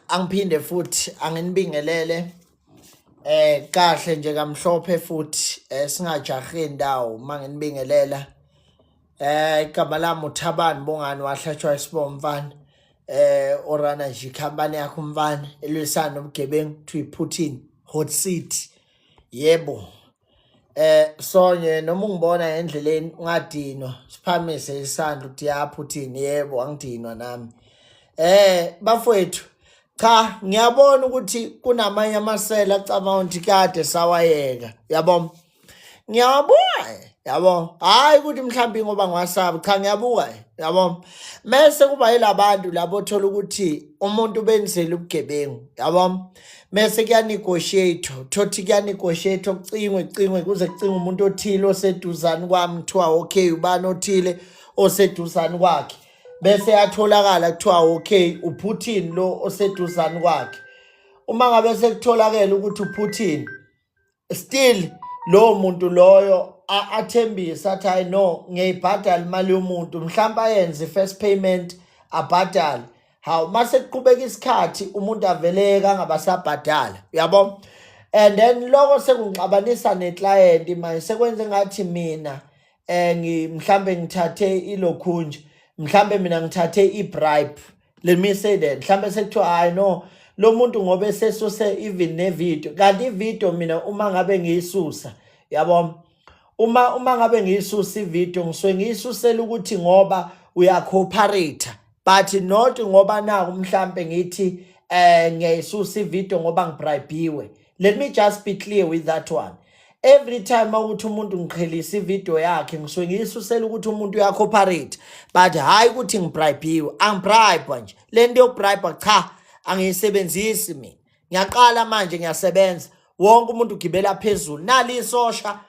Angiphinde futhi anginibingelele kahle nje kamhlophe futhi singajahi indawo uma nginibingelela. Igama lami uThabani Bongani wahlatshwa isibomfana orana nje ikhampani yakho umfana elwisana nobugebengu kuthiwa iPutin Hot City. Yebo. Sonye noma ungibona endleleni ungadinwa siphamise isandla uthi ya Putin yebo angidinwa nami. Bafowethu cha ngiyabona ukuthi kunamanye amasela acabanga ukuthi kade sawayeka yabo. Ngiyabuka yabo hayi ukuthi mhlawumbe ngoba ngiwasaba cha ngiyabuka yabo. Mese kuba yilabantu labo thola ukuthi umuntu benzele ubugebengu yabo. Mese kuyanegotiate thothi kuyanegotiate kucingwe kucingwe kuze kucingwe umuntu othile oseduzane kwami kuthiwa okay ubani othile oseduzane kwakhe bese yatholakala kuthiwa okay uPutin lo oseduzane kwakhe. Uma ngabe sekutholakele ukuthi uPutin still lowo muntu loyo athembise athi hayi no ngiyayibhadala imali yomuntu mhlawumbe ayenze i-first payment abhadale. Hawu mase kuqhubeka isikhathi umuntu aveleka angabasabhadala uyabo. And then lokho sekungixabanisa neclient manje sekwenze ngathi mina mhlambe ngithathe ilokhunje mhlambe mina ngithathe i-bribe. Let me say that mhlambe sekuthiwa hayi no lo muntu ngoba esesuse even nevideo kanti ivideo mina uma ngabe ngiyisusa yabo uma ngabe ngiyisusa ivideo ngisuke ngiyisusela ukuthi ngoba uyacooperate but not ngoba naku mhlambe ngithi ngiyayisusa ivideo ngoba ngibribiwe. Let me just be clear with that one. Every time ukuthi umuntu ngiqhelisa ivideo yakhe ngisuke ngiyisusela ukuthi umuntu uyacooperate but hayi ukuthi ngibribiwe. Angibribe nje le nto yokubribe cha angiyisebenzisi mina. Ngiyaqala manje ngiyasebenza wonke umuntu ugibela phezulu. Nali isosha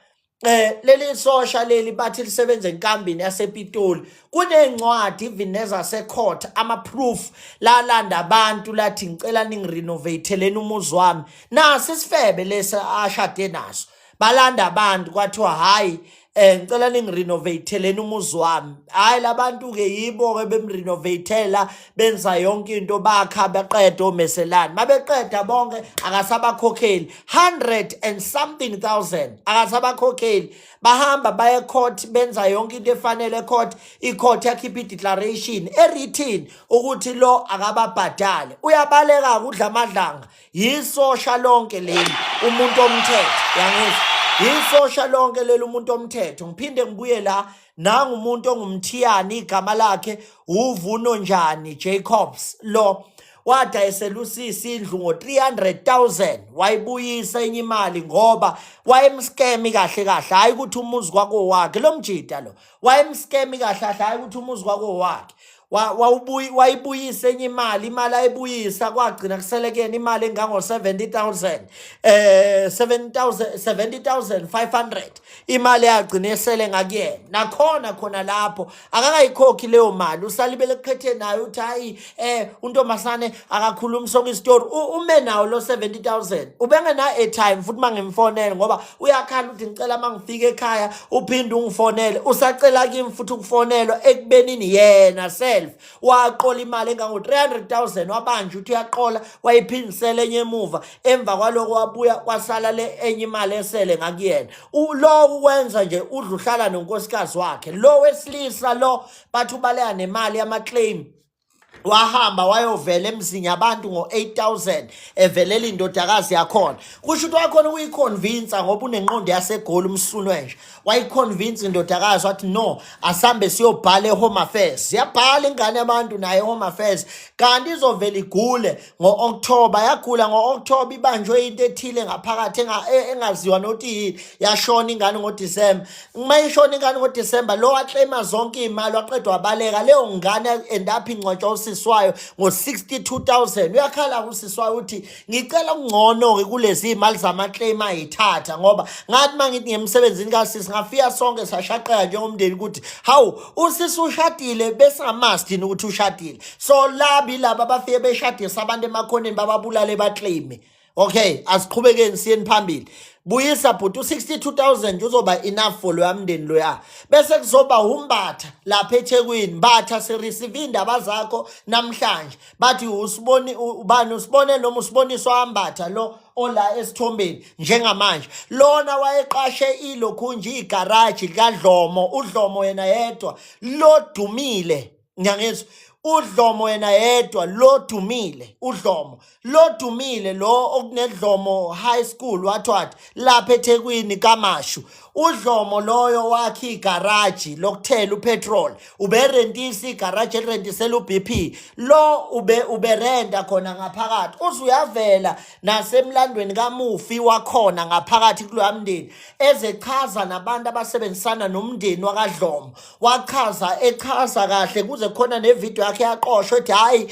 leli sosha leli bathi lisebenza enkambini yasePitoli kunencwadi even nezasecourt ama proof lalanda abantu lathi ngicela ningirenovateleni umuzi wami. Nasi isifebe lesi ashade naso balanda abantu kwathiwa hayi ngicela ningirenovateleni umuzi wami. Hayi labantu ke yibo ke bemrenovatela benza yonke into bakha baqeda omeselani mabeqeda bonke akasabakhokheli 100 and something thousand akasabakhokheli. Bahamba baye court benza yonke into efanele court, i-court yakhipha i-declaration e-written ukuthi lo akababhadale. Uyabaleka kudla amadlanga yisosha lonke leli umuntu omthetho yangizwa yisosha lonke leli umuntu omthetho. Ngiphinde ngibuye la nangu umuntu ongumthiyani igama lakhe uVuno Njani Jacobs lo wadayisela usisi indlu ngo-300,000 wayibuyisa enye imali ngoba wayemskemi kahle kahle hayi ukuthi umuzi kwako wakhe lo mjida lo wayemskemi kahle kahle hayi ukuthi umuzi kwako wakhe wayibuyisa enye imali imali ayibuyisa kwagcina kuselekeni imali engango-70,000 70,000 70,500 imali yagcina esele ngakuyena. Nakhona khona lapho akakayikhokhi leyo mali usalibele ekuphethe nayo uthi hayi untombazane akakhulumi sonke isitori. Ume nawo lo 70,000 ubengena airtime futhi mangimfonele ngoba uyakhala uthi ngicela mangifika ekhaya uphinde ungifonele usacela kimi futhi ukufonelwa ekubenini yena self waqola imali engango 300,000 wabanja uthi uyaqola wayiphindisela enye emuva emva kwaloko wabuya kwasala le enye imali esele ngakuyena. Lo ukwenza nje udla uhlala nonkosikazi wakhe lo wesilisa lo bathi ubaleka nemali yama-claim wahamba wayovela emzini yabantu ngo-8000 evelela indodakazi yakhona. Kusho ukuthi wakhona ukuyiconvince ngoba unenqondo yaseGoli umsunwe nje wayiconvince indodakazi wathi no asambe siyobhala e-Home Affairs. Siyabhala ingane yabantu naye e-Home Affairs kanti izovela igule ngo-October. Yagula ngo-October ibanjwe into ethile ngaphakathi engaziwa nokuthi yini. Yashona ingane ngoDisemba. Uma ishona ingane ngoDisemba lo waclaima zonke iy'mali waqedwa wabaleka. Leyo ngane end up ingcwatshwa usisi wayo ngo-62,000. Uyakhala usisi wayo uthi ngicela okungcono-ke kulezi iy'mali zama-claim ayithatha ngoba ngathi uma ngithi ngemsebenzini kasisi ngafika sonke sashaqeka njengomndeni ukuthi hawu usisi ushadile besingamazi thina ukuthi ushadile. So labi laba abafike beshadisa abantu emakhoneni bababulale baclaime. Okay, asiqhubekeni siyeni phambili. Buyisa bhuti u-62000 uzoba enough for loya mndeni loya. Bese kuzoba uMbatha lapha eThekwini. Mbatha, sireceive indaba zakho namhlanje. Bathi usiboni ubani usibone noma usiboniswa Mbatha lo ola esithombeni njengamanje. Lona wayeqashe ilokhu nje igaraji likaDlomo, uDlomo yena yedwa lodumile. Ngiyangizwa uDlomo yena yedwa lodumile, uDlomo lodumile lo okunedlomo high school wathwathi lapha eThekwini kaMashu. UDlomo loyo wakhe igaraji lokuthela upetrol, uberentisa igaraji elirentisela uBP lo ube uberenta khona ngaphakathi. Uze uyavela nasemlandweni kamufi wakhona ngaphakathi kuloya mndeni, ezechaza nabantu abasebenzisana nomndeni wakaDlomo. Wachaza echaza kahle kuze khona nevideo yakhe yaqoshwa ethi hayi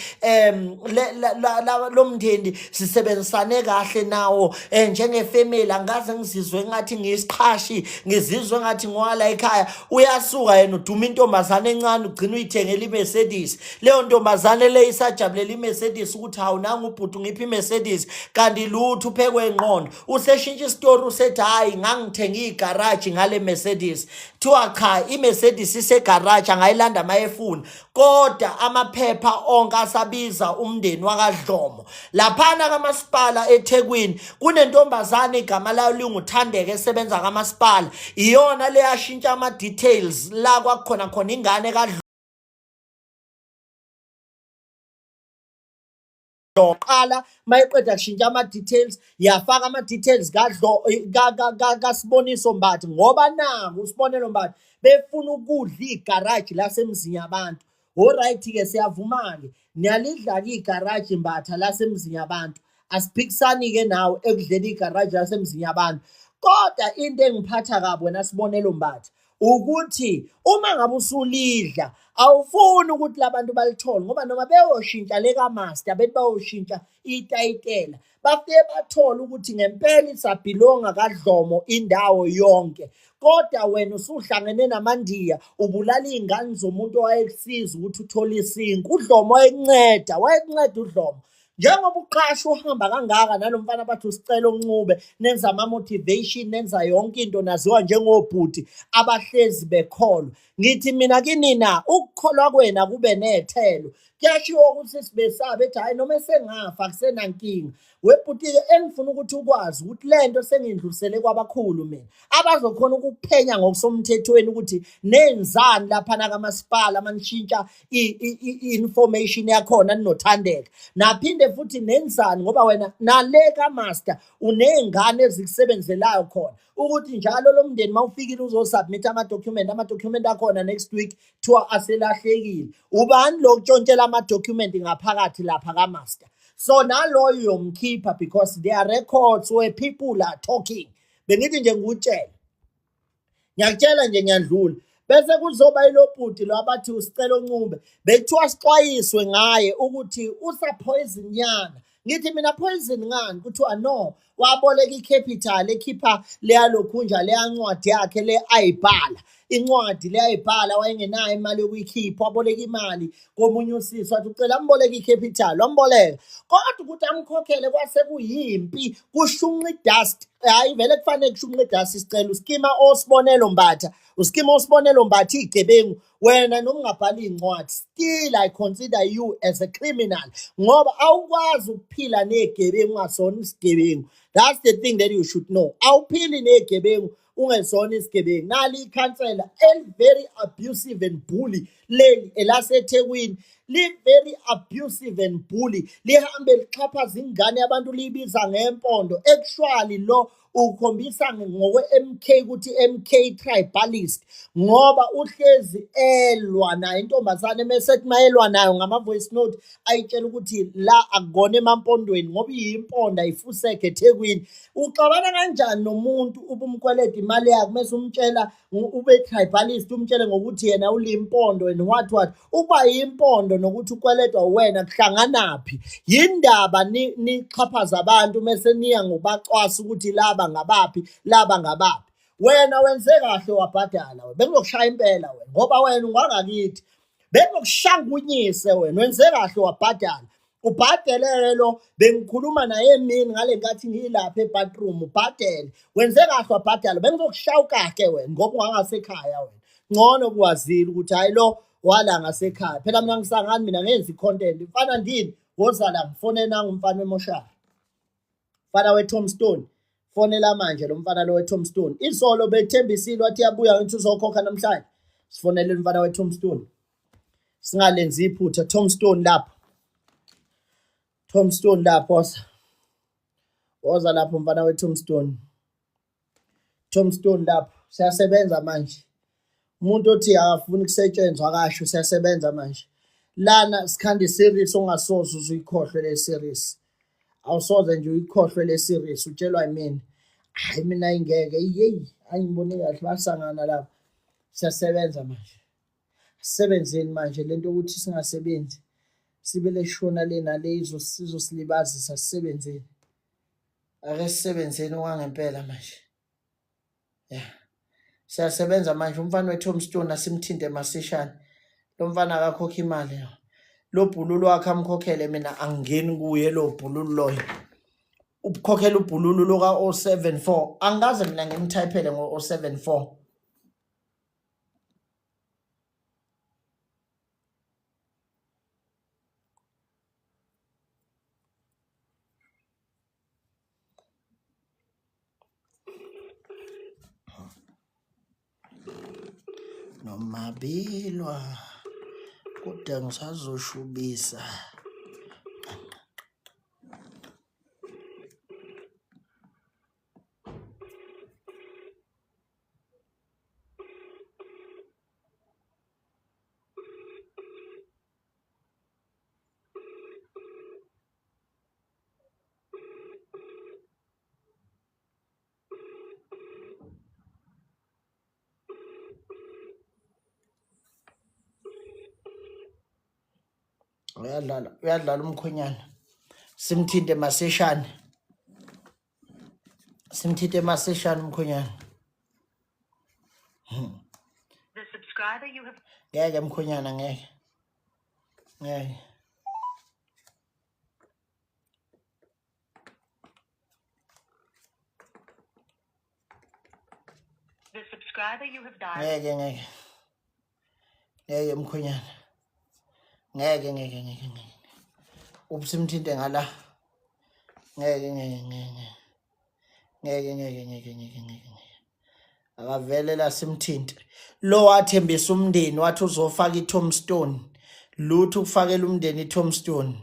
lo mndeni sisebenzisane kahle nawo njengefamily, angikaze ngizizwe ngathi ngiyisiqhashi, ngizizwe ngathi ngowala ekhaya. Uyasuka yena uduma intombazane encane, ugcina uyithengela iMercedes. Leyo ntombazane le isajabulela iMercedes ukuthi hawu nangu ubhuti ngiphi iMercedes, kanti lutho uphekwe ingqondo. Useshintsha isitori, usethi hayi ngangithenga igaraji ngale Mercedes. Thiwa cha, iMercedes isegaraji, angayilanda mayefuna, kodwa amaphepha onke asabiza umndeni wakaDlomo. Laphana kamasipala eThekwini kunentombazane igama layo linguThandeka esebenza kamasipala, iyona leyashintsha ama details la kwakukhona khona ingane kaDlomo. Qala mayiqeda kushintsha ama-details, yafaka ama-details kaSiboniso Mbatha, ngoba naku uSibonelo Mbatha befuna ukudla igaraji lasemzini yabantu. Alright-ke, siyavuma-ke, niyalidla-ke igaraji Mbatha lasemzini yabantu, asiphikisani-ke nawe ekudleni igaraji lasemzini yabantu. Kodwa into engiphatha kabi wena Sibonelo Mbatha ukuthi uma ngabe usulidla awufuni ukuthi labantu balithole, ngoba noma beyoshintsha le kamaster bethi bayoshintsha itayitela, bafike bathole ukuthi ngempela isabhilonga kaDlomo indawo yonke, kodwa wena usuhlangene namandiya ubulala iy'ngane zomuntu owayekusiza ukuthi uthole isinkwa. UDlomo wayekunceda, wayekunceda uDlomo. Njengoba uqasha uhamba kangaka nalo mfana bathi usicela oncube, nenza ama-motivation, nenza yonke into, naziwa njengobhuti abahlezi bekholwa. Ngithi mina kinina, ukukholwa kwena kube nethelo. Kuyashiwo ukuthi sibesabe ethi hhayi noma esengafa akusenankinga. Webhuti-ke, engifuna ukuthi ukwazi ukuthi le nto sengiyindlulisele kwabakhulu mina abazokhona ukuphenya ngokusomthethweni ukuthi nenzani laphana kamasipala manishintsha i-information yakhona ninothandeka, naphinde futhi nenzani, ngoba wena nale kamaster uney'ngane ezikusebenzelayo khona, ukuthi njalo lo mndeni mawufikile uzosubmit ama-document, ama-document akhona next week kuthiwa aselahlekile. Ubani lo kutshontshela ama-document ngaphakathi lapha kamaster? So naloyo uyomkhipha because there are records where people are talking. Bengithi nje ngikutshele, ngiyakutshela nje, ngiyadlula. Bese kuzoba ilobhuti lo abathi usicela oncube, bekuthiwa sixwayiswe ngaye ukuthi usa-poison nyana. Ngithi mina poison ngani? Kuthiwa no, waboleka icapital ekhipha leya lokhunja leya ncwadi yakhe le ayibhala, incwadi le ayibhala, wayengenayo imali yokuyikhipha, waboleka imali komunye usisi, wathi ucela amboleke icapital, wamboleka, kodwa ukuthi amkhokhele kwase kuyimpi, kushunqa idust. Hayi vele kufanele kushunqa idust. Isicelo uskima osibonelo Mbatha, uskima osibonelo Mbatha igebengu wena, noma ungabhala iy'ncwadi, still I consider you as a criminal, ngoba awukwazi ukuphila ney'gebengu ungasona isigebengu. That's the thing that you should know, awuphili ney'gebengu ungesona isigebengu. Nali ikhansela eli-very abusive and bully leli elaseThekwini, li-very abusive and bully, lihambe lixhaphaza ingane yabantu, liyibiza ngempondo. Actually lo ukhombisa ngokwe-MK ukuthi MK tribalist, ngoba uhlezi elwa nayo intombazane, mesethi mayelwa nayo ngama-voice note ayitshela ukuthi la akukona emampondweni ngoba iyimponda ifuseke eThekwini. Uxabana kanjani nomuntu ubumkweleta imali yakhe, mese umtshela ube tribalist, umtshele ngokuthi yena ulimpondo and what what? Ukuba yimpondo nokuthi ukweletwa wena kuhlanganaphi? Yindaba nixhaphaza abantu mese niya ngobacwasa ukuthi laba ngabaphi, laba ngabaphi? Wena wenze kahle wabhadala. Wena bekuzokushaya impela wena, ngoba wena ungangakithi, bekuzokushangunyise wena. Wenze kahle wabhadala. Ubhadeleke lo bengikhuluma naye emini ngale nkathi ngilapha ebathroom ubhadele. Wenze kahle wabhadala bengizokushaya ukake wena ngoba ungangasekhaya wena. Ngcono kuwazile ukuthi hayi lo wala ngasekhaya. Phela mina ngisangani mina ngenza i-content. Mfana ndini woza la ngifonela nangu umfana wemoshara. Mfana we-Tombstone fonela manje lo mfana lo we-Tombstone. Izolo bethembisile wathi yabuya ngithi uzokhokha namhlanje. Sifonele umfana we-Tombstone. Singalenzi iphutha Tombstone lapho. Tombstone lapho woza. Woza lapho mfana we-Tombstone. Tombstone lapho siyasebenza manje. Umuntu othi akafuni kusetshenzwa akasho siyasebenza manje. Lana sikhanda i-series ongasoze uzuyikhohlwe le series. Awusoze nje uyikhohlwe le series utshelwa yimina. Hayi mina ingeke yeyi angiboni kahle basangana lapha. Siyasebenza manje. Sisebenzeni manje lento yokuthi singasebenzi sibe leshona le nale izosilibazisa sisebenzeni. Ake sisebenzeni okwangempela manje. Ya. Siyasebenza manje umfana weTombstone asimthinte masishane. Lo mfana akakhokhe imali lo. Lo bhululu wakhe amkhokhele mina angingeni kuye lo bhululu loyo. Ukukhokhela ubhululu lo ka-074 angikaze mina ngimthayiphele ngo-074. Nomabilwa kodwa ngisazoshubisa. Uyadlala, uyadlala umkhwenyana. Simthinte masishane. Simthinte masishane umkhwenyana. The subscriber you have Ngeke mkhwenyana ngeke. Ngeke. The subscriber you have dialed Ngeke ngeke. Ngeke mkhwenyana. Ngeke ngeke ngeke ngeke. Ubusimthinte ngala. Ngeke ngeke ngeke. Ngeke ngeke ngeke ngeke ngeke. Akavele la simthinte. Lo wathembisa umndeni wathi uzofaka i-tombstone. Lutho ukufakela umndeni i-tombstone.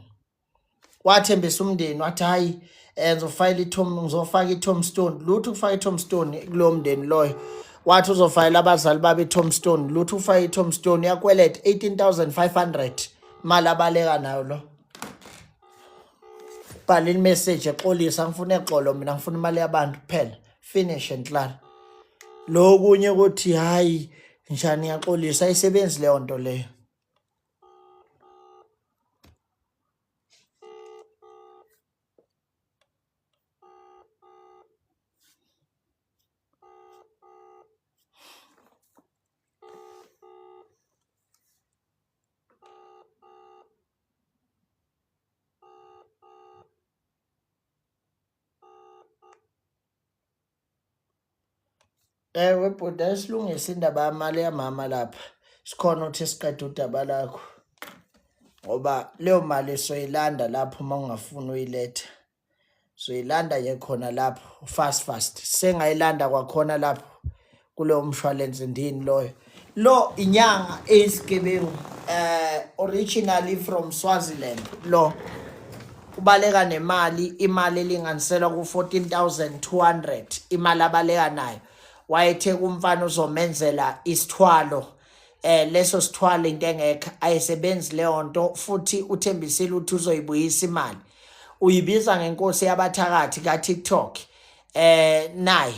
Wathembisa umndeni wathi hayi ngizofayela i-tom ngizofaka i-tombstone. Lutho ukufaka i-tombstone kulowo mndeni loyo. Wathi uzofayela abazali babo i-tombstone. Lutho ukufaka i-tombstone uyakweleta 18,500 imali abaleka nayo lo. Bhala imessage exolisa ngifuna exolo mina ngifuna imali yabantu kuphela. Finish and clear. Lokunye ukuthi hayi njani ngiyaxolisa ayisebenzi leyo nto leyo. Ewe bhuti asilungise indaba yamali yamama lapha. Sikhona ukuthi siqede udaba lakho. Ngoba leyo mali soyilanda lapho uma ungafuni uyiletha. Soyilanda nje khona lapho fast fast. Sengayilanda kwakhona lapho kulowo mshwalense ndini loyo. Lo inyanga eyisigebengu originally from Swaziland lo. Ubaleka nemali imali elinganiselwa ku-14,200 imali abaleka nayo. Wayethe kumfana uzomenzela isithwalo leso sithwalo into engekho ayisebenzi leyo nto futhi uthembisile ukuthi uzoyibuyisa imali. Uyibiza ngenkosi yabathakathi ka TikTok. Nayi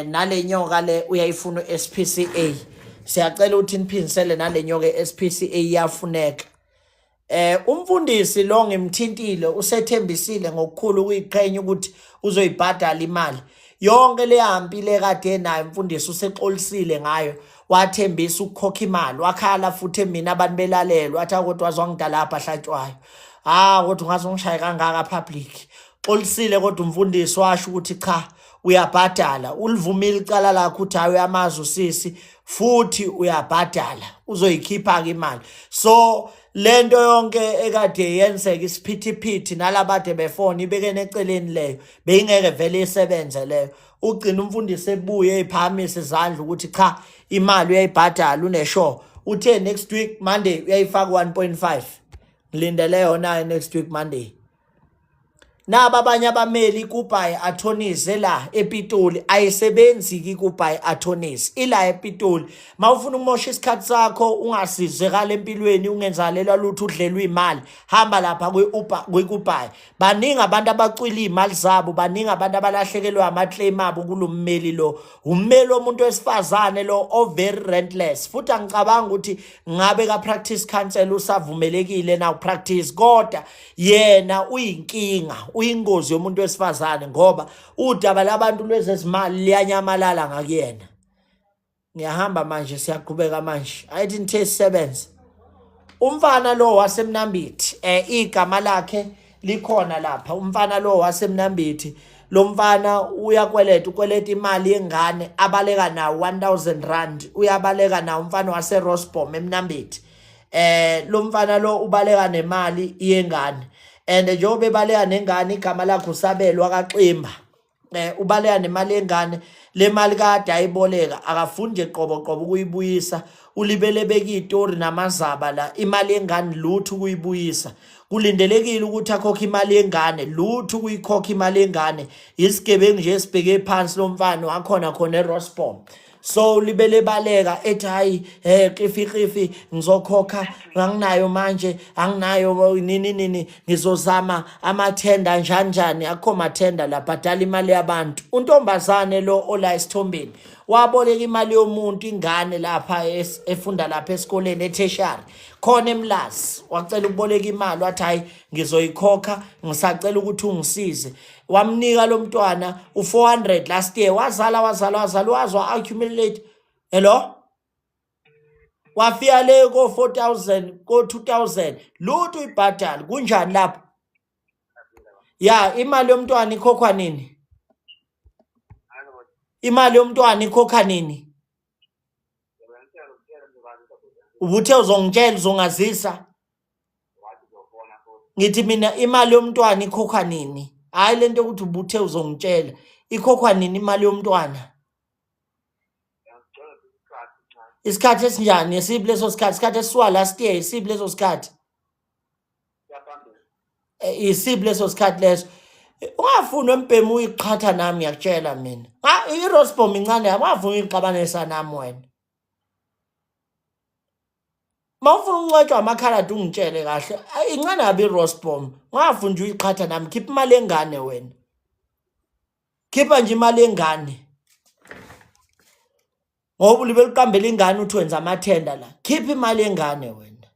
nale nyoka le uyayifuna u-SPCA. Siyacela ukuthi niphindisele nale nyoka e-SPCA iyafuneka. Umfundisi lo ngimthintile usethembisile ngokukhulu ukuyiqhenya ukuthi uzoyibhadala imali. Yonke le hampi le kade nayo umfundisi usexolisile ngayo wathembisa ukukhokha imali wakhala futhi mina abantu belalelwa wathi kodwa wazwangidalapha hlatshwayo. Ha, kodwa ungaze ungishaye kangaka public. Xolisile kodwa umfundisi washo ukuthi cha uyabhadala, ulivumile icala lakhe ukuthi hayi uyamazi usisi futhi uyabhadala, uzoyikhipha-ke imali. So lento yonke ekade yenzeka isiphithiphithi nalabade befona ibekene eceleni leyo beyingeke vele isebenze leyo. Ugcina umfundisi ebuye ephakamisa izandla ukuthi cha imali uyayibhadala uneshow. Uthe next week Monday uyayifaka 1.5. Ngilindele yona next week Monday. Naba abanye abameli iKubai Attorneys la ePitoli ayisebenzi ke iKubai Attorneys ila ePitoli. Mawufuna ukumosha isikhathi sakho ungasizekala empilweni ungenzalelwa lutho udlelwa imali hamba lapha kwi-Uber kwiKubai. Baningi abantu abacwila iy'mali zabo, baningi abantu abalahlekelwe ama-claim abo kulo mmeli lo. Ummeli womuntu wesifazane lo o-very rentless futhi angicabangi ukuthi ngabe ka-practice council usavumelekile na upractice, kodwa yena uyinkinga, uyingozi yomuntu wesifazane ngoba udaba labantu lwezezimali liyanyamalala ngakuyena. Ngiyahamba manje, siyaqhubeka manje. Ayithi nithe sisebenze. Umfana lo waseMnambithi, igama lakhe likhona lapha. Umfana lo waseMnambithi, lo mfana uyakweleta, ukweleta imali yengane abaleka nawo 1000 rand, uyabaleka nawo umfana waseRosbom eMnambithi. Lo mfana lo ubaleka nemali yengane. And njengoba ebaleka nengane igama lakhe usabelwa kaXimba. Ubaleka nemali yengane, le mali kade ayiboleka akafuni nje qobo qobo ukuyibuyisa, ulibele beka izitori namazaba la, imali yengane lutho ukuyibuyisa. Kulindelekile ukuthi akhokhe imali yengane, lutho ukuyikhokha imali yengane. Isigebengu nje esibheke phansi lo mfana wakhona khona eRosbom. So libele baleka ethi hayi qifi qifi ngizokhokha anginayo manje anginayo nini nini ngizozama amathenda njani njani akukho mathenda la bhadala imali yabantu. Untombazane lo ola esithombeni waboleka imali yomuntu ingane lapha efunda lapha esikoleni etertiary khona eMlazi, wacela ukuboleka imali wathi hayi ngizoyikhokha ngisacela ukuthi ungisize. Wamnika lo mntwana u-400 last year, wazala wazala wazala wazwa accumulate hello wafika le ko 4000 ko 2000 lutho uyibhadala. Kunjani lapho? Ya, imali yomntwana ikhokhwa nini? Imali yomntwana ikhokha nini? Ubuthe uzongitshela uzongazisa. Ngithi mina imali yomntwana ikhokhwa nini? Hhayi lento yokuthi ubuthe uzongitshela. Ikhokhwa nini imali yomntwana? Isikhathi esinjani? Esiphi leso sikhathi? Isikhathi esisuka last year, isiphi leso sikhathi? Isiphi leso sikhathi leso? Ungafuni wembhemu uyiqhatha nami ngiyakutshela mina. I-Rosbom incane yami, ungafuni uyixabanisa nami wena. Mawufuna ukuncwetshwa amakhaladi ungitshele kahle. Incane kabi i-Rosbom. Ungafuni nje uyiqhatha nami, khipha imali yengane wena. Khipha nje imali yengane. Ngoba ulibe uqambela ingane uthi wenza amathenda la. Khipha imali yengane wena.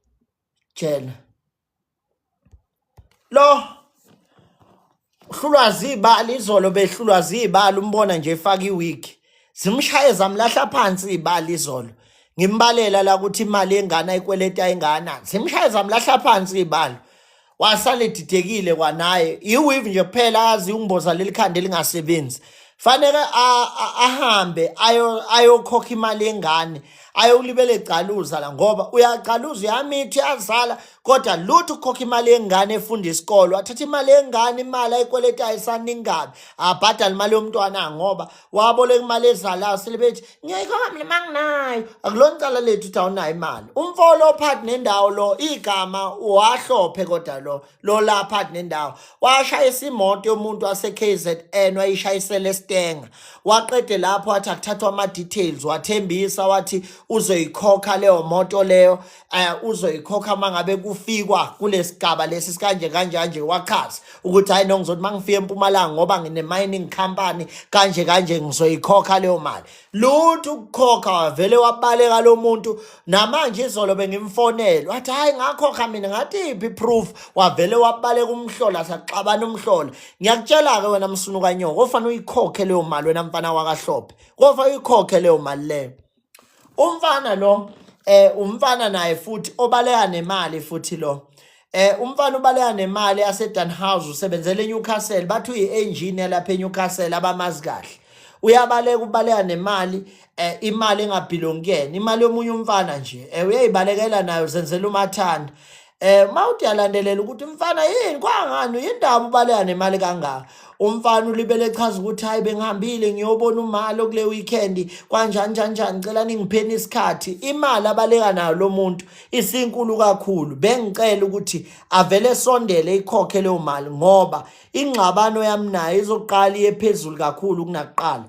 Tshela. Lo uhlulwa zibali izolo behlulwa zibali umbona nje efaka iwig. Zimshaye zamlahla phansi izibali izolo. Ngimbalela la ukuthi imali yengane ayikweleta ingane. Zimshaye zamlahla phansi izibalo. Wasale edidekile kwanaye. Iweave nje kuphela azi ungimboza leli khanda elingasebenzi. Fanele ahambe ayokhokha imali yengane ayokulibela egcaluza la ngoba uyagcaluza uyamithi uyazala kodwa lutho ukukhokha imali yengane efunda isikolo. Athatha imali yengane imali ayikweletayo isaningi kabi abhadale imali yomntwana ngoba waboleka imali ezalayo selebethi ngiyayikhokha mina manginayo. Akulona icala lethu ukuthi awunayo imali. Umfo lo phakathi nendawo lo igama wahlophe kodwa lo la phakathi nendawo washayisa imoto yomuntu wase-KZN wayishayisela esitenga waqede lapho wathi akuthathwa ama-details wathembisa wathi uzoyikhokha leyo moto leyo uzoyikhokha mangabe kufikwa kulesigaba lesi sikanje kanje kanje. Wachaza ukuthi hayi no ngizothi mangifika eMpumalanga ngoba ngine mining company kanje kanje ngizoyikhokha leyo mali. Lutho ukukhokha wavele wabaleka lo muntu. Namanje izolo bengimfonela wathi hayi ngakhokha mina, ngathi iphi proof, wavele wabaleka umhlola saxabana umhlola. Ngiyakutshela ke wena msunu kanyoko ofanele uyikhokhe leyo mali wena mfana wakaHlophe, kofa uyikhokhe leyo mali leyo. Umfana lo umfana naye futhi obaleka nemali futhi lo. Umfana ubaleka nemali yaseDanhouse usebenzela eNewcastle bathi uyi-engineer lapha eNewcastle abamazi kahle. Uyabaleka ubaleka nemali imali engabhilongi kuyena imali yomunye umfana nje uyayibalekela nayo zenzela umathanda. Mawuthi uyalandelela ukuthi umfana yini kwangani yindaba ubaleka nemali kangaka. Umfana ulibele echaza ukuthi hayi bengihambile ngiyobona umalo kule weekend kanjani njani njani ngicela ningipheni isikhathi. Imali abaleka nayo lo muntu isinkulu kakhulu bengicela ukuthi avele esondele ikhokhe leyo mali ngoba ingxabano yami naye izoqala iye phezulu kakhulu kunakuqala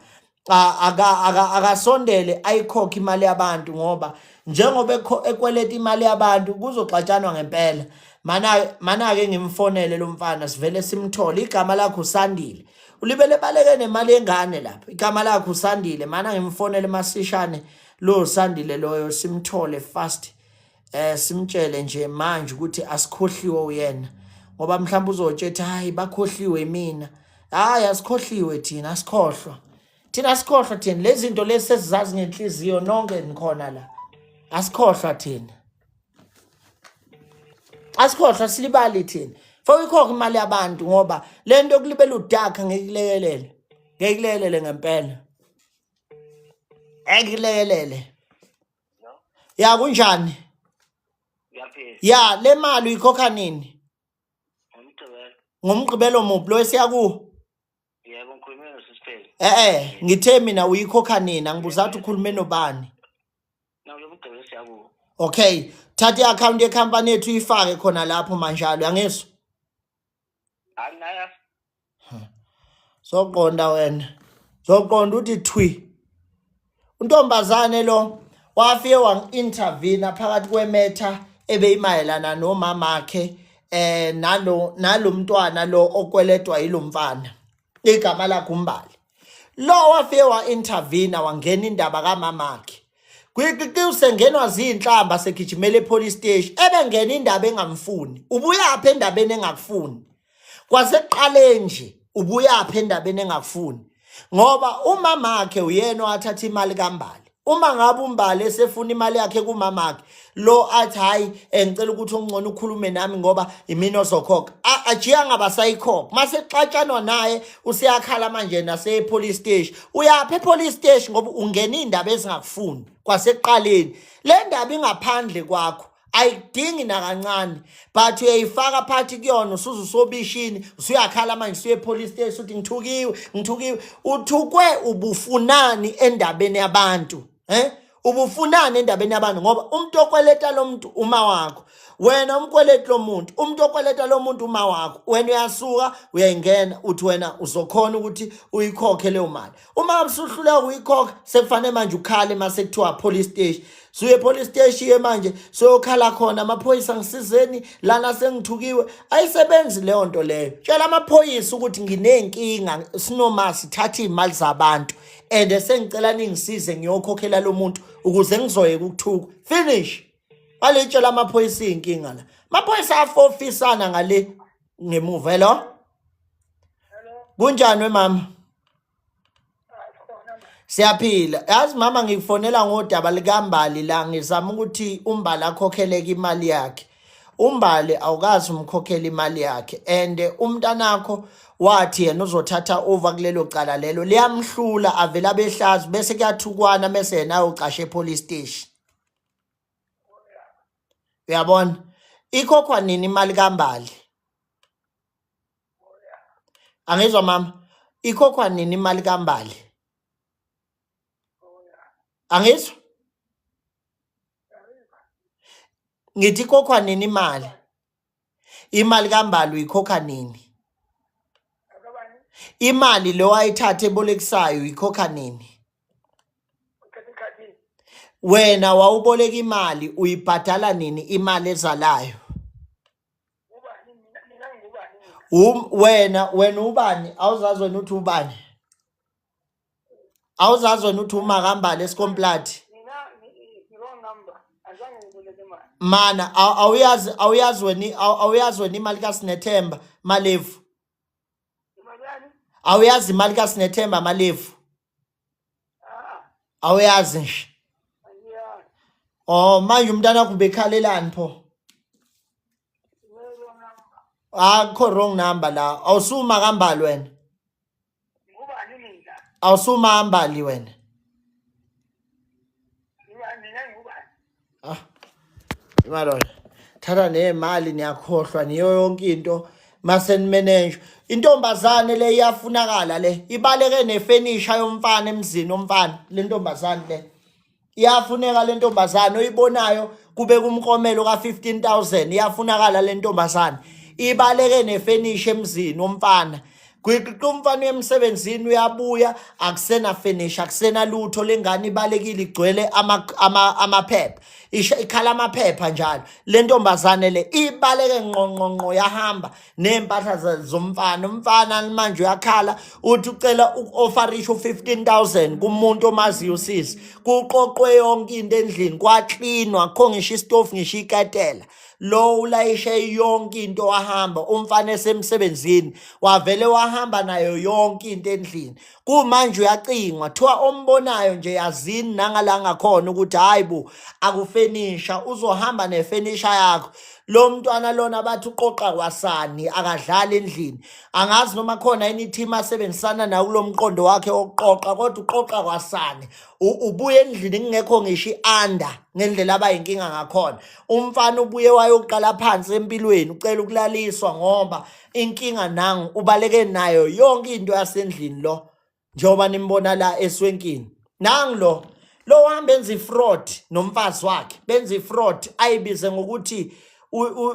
akasondele ayikhokhe imali yabantu ngoba njengoba ekweleta imali yabantu kuzoxatshanwa ngempela mana mana-ke ngimfonele lo mfana sivele simthole igama lakhe usandile ulibele baleke nemali yengane lapha igama lakhe usandile mana ngimfonele masishane lo sandile loyo simthole fast simtshele nje manje ukuthi asikhohliwe uyena ngoba mhlawumbe uzotshetha hayi bakhohliwe mina hayi asikhohliwe thina asikhohlwa thina asikhohlwa thina lezi zinto lezi sesizazi ngenhliziyo nonke nikhona la asikhohlwa thina asikhohlwa silibali thina fake ikhokhe imali yabantu ngoba le nto yokulibela udakha ngekulekelele ngekulekelele ngempela ekulekelele ya kunjani Ngiyaphila. ya le mali uyikhokha nini Ngomgqibelo. ngomgqibelo muphi lo esiya kuwo Yebo ngikhulume nosisipheli. eh ngithe mina uyikhokha nini angibuza ukuthi ukhulume nobani Nakulo mgqibelo esiya kuwo. okay thatha i-akhawunti yekhampani yethu uyifake khona lapho manjalo yangizwa Anginayo. Soqonda wena. Soqonda uthi thwi. Untombazane lo wafike wangi-intervene phakathi kwemetha ebeyimayelana nomamakhe nalo nalomntwana lo okweletwa yilomfana. Igama lakhe uMbali. Lo wafike wa-intervene wangena indaba kamamakhe. Kwiqiqi usengenwa zinhlamba segijimela epolice station ebengena indaba engamfuni. Ubuyaphi endabeni engakufuni? Kwasekuqaleni nje ubuyaphi endabeni engakufuni ngoba umamakhe uyena owathatha imali kaMbali. Uma ngabe uMbali esefuna imali yakhe kumamakhe lo athi hayi engicela ukuthi ongcono ukhulume nami ngoba imina ozokhokha ajiya ngabasayikhokha mase xatshanwa naye useyakhala manje nase police station uyaphi epolice station ngoba ungena indaba ezingakufuni kwasekuqaleni le ndaba ingaphandle kwakho ayidingi nakancane but uyayifaka phakathi kuyona usuze usobishini usuyakhala manje usuye police station uthi ngithukiwe ngithukiwe uthukwe ubufunani endabeni yabantu ubufunani endabeni yabantu ngoba umuntu okweleta lo muntu uma wakho wena umkweleti lo muntu umuntu okweleta lo muntu uma wakho wena uyasuka uyayingena uthi wena uzokhona ukuthi uyikhokhe leyo mali uma usuhluleka ukuyikhokha sekufanele manje ukhale mase kuthiwa police station suye police station ye manje soyokhala khona amaphoyisa ngisizeni lana sengithukiwe ayisebenzi leyo nto leyo tshela amaphoyisa ukuthi nginenkinga sinoma sithatha imali zabantu and sengicela ningisize ngiyokhokhela lo muntu ukuze ngizoyeka ukuthuka finish balitshela amaphoyisa inkinga la amaphoyisa afofisana ngale ngemuva hello kunjani wemama Siyaphila. Yazi mama ngikufonela ngodaba likaMbali la ngizama ukuthi uMbali akhokheleke imali yakhe. UMbali awukazi umkhokhela imali yakhe and umntanakho wathi yena uzothatha over kulelo cala lelo liyamhlula avela abehlazi bese kuyathukwana mese yena ayocasha epolice station. Uyabona? Ikhokhwa nini imali kaMbali? Angizwa mama. Ikhokhwa nini imali kaMbali? Angizwa? Ngithi ikhokhwa nini imali? Imali kaMbali uyikhokha nini? Imali lo ayithathe ebolekisayo uyikhokha nini? Wena wawuboleka imali uyibhadala nini imali ezalayo? Wena wena ubani awuzazi wena uthi ubani awuzazi wena uthi umakambali esikomplathi mana awuyazi awuyazi wena awuyazi wena imali kaSinethemba Malevu awuyazi imali kaSinethemba Malevu awuyazi nje oh manje umntana wakho ubekhalelani pho Akukho wrong number la. Awusuma kambali wena. Ngubani mina? Awusuma ambali wena. Mina ngubani? Ah. Imalona. Thatha nemali niyakhohlwa niyo yonke into mase nimanage. Intombazane le iyafunakala le. Ibaleke nefenisha yomfana emzini womfana le ntombazane le. Iyafuneka le ntombazane oyibonayo kube kumklomelo ka-15000 iyafunakala le ntombazane. Ibaleke nefenisha emzini womfana. Gwiqiqa umfana uya emsebenzini uyabuya akusena finish akusena lutho lengane ibalekile igcwele amaphepha ikhala amaphepha njalo le ntombazane le ibaleke ngqo ngqo ngqo yahamba ney'mpahla zomfana umfana manje uyakhala uthi ucela uku-ofarisha u-15000 kumuntu omaziyo usisi kuqoqwe yonke into endlini kwaklinwa kho ngisho isitofu ngisho iketela lo ulayishe yonke into wahamba umfana esemsebenzini wavele wahamba nayo yonke into endlini kumanje uyacingwa thiwa ombonayo nje yazini nangala ngakhona ukuthi hayi bo akufenisha uzohamba nefenisha yakho lo mntwana lona bathi uqoqa kwasani akadlali endlini angazi noma khona yini team asebenzisana nayo kulo mqondo wakhe wokuqoqa kodwa uqoqa kwasani ubuye endlini kungekho ngisho i-under ngendlela abayinkinga ngakhona umfana ubuye wayoqala phansi empilweni ucela ukulaliswa ngoba inkinga nangu ubaleke nayo yonke into yasendlini lo njengoba nimbona la eswenkini nangu lo lo wahamba enza ifraud nomfazi wakhe benza ifraud ayibize ngokuthi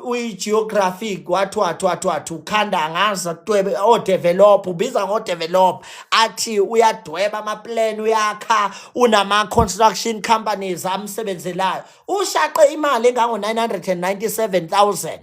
uyi-geographic wathi wathi wathi wathi ukhanda angazi atwebe odevelop ubiza ngodevelop athi uyadweba amaplan uyakha unama-construction companies amsebenzelayo ushaqe imali engango-997,000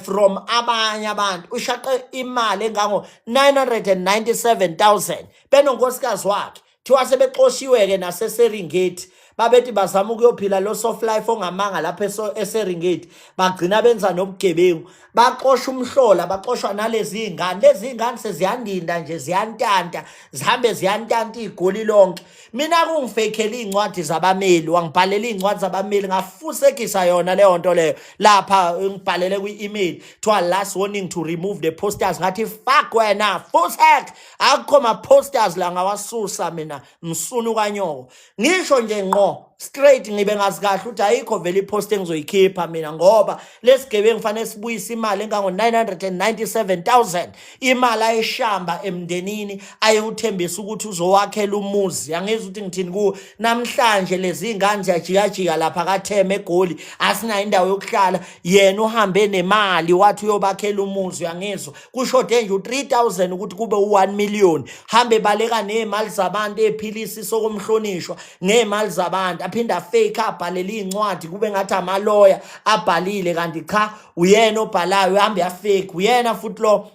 from abanye abantu ushaqe imali engango 997,000 benonkosikazi wakhe thiwa sebexoshiwe-ke naseSeringeti babethi bazama ukuyophila lo soft life ongamanga lapha eSeringeti bagcina benza nobugebengu baxosha umhlola baxoshwa nalezi iy'ngane lezi iy'ngane seziyandinda nje ziyantanta zihambe ziyantanta igoli lonke mina kungifekhela iy'ncwadi zabameli wangibhalela iy'ncwadi zabameli ngafusekisa yona leyo nto leyo lapha ngibhalele kwi-email kuthiwa last warning to remove the posters ngathi fuck wena fusek akukho ma-posters la ngawasusa mina msunu kanyoko ngisho nje ngqo straight ngibe ngazi kahle ukuthi ayikho vele ipost engizoyikhipha mina ngoba lesigebengu fanele sibuyise imali engango-997,000 imali ayishamba emndenini ayewuthembisa ukuthi uzowakhela umuzi angizwa ukuthi ngithini kuwo namhlanje lezi ngane ziyajikajika lapha kathema egoli asinayo indawo yokuhlala yena uhambe nemali wathi uyobakhela umuzi uyangizwa kushode nje u-3000 ukuthi kube u-1 million hambe baleka ney'mali zabantu ephilisa isokomhlonishwa ngey'mali zabantu aphinde afake abhalele iy'ncwadi kube ngathi amaloya abhalile kanti cha uyena obhalayo uhambe afake uyena futhi lo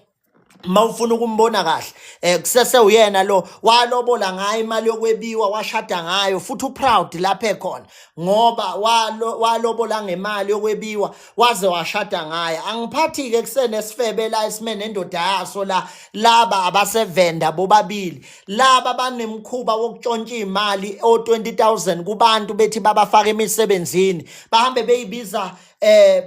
uma ufuna ukumbona kahle eh kusese uyena lo walobola ngayo imali yokwebiwa washada ngayo futhi uproud lapha ekhona ngoba walobola ngemali yokwebiwa waze washada ngaye angiphathi-ke kusenesifebe la esime nendoda yaso la laba abasevenda bobabili laba banemkhuba wokutshontsha iy'mali o-20 000 kubantu bethi babafake emisebenzini bahambe beyibiza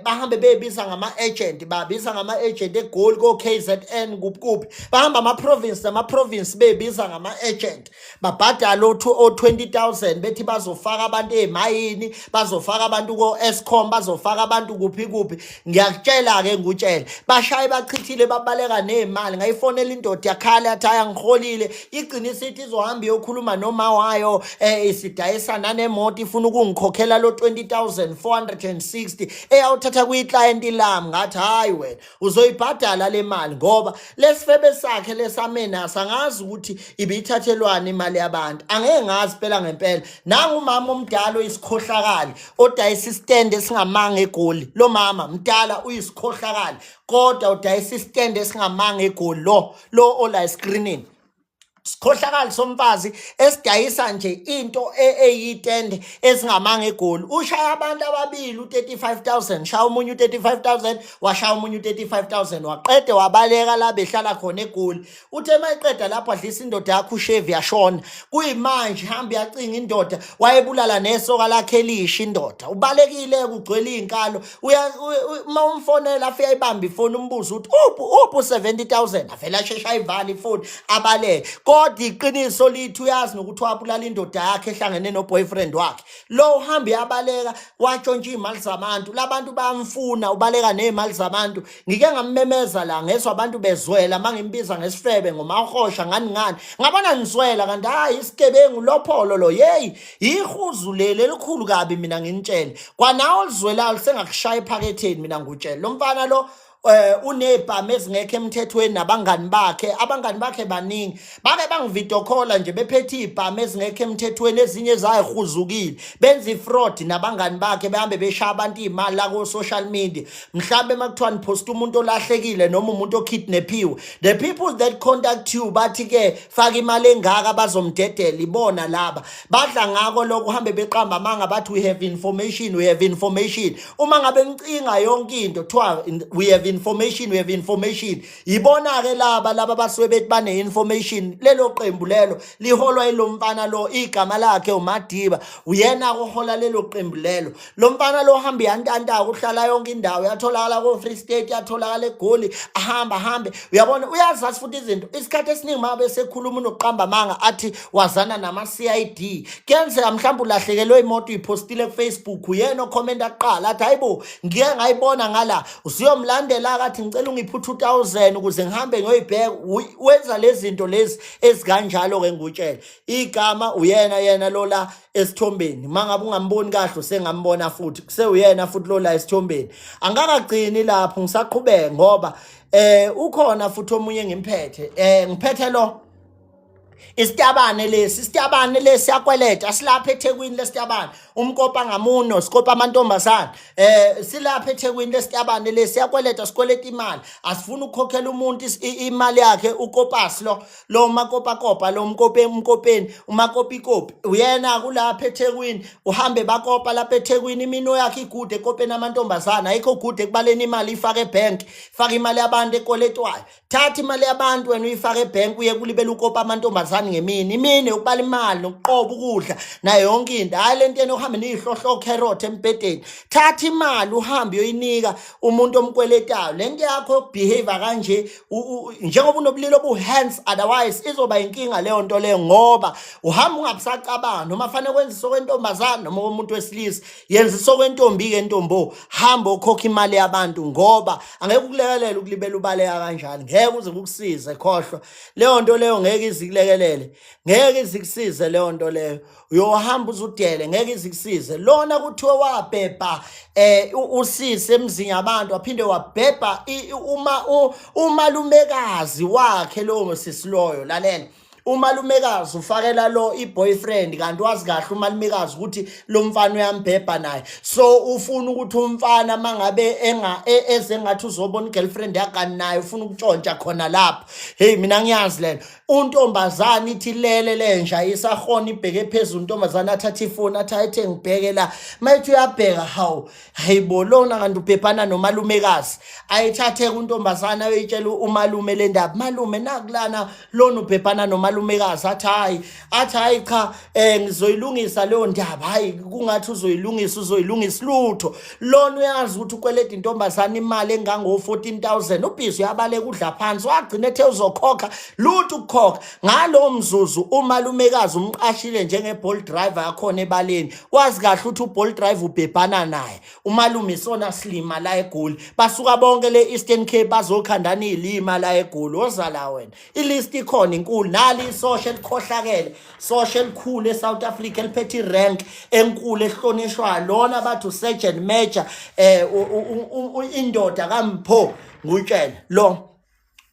bahambe bebiza ngama agent babiza ngama agent eGoli ko KZN kuphi bahamba ama province nama province bebiza ngama agent babhadala o-20000 bethi bazofaka abantu ey'mayini bazofaka abantu ko-escom bazofaka abantu kuphi kuphi ngiyakutshela-ke ngikutshele bashaye bachithile babaleka ney'mali ngayifonela indoda yakhala yathi hhayi angiholile igcine isithi izohamba iyokhuluma noma wayo um isidayisa nanemoto ifuna ukungikhokhela lo 20460 eyawuthatha kwiklayenti lami ngathi hhayi wena uzoyibhadala le mali ngoba lesifebe sakhe lesamenasa angazi ukuthi ibiyithathelwani imali yabantu angeke ngazi phela ngempela nangu umama omdala oyisikhohlakali odayisa isitende esingamanga egoli lo mama mdala uyisikhohlakali kodwa udayisa isitende esingamanga egoli lo lo ola escreenini. Sikhohlakali somfazi esidayisa nje into eyitende ezingamanga egoli. Ushaya abantu ababili u-35000, shaya omunye u-35000, washaya omunye u-35000, waqede wabaleka la behlala khona egoli. Uthe uma eqeda lapho adlisa indoda yakhe ushevi yashona. Kuyimanje hamba yacinga indoda, wayebulala nesoka lakhe elisha indoda. Ubalekile kugcwele iy'nkalo. Uma umfonela afike ayibambe ifoni umbuze ukuthi uphi uphi u-70000, avele asheshe ayivale ifoni abaleke. Kodwa iqiniso lithi uyazi nokuthi wabulala indoda yakhe ehlangene no-boyfriend wakhe. Lo uhamba uyabaleka watshontsha iy'mali zabantu, labantu bayamfuna, ubaleka ney'mali zabantu. Ngike ngammemeza la ngezwa abantu bezwela uma ngimbiza ngesifebe ngomahosha ngani ngani, ngabona ngiswela kanti hhayi isigebengu lopholo lo, yeyi yihuzu leli elikhulu kabi. Mina nginitshele kwanawe olizwelayo lisengakushaya ephaketheni. Mina ngikutshele lo mfana lo unezibhamu ezingekho emthethweni nabangani bakhe. Abangani bakhe baningi, bake bangivideo call nje bephethe izibhamu ezingekho emthethweni, ezinye zayihuzukile, benza ifraud nabangani bakhe, behambe beshaya abantu imali la ku social media. Mhlambe makuthiwa nipost umuntu olahlekile noma umuntu okidnapiwe, the people that contact you bathi ke faka imali engaka bazomdedela, ibona laba badla ngako lokho. Uhambe beqamba amanga bathi we have information, we have information. Uma ngabe nicinga yonke into kuthiwa we have information, we have information. Yibona ke laba basuke bethi bane information. Lelo qembu lelo liholwa yilo mfana lo, igama lakhe uMadiba, uyena ohola lelo qembu lelo. Lo mfana lo hamba yantanta uhlala yonke indawo, yatholakala ko Free State, yatholakala eGoli, ahamba hambe, uyabona uyazazi futhi izinto. Isikhathi esiningi mabe sekhuluma unokuqamba amanga athi wazana nama CID. Kuyenzeka mhlawumbe ulahlekelwe imoto, uyipostile ku Facebook, uyena okhomenta kuqala athi hayibo ngike ngayibona ngala, usuyomlandela akathi ngicela ungiphe u2000 ukuze ngihambe ngiyoyibheka. Wenza lezi zinto lezi ezikanjalo ke. Ngutshele igama, uyena yena lola esithombeni. Mangabe ungamboni kahle usengambona futhi, kusewuyena futhi lola esithombeni. Angakagcini lapho, ngisaqhubeka ngoba ukhona futhi omunye ngimphethe, ngiphethe lo isitabane lesi, isitabane lesi siyakweleta, silapha eThekwini lesitabane, umkopa ngamuno sikopa amantombazane. Silapha eThekwini lesitabane lesi siyakweleta, sikweleta imali, asifuni ukukhokhela umuntu imali yakhe. Ukopasi lo lo makopa kopa lo mkope umkopeni umakopi kopi, uyena kulapha eThekwini, uhambe bakopa lapha eThekwini. Imino yakhe igude ekopeni amantombazana, ayikho gude ekubaleni imali ifake ebank, faka imali yabantu ekoletwayo. Thatha imali yabantu wena uyifake ebank, uye kulibela ukopa amantombazane ngemini, imini yokubala imali nokuqoba ukudla nayo yonke into. Hayi lento yena uhambe niyihlohlo carrot embhedeni. Thatha imali uhambe uyoyinika umuntu omkweletayo. Lento yakho yokubehave kanje njengoba unobulili obu-hands, otherwise izoba inkinga leyo nto leyo, ngoba uhamba ungabusacabanga noma fanele kwenza isokwentombazane noma komuntu wesilisa. Yenza isokwentombi-ke ntombo, hamba ukhokha imali yabantu, ngoba angeke ukulekelela ukulibela ubaleka kanjani, ngeke uze kukusize. Khohlwa leyo nto leyo, ngeke izikulekelele, ngeke izikusize leyo nto leyo. Uyohamba uzudele, ngeke izikusize. Lona kuthiwe wabhebha usisi emzini yabantu, waphinde wabhebha uma umalumekazi wakhe lowo sisi loyo. Lalela, umalumekazi ufakela lo i-boyfriend, kanti wazi kahle umalumekazi ukuthi lo mfana uyambhebha naye, so ufuna ukuthi umfana mangabe enga eze ngathi uzobona i-girlfriend yakani naye ufuna ukutshontsha khona lapho. Hey, mina ngiyazi lento. Untombazana ithi lele lenja isahona ibheke phezulu, untombazana athatha ifoni athi ayithe ngibheke la, mayithi uyabheka, hawu hayibo lona kanti ubhebhana nomalumekazi. Ayithathe kuntombazana ayitshela umalume le ndaba, malume nakulana lona ubhebhana nomalumekazi. Athi hayi, athi hayi cha, ngizoyilungisa leyo ndaba. Hayi kungathi uzoyilungisa, uzoyilungisa lutho. Lona uyazi ukuthi ukweleta intombazana imali engango 14000, ubhizi uyabaleka udla phansi, wagcina ethe uzokhokha, lutho ukukhokha. Ngalowo mzuzu umalumekazi umqashile njenge-Bolt driver yakhona ebaleni, wazi kahle ukuthi u-Bolt driver ubhebhana naye umalume, isona silima la eGoli. Basuka bonke le Eastern Cape bazokhandana izilima la eGoli. Wozala wena, ilist ikhona inkulu. Nali isosha elikhohlakele, sosha elikhulu eSouth Africa eliphethe irank enkulu ehlonishwayo, lona bathi uSergeant Major, indoda kaMpho. Ngutshele lo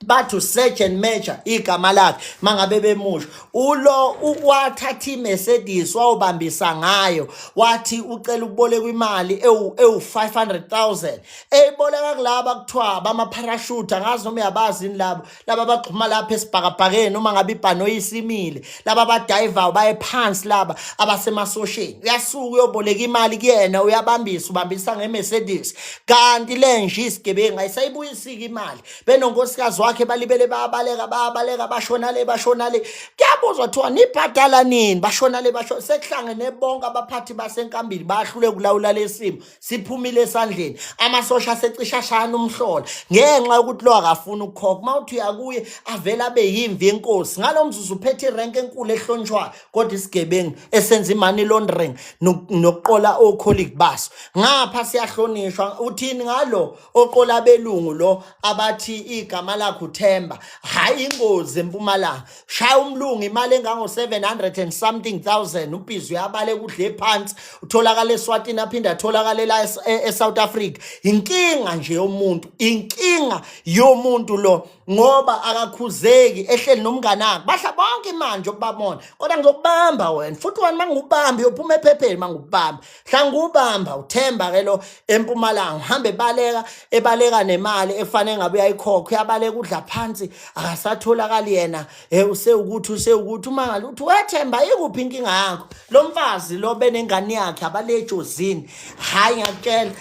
Bathi uSergeant Major igama lakhe mangabe bemusho. Ulo wathatha iMercedes wawubambisa ngayo, wathi ucela ukuboleka imali ewu 500,000 eyiboleka kulaba kuthiwa bama-parachute. Angazi noma uyabazi yini labo, laba abagxuma lapha esibhakabhakeni uma ngabe ibhanoyi isimile, laba abadayivayo baye phansi, laba abasemasosheni. Uyasuka uyoboleka imali kuyena, uyabambisa, ubambisa nge-Mercedes, kanti le nje isigebengu ayisayibuyisike imali. Benonkosikazi wakhe balibele bayabaleka, bayabaleka, bashona le, bashona le. Kuyabuzwa, kuthiwa nibhadala nini? Bashona le, bashona. Sekuhlangene bonke abaphathi basenkambini, bahlule kulawula lesimo, siphumile esandleni. Amasosha asecisha ashayana umhlola ngenxa yokuthi lo akafuni ukukhokha. Uma uthi uyakuye avele abe yimvi yenkosi ngalo mzuzu, uphethe irenke enkulu ehlonishwayo, kodwa isigebengu esenza i-money laundering nokuqola o-colleague baso ngapha siyahlonishwa. Uthini ngalo oqola abelungu lo abathi igama lakhe uThemba? Hayi, ingozi empumalanga, shaya umlungu imali engango 700 and something thousand, ubhizi uyabaleka, udle phansi, utholakala eSwatini, aphinde atholakale la eSouth Africa. Inkinga nje yomuntu, inkinga yomuntu lo, ngoba akakhuzeki, ehleli nomngane wakhe, bahla bonke imali nje okubabona. Kodwa ngizokubamba wena futhi wena, mangubamba uyophuma ephepheni, mangubamba hlangubamba. Uthemba ke lo empumalanga uhambe ebaleka, ebaleka nemali efanele ngabe uyayikhokha, uyabaleka, udla phansi, akasatholakali yena. Usewukuthi usewukuthi umangala uthi wethemba ikuphi inkinga yakho? Lo mfazi lo benengane yakhe abalejozini. Hayi, ngiyakutshela,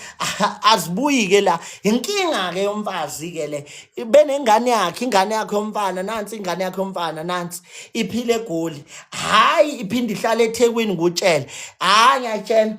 azibuyi ke la. Inkinga ke yomfazi ke le, benengane yakhe, ingane yakhe yomfana nansi, ingane yakhe yomfana nansi, iphile eGoli, hayi, iphinde ihlale eThekwini. Ngutshele, hayi, ngiyakutshela,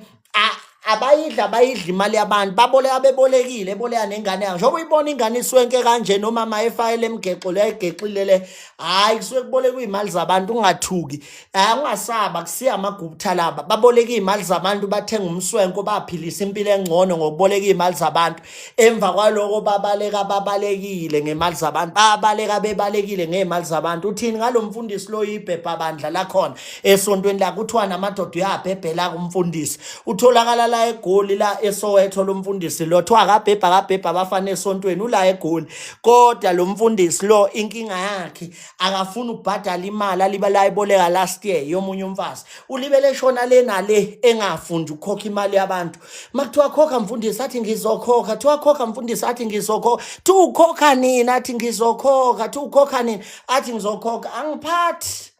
abayidla, abayidla imali yabantu, baboleka bebolekile, eboleka nengane yakhe. Njengoba uyibona ingane iswenke kanje, nomama efayele emgexo le ayigexile le, hhayi, kusuke kubolekwa iy'mali zabantu. Ungathuki, hayi, ungasaba, kusiya amagupta laba baboleka iy'mali zabantu, bathenga umswenko, baphilisa impilo engcono ngokuboleka iy'mali zabantu. Emva kwaloko babaleka, babalekile ngemali zabantu, babaleka bebalekile ngey'mali zabantu. Uthini ngalo mfundisi lo yibhebha bandla lakhona esontweni la kuthiwa namadoda uyabhebhela kumfundisi? Utholakala la eGoli, la eSoweto. Lo mfundisi lo kuthiwa akabhebha, akabhebha abafana esontweni, ula eGoli. Kodwa lo mfundisi lo inkinga yakhe akafuni ukubhadala imali alibala ayiboleka last year yomunye umfazi. Ulibele eshona le nale, engafundi ukukhokha imali yabantu. Makuthiwa khokha mfundisi, athi ngizokhokha. Kuthiwa khokha mfundisi, athi ngizokhokha. Thi ukhokha nini? Athi ngizokhokha. Thi ukhokha nini? Athi ngizokhokha. Angiphathi,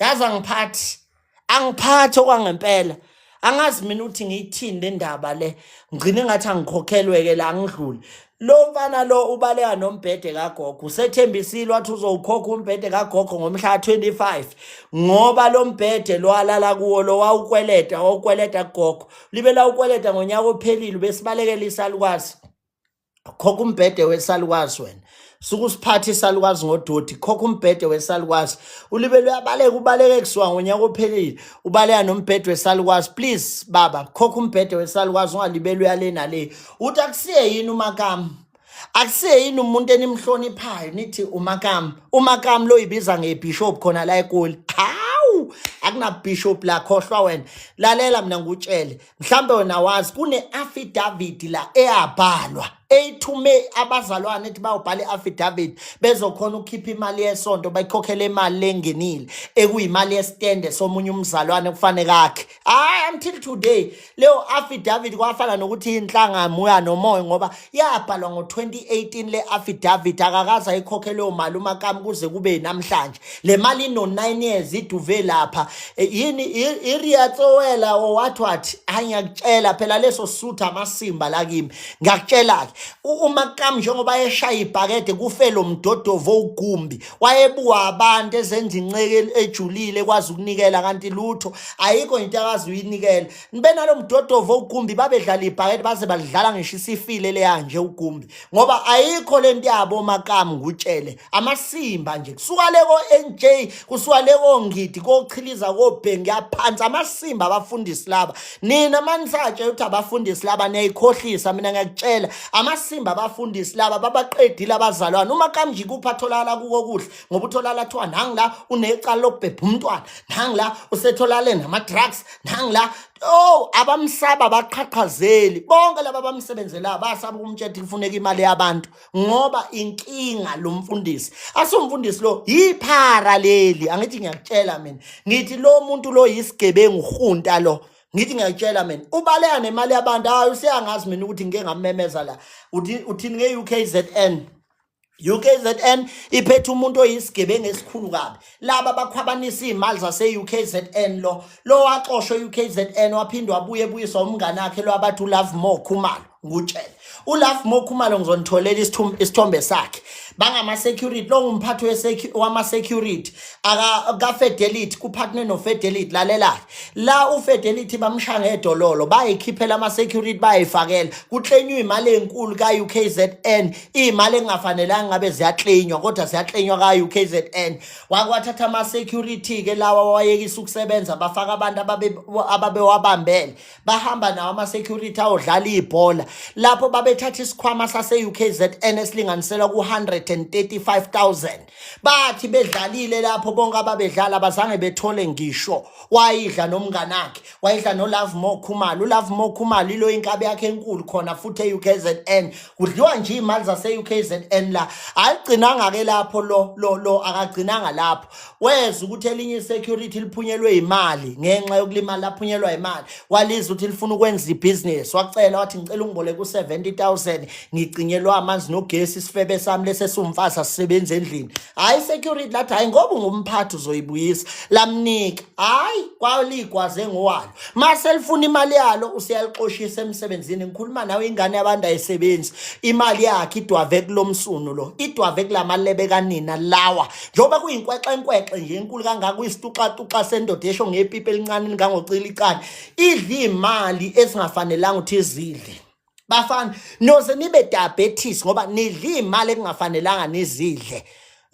yazi, angiphathi, angiphathi okwangempela. Angazi mina ukuthi ngiyithini le ndaba le. Ngigcine ngathi angikhokhelwe-ke la, ngidlule. Lo mfana lo ubaleka nombhede kagogo, usethembisile wathi uzowukhokha umbhede kagogo ngomhla ka-25, ngoba lo mbhede lo alala kuwo lo wawukweleta, wawukweleta kugogo, libe lawukweleta ngonyaka ophelile. Besibalekela isalukwazi. Khokha umbhede wesalukwazi wena, suke usiphatha isalukwazi ngodoti. Khokha umbhede wesalukwazi. Ulibele uyabaleka, ubaleke kusuka ngonyaka ophelile, ubaleka nombhede wesalukwazi. Please baba, khokha umbhede wesalukwazi, ungalibeli uyale nale. Uthi akusiye yini umakami? Akusiye yini umuntu enimhloniphayo nithi umakami? Umakami lo yibiza ngebishop khona la eGoli. Hawu, akunabishop la, khohlwa wena. Lalela mina ngikutshele, mhlambe wena wazi kune-affidavit la eyabhalwa, eyithume abazalwane ethi bayobhala i-affidavit bezokhona ukukhipha imali yesonto, bayikhokhele imali lengenile ekuyimali yesitende somunye umzalwane kufanele kakhe. Hayi, until today leyo affidavit kwafana nokuthi inhlangano uya nomoya, ngoba yabhalwa ngo-2018 le affidavit. Akakaze ayikhokhe leyo mali umakami kuze kube namhlanje. Le mali ino-9 years iduve lapha. Yini iriyatsowela or what what? Hayi, ngiyakutshela phela, leso sutha amasimba la kimi. Ngiyakutshela-ke, umakami njengoba eshaya ibhakede kufe lo mdodovo owugumbi, wayebuka abantu ezenza inceke ejulile kwazi ukunikela, kanti lutho, ayikho into akazi uyinikela. Benalo mdodovo owugumbi, babedlala ibhakede baze badlala ngisho isifile leya nje ugumbi, ngoba ayikho lento yabo makamu. Ngutshele, amasimba nje kusuka le ko-NJ, kusuka le koNgidi, kochiliza, kobhengi yaphansi, amasimba abafundisi laba. Nina manisatshe ukuthi abafundisi laba, niyayikhohlisa. Mina ngiyakutshela, amasimba abafundisi laba, babaqedile abazalwane. Uma kamnje kuphi atholakala kuko kuhle, ngoba utholakala kuthiwa nangi la unecala lokubhebha umntwana, nangi la usetholakale nama-drugs, nangi la. Oh, abamsaba abaqhaqhazeli bonke laba abamsebenzelayo basaba ukumtshela ukuthi kufuneka imali yabantu ngoba inkinga lo mfundisi asumfundisi lo yiphara leli. Angithi ngiyakutshela mina, ngithi lo muntu lo yisigebengu uhunta lo. Ngithi ngiyakutshela mina, ubaleka nemali yabantu. Hayi, useyangazi mina ukuthi ngike ngamemeza la. Uthi uthini nge-UKZN? UKZN iphethe umuntu oyisigebengu esikhulu kabi. Laba bakhwabanisa izimali zase-UKZN. Lo waxoshwa e-UKZN, waphinde wabuye ebuyiswa umngane wakhe lo abathi uLove More Khumalo. Ngutshele uLove More Khumalo, ngizonitholela isithombe sakhe. Bangama-security, lo ngumphathi wama-security aka ka-Fidelity, kuphathne no-Fidelity. Lalela la, uFidelity bamshaya ngedololo, bayikhiphela ama-security, bayifakela kuklenywa imali enkulu ka-UKZN, iy'mali engafanelanga ngabe ziyaklenywa kodwa ziyaklenywa ka-UKZN. Wakwathatha ama-security-ke lawa, wayekisa ukusebenza, bafaka abantu ababewabambele, bahamba nawo ama-security awodlala ibhola lapho babethatha isikhwama sase-UKZN esilinganiselwa ku-135,000. Bathi bedlalile lapho, bonke ababedlala abazange bethole ngisho. Wayidla nomnganakhe, wayidla noLove More Khumalo. ULove More Khumalo ilo inkabi yakhe enkulu khona futhi e-UKZN. Kudliwa nje iy'mali zase-UKZN la. Ayigcinanga-ke lapho lo akagcinanga lapho, weza ukuthi elinye i-security liphunyelwe imali ngenxa yokulimala, laphunyelwa imali, walizwa ukuthi lifuna ukwenza ibhizinisi, wacela wathi, "Ngicela ungiboleke u-70,000, ngicinyelwa amanzi nogesi, isifebe sami lesi esiwumfazi asisebenzi endlini." Hhayi, i-security lathi, "Hhayi, ngoba ungumphathi uzoyibuyisa." Lamnika. Hhayi, kwaligwaze ngowalo. Mase lifuna imali yalo, useyalixoshisa emsebenzini. Ngikhuluma nawe, ingane yabantu ayisebenzi, imali yakhe idwave kulo msunu lo, idwave kulamalebe kanina lawa, njengoba kuyinkwexe nje enkulu kangaka, kuyisituxatuxa sendoda esho ngepipi elincane lingangocila icane, idla iy'mali ezingafanelanga ukuthi izidle. Bafana, noze nibe diabetes ngoba nidla iy'mali ekungafanelanga nizidle.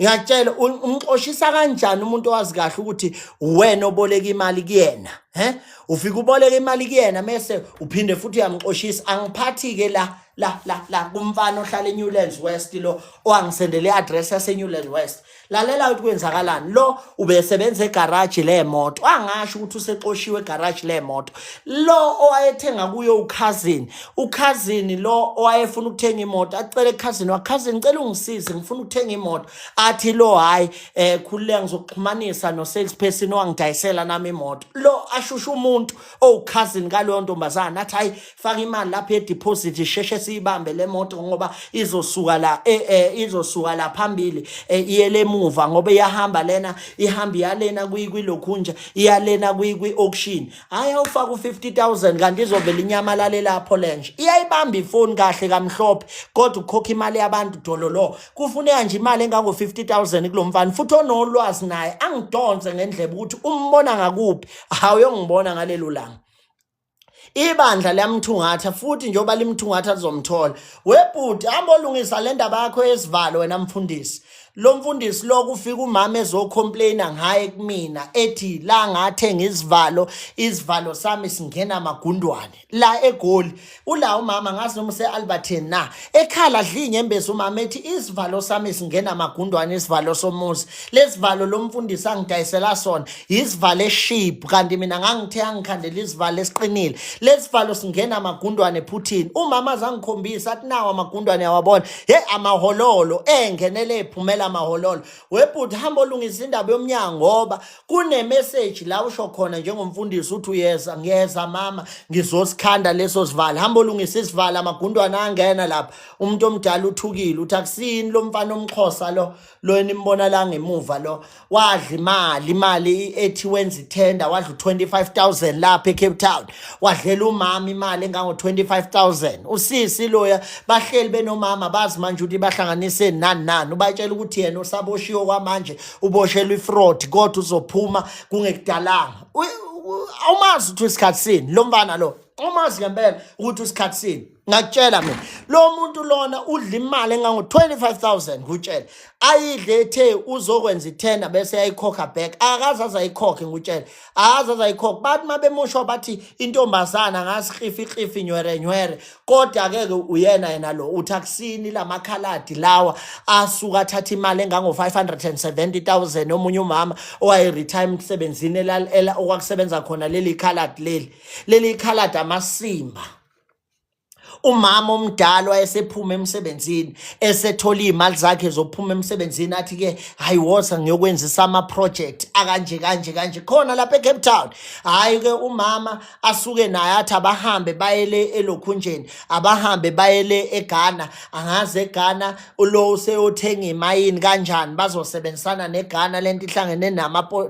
Ngiyakutshela, umxoshisa kanjani umuntu owazi kahle ukuthi wena oboleka imali kuyena? He, ufika uboleka imali kuyena, mese uphinde futhi uyamxoshisa. Angiphathi-ke la la la la kumfana ohlala eNewlands West, lo owangisendele i-address yaseNewlands West. Lalela ukuthi kwenzakalani. Lo ubesebenza egaraji lemoto, angasho ukuthi usexoshiwe egaraji lemoto. Lo owayethenga kuyo ucousin, ucousin lo owayefuna ukuthenga imoto, acele cousin wa cousin, "Ngicela ungisize, ngifuna ukuthenga imoto." Athi lo, "Hayi, khululeka, ngizokuxhumanisa no salesperson owangidayisela nami imoto." Lo ashusha umuntu owucousin kaloyo ntombazana, athi, "Hayi, faka imali lapha ye-deposit, isheshe siyibambe le moto ngoba izosuka la izosuka la phambili iyele emuva ngoba iyahamba lena, ihamba iyalena kwilokhunja, iyalena kwi-auction." Hhayi, awufaka u-50,000 kanti izovela inyamalale lapho lenje. Iyayibamba ifoni kahle kamhlophe, kodwa ukukhokha imali yabantu dololo. Kufuneka nje imali engango-50,000 kulo mfana. Futhi onolwazi naye angidonse ngendlebe ukuthi umbona ngakuphi. Awuyongibona ngalelo langa. Ibandla liyamthungatha futhi, njengoba limthungatha lizomthola. Webhuti, hamba olungisa le ndaba yakho yesivalo wena mfundisi. Lo mfundisi lo, kufika umama ezocomplaina ngaye kumina, ethi la ngathenga isivalo, isivalo sami singena amagundwane. La eGoli ula umama, ngazi noma use-Alberton na, ekhala dla inyembezi umama, ethi isivalo sami singena amagundwane, isivalo somuzi. Lesivalo lo mfundisi angidayisela sona isivalo eship, kanti mina ngangithe angikhandela isivalo esiqinile. Lesivalo singena amagundwane ephuthini. Umama azangikhombisa, athi nawo amagundwane, yawabona he, amahololo engenele ephumela amahololo. Webhuti, hamba olungisa indaba yomnyango ngoba kunemessage la usho khona njengomfundisi uthi uyeza, "Ngiyeza mama, ngizosikhanda leso sivalo." Hamba olungisa isivalo, amagundwane angena lapha. Umuntu omdala uthukile, uthi akusini lo mfana omxhosa lo enimbona la ngemuva, lo wadla imali, imali ethi wenza ithenda, wadla u-25,000 lapha eCape Town, wadlela umama imali engango-25,000. Usisi loya bahleli benomama, bazi manje ukuthi bahlanganise nani nani. Ubatshela ukuthi yena usaboshiwe kwamanje, uboshelwe ifraud, kodwa uzophuma kungekudalanga. Awumazi ukuthi isikhathi sini lo mfana lo, awumazi ngempela ukuthi isikhathi sini. Ngakutshela mina, lo muntu lona udla imali engango-25,000, ngutshela, ayidle ethe uzokwenza ithenda bese yayikhokha back. Akaze azayikhokhe, ngutshela, akaze azayikhokhe. Bathi uma bemusho bathi intombazana ngasihlifi hlifi nywere nywere, kodwa-ke ke uyena yena lo uthi akusini lamakhaladi lawa asuka athatha imali engango-570,000 omunye umama owaye-retire emsebenzini okwakusebenza khona leli khaladi leli leli khaladi amasimba. Umama omdala wayesephuma emsebenzini, esethola iy'mali zakhe zokuphuma emsebenzini, athi-ke hayi woza ngiyokwenzisa ama-project akanje kanje kanje khona lapha eCape Town. Hhayi-ke umama asuke naye athi abahambe bayele elokhunjeni, abahambe bayele eGhana, angazi eGhana lo useyothenga imayini kanjani, bazosebenzisana neGhana lento ihlangene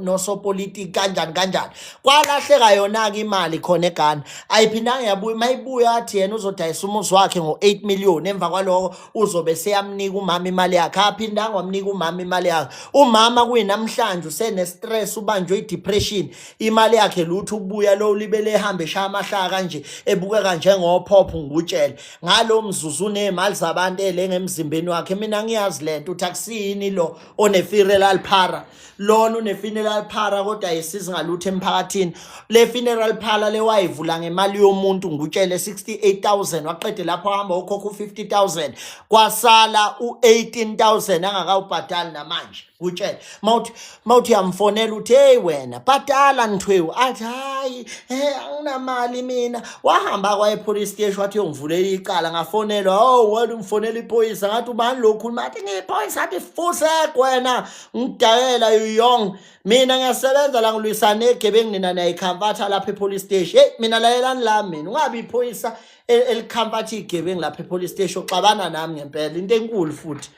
nosopolitiki kanjani kanjani. Kwalahleka yona-ke imali khona eGhana, ayiphindanga yabuya. Mayibuya athi yena uzodayisa umuzi wakhe ngo-8 million, emva kwaloko uzobe seyamnika umama imali yakhe. Aphindanga wamnika umama imali yakhe. Umama kuyinamhlanje usene-stress, ubanjwe i-depression, imali yakhe lutho. Ubuya lo ulibele ehambe eshaya amahlaka kanje, ebukeka njengophopho, ngikutshele ngalo mzuzu uney'mali zabantu ele ngemzimbeni wakhe. Mina ngiyazi le nto, uthi akusiyini lo one-funeral parlour lona, une-funeral parlour kodwa ayisizi ngalutho emphakathini. Le funeral parlour le wayivula ngemali yomuntu, ngutshele, 68,000, waqede lapho wahamba ukhokha u-50,000, kwasala u-18,000 angakawubhadali namanje. Kutshele, mawuthi uyamfonela uthi hey wena bhadala nthwewu, athi hayi anginamali mina. Wahamba kwaye police station wathi uyongivulela icala. Ngafonelwa, oh wena ungifonela iphoyisa. Ngathi ubani lo khuluma? Athi ngiyiphoyisa. Athi fusek wena, ngidayela yong mina ngiyasebenza la, ngilwisana negebengu, nina niyayikhamfatha lapha e-police station. Hey mina lalelani la, mina ungabi iphoyisa elikhamfatha igebengu lapha e-police station, uxabana nami ngempela into enkulu futhi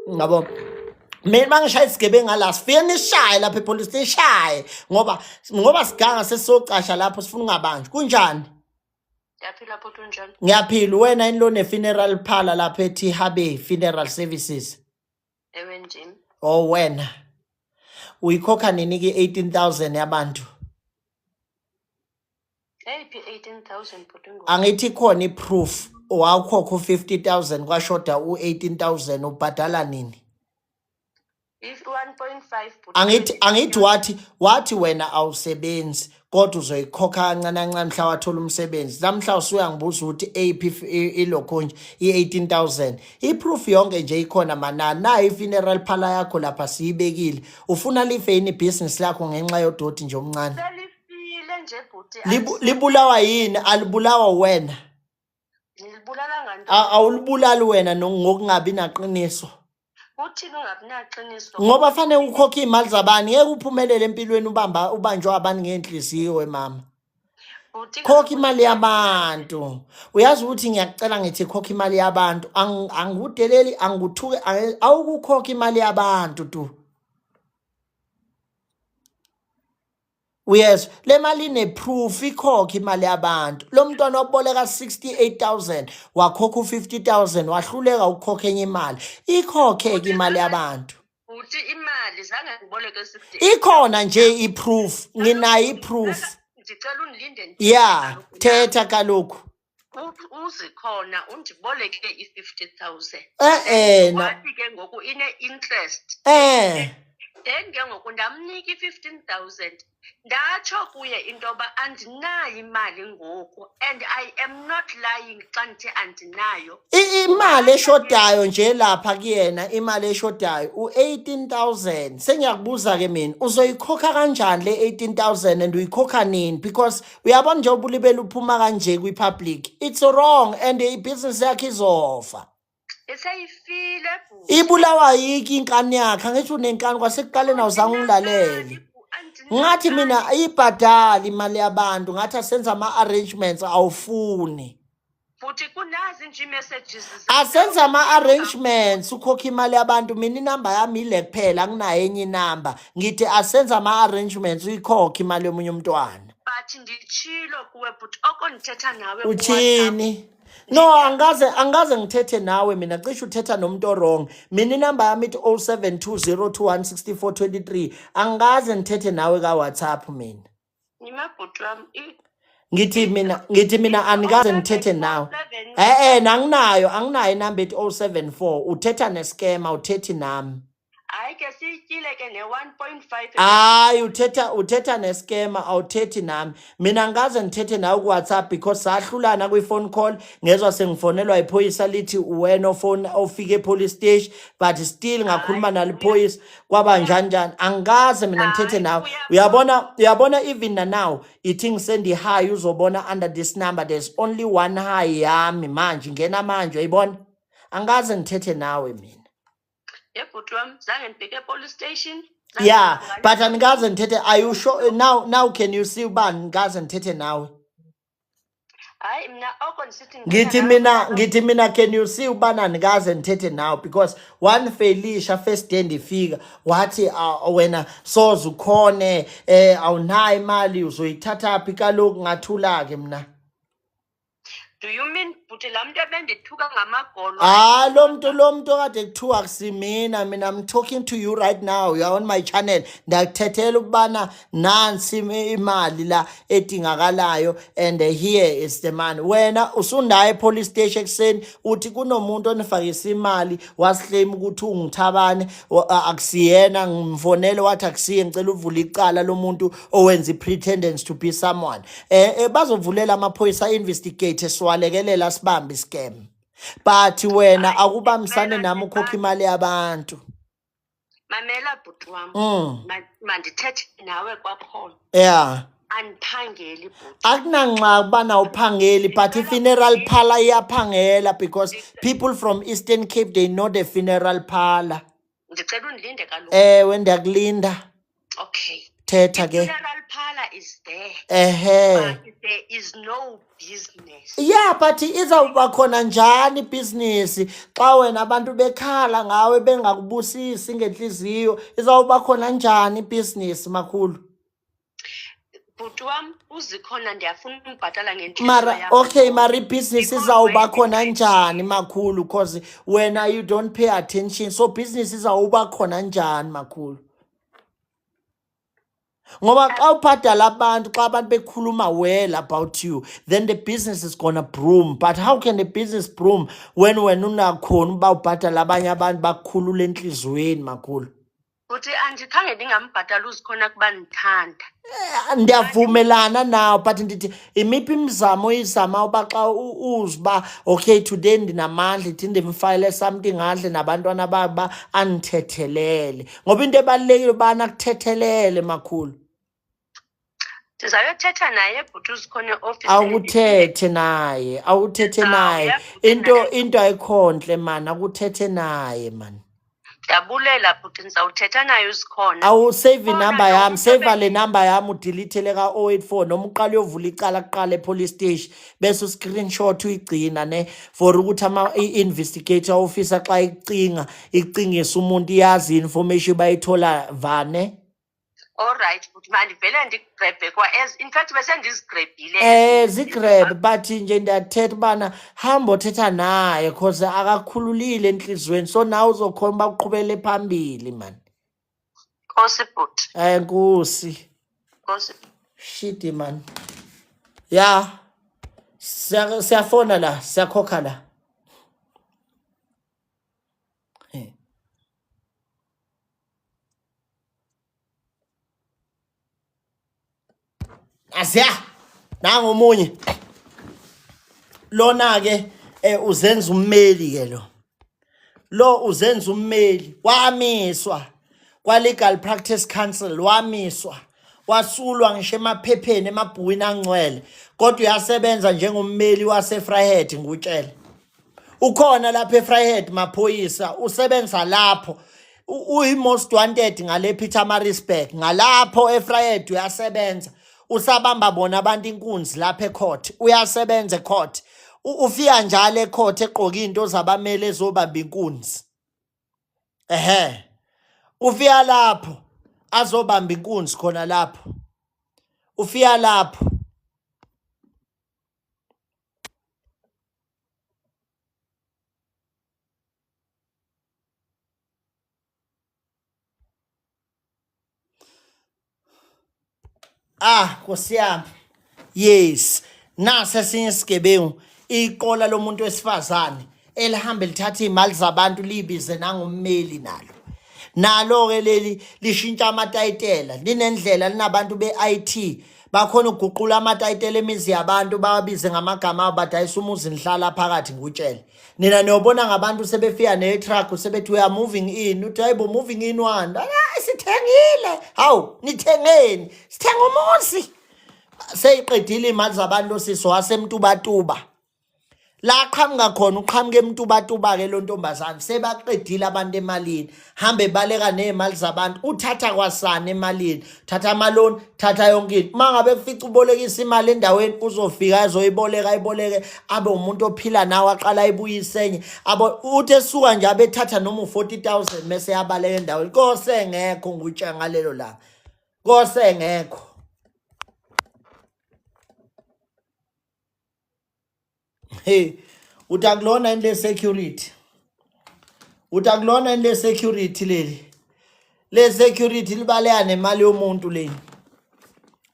ngabo. Mina bangishaya isigebengu ngala, sifike nishaye lapha e-police station, shaye ngoba siganga sesizocasha lapho, sifuna ungabanjwa. Kunjani? Ngiyaphila bhuti, unjani? Ngiyaphila. Wena yini lo ne-funeral parlour lapha ethi Habe Funeral Services? Ewe, ndim. Oh wena uyikhokha nini ke 18,000 yabantu? Eyiphi 18,000 bhuti ngoku? Angithi khona i-proof, wawukhokha u-50,000 kwashoda u-18,000, ubhadala nini? If 1.5 bhuti. Angithi wathi wena awusebenzi kodwa uzoyikhokha kancane kancane mhla wathola umsebenzi. Namhla usuyangibuza ukuthi eyiphi ilokhu nje i-18000. I-proof yonke nje ikhona manani, nayo i-funeral parlour yakho lapha siyibekile. Ufuna life yini ibhizinisi lakho ngenxa yodoti nje omncane? Selifile nje bhuti. Libulawa yini? Alibulawa wena. Ngilibulala ngantoni? Awulibulali wena ngokungabi naqiniso. Uthini ungabi naqiniso? Ngoba fanele ukhokhe iy'mali zabani, ngeke uphumelele empilweni ubamba ubanjwe abantu ngenhliziyo wemama. Bhuti, Khokha imali yabantu. Uyazi ukuthi ngiyakucela, ngithi khokha imali yabantu. Angikudeleli, angikuthuke, awukukhokha imali yabantu tu. Uyezwa, le mali ine-proof, ikhokhe imali yabantu. Lo mntwana waboleka 68,000, wakhokha u-50,000, wahluleka ukukhokha enye imali. Ikhokhe-ke imali yabantu. Bhuti, imali zange ngiboleke 68. Ikhona nje i-proof, nginayo i-proof. Ndicela undilinde ndithethe Ya, kaloku. Thetha kaloku. Uzikhona undiboleke i-50,000. Eh na Wathi ke ngoku ine-interest. Then ke ngoku ndamnika i-15,000, ndatsho kuye into yoba andinayo imali ngoku, and I am not lying xa ndithe andinayo. Imali eshodayo nje lapha kuyena, imali eshodayo u-18,000. Sengiyakubuza ke mina, uzoyikhokha kanjani le 18,000 and uyikhokha nini? Because uyabona nje ubulibele uphuma kanje kwi-public, it's wrong and ibhizinisi yakhe izofa. Eseyifile bhuti. Ibulawa yiki inkani yakhe. Angithi unenkani kwasekuqaleni, awuzange ungilalele. Ngathi mina ayibhadali imali yabantu, ngathi asenza ama-arrangements, awufuni. Futhi kunazi nje ii-messages. Asenze ama-arrangements ukhokha imali yabantu. Mina inamba yami ile kuphela, anginayo enye inamba. Ngithi asenze ama-arrangements uyikhokhe imali yomunye umntwana. But nditshilo kuwe bhuti, oko ndithetha nawe kuWhatsApp. Uthini? No, angaze ngithethe nawe mina, cishe uthetha nomuntu o-wrong. Mina inamba yami ithi 0720216423, angikaze ngithethe nawe ka-WhatsApp mina. Nyima bhuti wam. Ngithi mina, ngithi mina andikaze ngithethe nawe. Eh eh anginayo, anginayo inamba ethi 074. Uthetha nescammer, uthethi nami. Hayi ke siyityile ke ne-1.5. Hayi, uthetha nescammer, awuthethi nami. Mina ngikaze ngithethe nawe ku-WhatsApp because sahlulana kwi-phone call, ngezwa sengifonelwa iphoyisa lithi uwena ofona ofike e-police station, but still ngakhuluma nalo iphoyisa kwaba njani njani. Angikaze mina ngithethe nawe. Uyabona even na now ithi ngisend i-hi, uzobona under this number there's only one hi yami manje, ngena manje uyayibona. Angikaze ngithethe nawe mina. Yebhuti wam, zange ndibheke e-police station. Zange Yeah, ndibhekane. But andikaze ngithethe. Are you sure now? Now can you see uba ngikaze ngithethe nawe? Hayi, mna oko ndisithi ndithetha Ngithi nawe, mina, mntana. Ngithi mina, can you see ubana ndikaze ndithethe nawe? Because one Felicia, first day ndifika, wathi wena soze ukhone, awunayo imali, uzoyithatha phi kaloku? Ngathula ke mna. Do you mean, bhuti, laa mntu ebendithuka ngamagolo? Ah, lo muntu okade kuthiwa kusimina mina. I'm talking to you right now, you are on my channel. Ndiyakuthethela ukubana nansi imali la edingakalayo and here is the money. Wena usundayo epolice station ekuseni, uthi kunomuntu onifakisa imali, wasiclaim ukuthi ungithabane, akusiyena. Ngimfonele wathi akusiye, ngicela uvule icala lomuntu owenza i-pretendence to be someone. Bazovulela amaphoyisa, investigate, siwalekelela, sibambe iscam, but wena Hayi, akubambisane ngicela nami ukhokha ndibambe. imali yabantu. Mamela, bhuti wam. Mandithethe nawe kwakhona. Andiphangeli, bhuti. Akunanxa ubana uphangeli, but i-funeral parlor iyaphangela because people from Eastern Cape, they know the funeral parlor. Ndicela undilinde kaloku. Ewe, ndiyakulinda. Okay. Thetha ke. I-funeral parlor is there, but there is no business. Yeah, but izawuba khona njani ibhizinisi xa wena abantu bekhala ngawe, bengakubusisi ngenhliziyo? Izawuba khona njani ibhizinisi, makhulu? Bhuti wam, uzikhona ndiyafuna umbhatala ngentliziyo Mara yam. okay, mara ibhizinisi Because izawuba wena khona njani, makhulu? Because wena you don't pay attention, so business izawuba khona njani, makhulu? Ngoba xa ubhadala abantu, xa abantu bekhuluma well about you, then the business is gonna broom. But how can the business broom when wena unakhona uba ubhadala abanye abantu bakukhulula entliziyweni, makhulu? Bhuti, andikhange ndingambhatali uzikhona kuba ndithanda. Ndiyavumelana nawo, but ndithi imiphi imizamo oyizama uba xa uze uba okay, today ndinamandla, ithi ndimfayile something, adle nabantwana babo, uba andithethelele, ngoba into ebalulekile ubana akuthethelele, makhulu. Ndizayothetha naye, bhuti, uzikhona eofisini. Awuthethe naye, awuthethe naye. Ndizawuya, bhuti, Into naye. into ayikho ntle man, akuthethe naye man. Ndiyabulela, bhuti, ndizawuthetha naye uzikhona. Awusave Khona inamba lo yami, mntu save le namba yami, udelete le ka-084, noma uqala uyovula icala kuqala e-police station, bese uscreenshot uyigcina ne for ukuthi ama-investigator officer xa icinga icingisa umuntu, iyazi i-information bayithola vane. All right, bhuti, mandivele ndigrabhe kwa as in fact besendizigrebhile. Zigrab, but nje ndiyathetha ubana hamba othetha naye cause akakhululile enhliziyweni, so nawe uzokhona uba uqhubele phambili man. Nkosi, bhuti. Nkosi. Nkosi. Shit man, ya siyafona la, siyakhokha la. Asiya nangomunye lona ke, uzenza ummeli ke lo uzenza ummeli, wamiswa kwa Legal Practice Council, wamiswa, wasulwa ngisho emaphepheni, emabhukwini angcwele, kodwa uyasebenza njengommeli wase-Vryheid. Ngikutshele, ukhona lapha eVryheid, maphoyisa, usebenza lapho. Uyi-most wanted ngale Pietermaritzburg, ngalapho eVryheid uyasebenza, usabamba bona abantu inkunzi lapha ecourt, uyasebenza ecourt. Ufika njalo ecourt egqoke into zabameli ezobamba inkunzi. Ehe, ufika lapho azobamba inkunzi khona lapho, ufika lapho. Ah, Nkosi yami. Yes, nasi esinye isigebengu, iqola lomuntu wesifazane elihambe lithatha iy'mali zabantu liyibize nangommeli nalo. Nalo-ke leli lishintsha amatayitela, linendlela linabantu be-IT bakhona ukuguqula amatayitela emizi yabantu bawabize ngamagama abo badayisa umuzi nihlala phakathi ngikutshele. Nina niyobona ngabantu sebefika ne-truck sebethi we are moving in, uthi hayibo moving in one. Hayi sithengile. Hawu nithengeni? Sithenga umuzi. Seyiqedile imali zabantu sisi wasemtubatuba. La qhamuka khona uqhamuka emtubatuba ke lo ntombazane sebaqedile abantu emalini. Hambe baleka nezimali zabantu uthatha kwasana emalini. Thatha amaloni, thatha yonke into. Uma ngabe kufica ubolekisa imali endaweni uzofika azoyiboleka ayiboleke abe umuntu ophila nawe aqala ayibuyise enye. Abo uthi esuka nje abethatha noma u40000 mese yabaleka endaweni. Kose ngekho ngikutsha ngalelo langa. Kose ngekho. Hey, uthi akulona yini le security? Uthi akulona yini le security leli? Le security libaleka nemali yomuntu leli.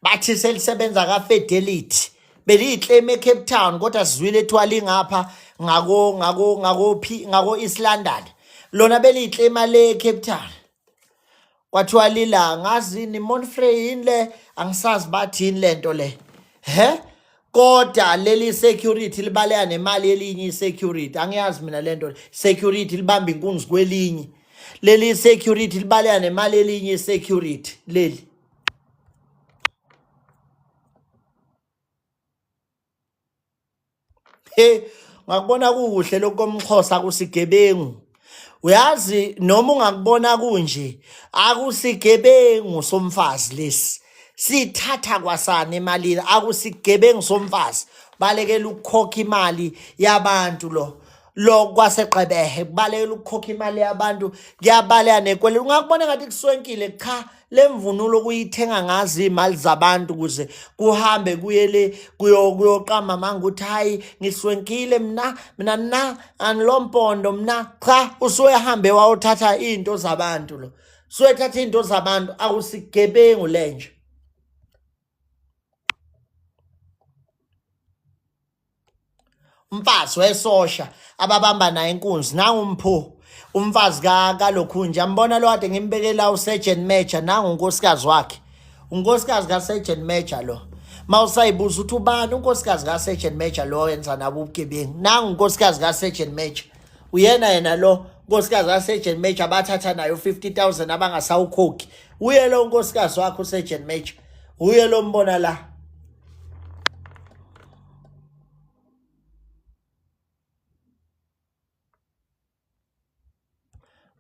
Bathi selisebenza ka Fidelity. Beliyiclaim eCape Town kodwa sizwile ethiwa lingapha ngako ngako ngako ngako East London. Lona beliyiclaima le Cape Town. Kwathiwa lila ngazini Monfrey yini le angisazi bathi yini lento le. He? Kodwa leli security libaleka nemali yelinye i-security angiyazi mina lento security libamba inkunzi kwelinye leli security libaleka nemali yelinye i-security leli. He, ngakubona kukuhle lokhu komXhosa kusigebengu. Uyazi noma ungakubona kunje akusigebengu somfazi lesi. Sithatha kwasana emalini akusigebengu somfazi. Balekela ukukhokha imali yabantu lo. Lo kwaseqebehe kubalekela ukukhokha imali yabantu kuyabaleka nekwele. Ungakubona ngathi kuswenkile cha lemvunulo kuyithenga ngazo iy'mali zabantu ukuze kuhambe kuye le kuyoqamba manga ukuthi hhayi ngiswenkile mna mina na anilompondo mna cha usuehambe wawuthatha iy'nto zabantu lo suethatha iy'nto zabantu akusigebengu lenje. Umfazi wesosha ababamba naye inkunzi nangu umphu umfazi kalokhunja ambona lo kade ngimbekela uSergeant Major nangu unkosikazi wakhe unkosikazi kaSergeant Major lo mawusayibuza ukuthi ubani unkosikazi kaSergeant Major lo wenza nabo ubugebengu nangu unkosikazi kaSergeant Major uyena yena lo unkosikazi kaSergeant Major abathatha nayo 50000 abangasawukhokhi uye lo unkosikazi wakhe uSergeant Major uye lo mbona la.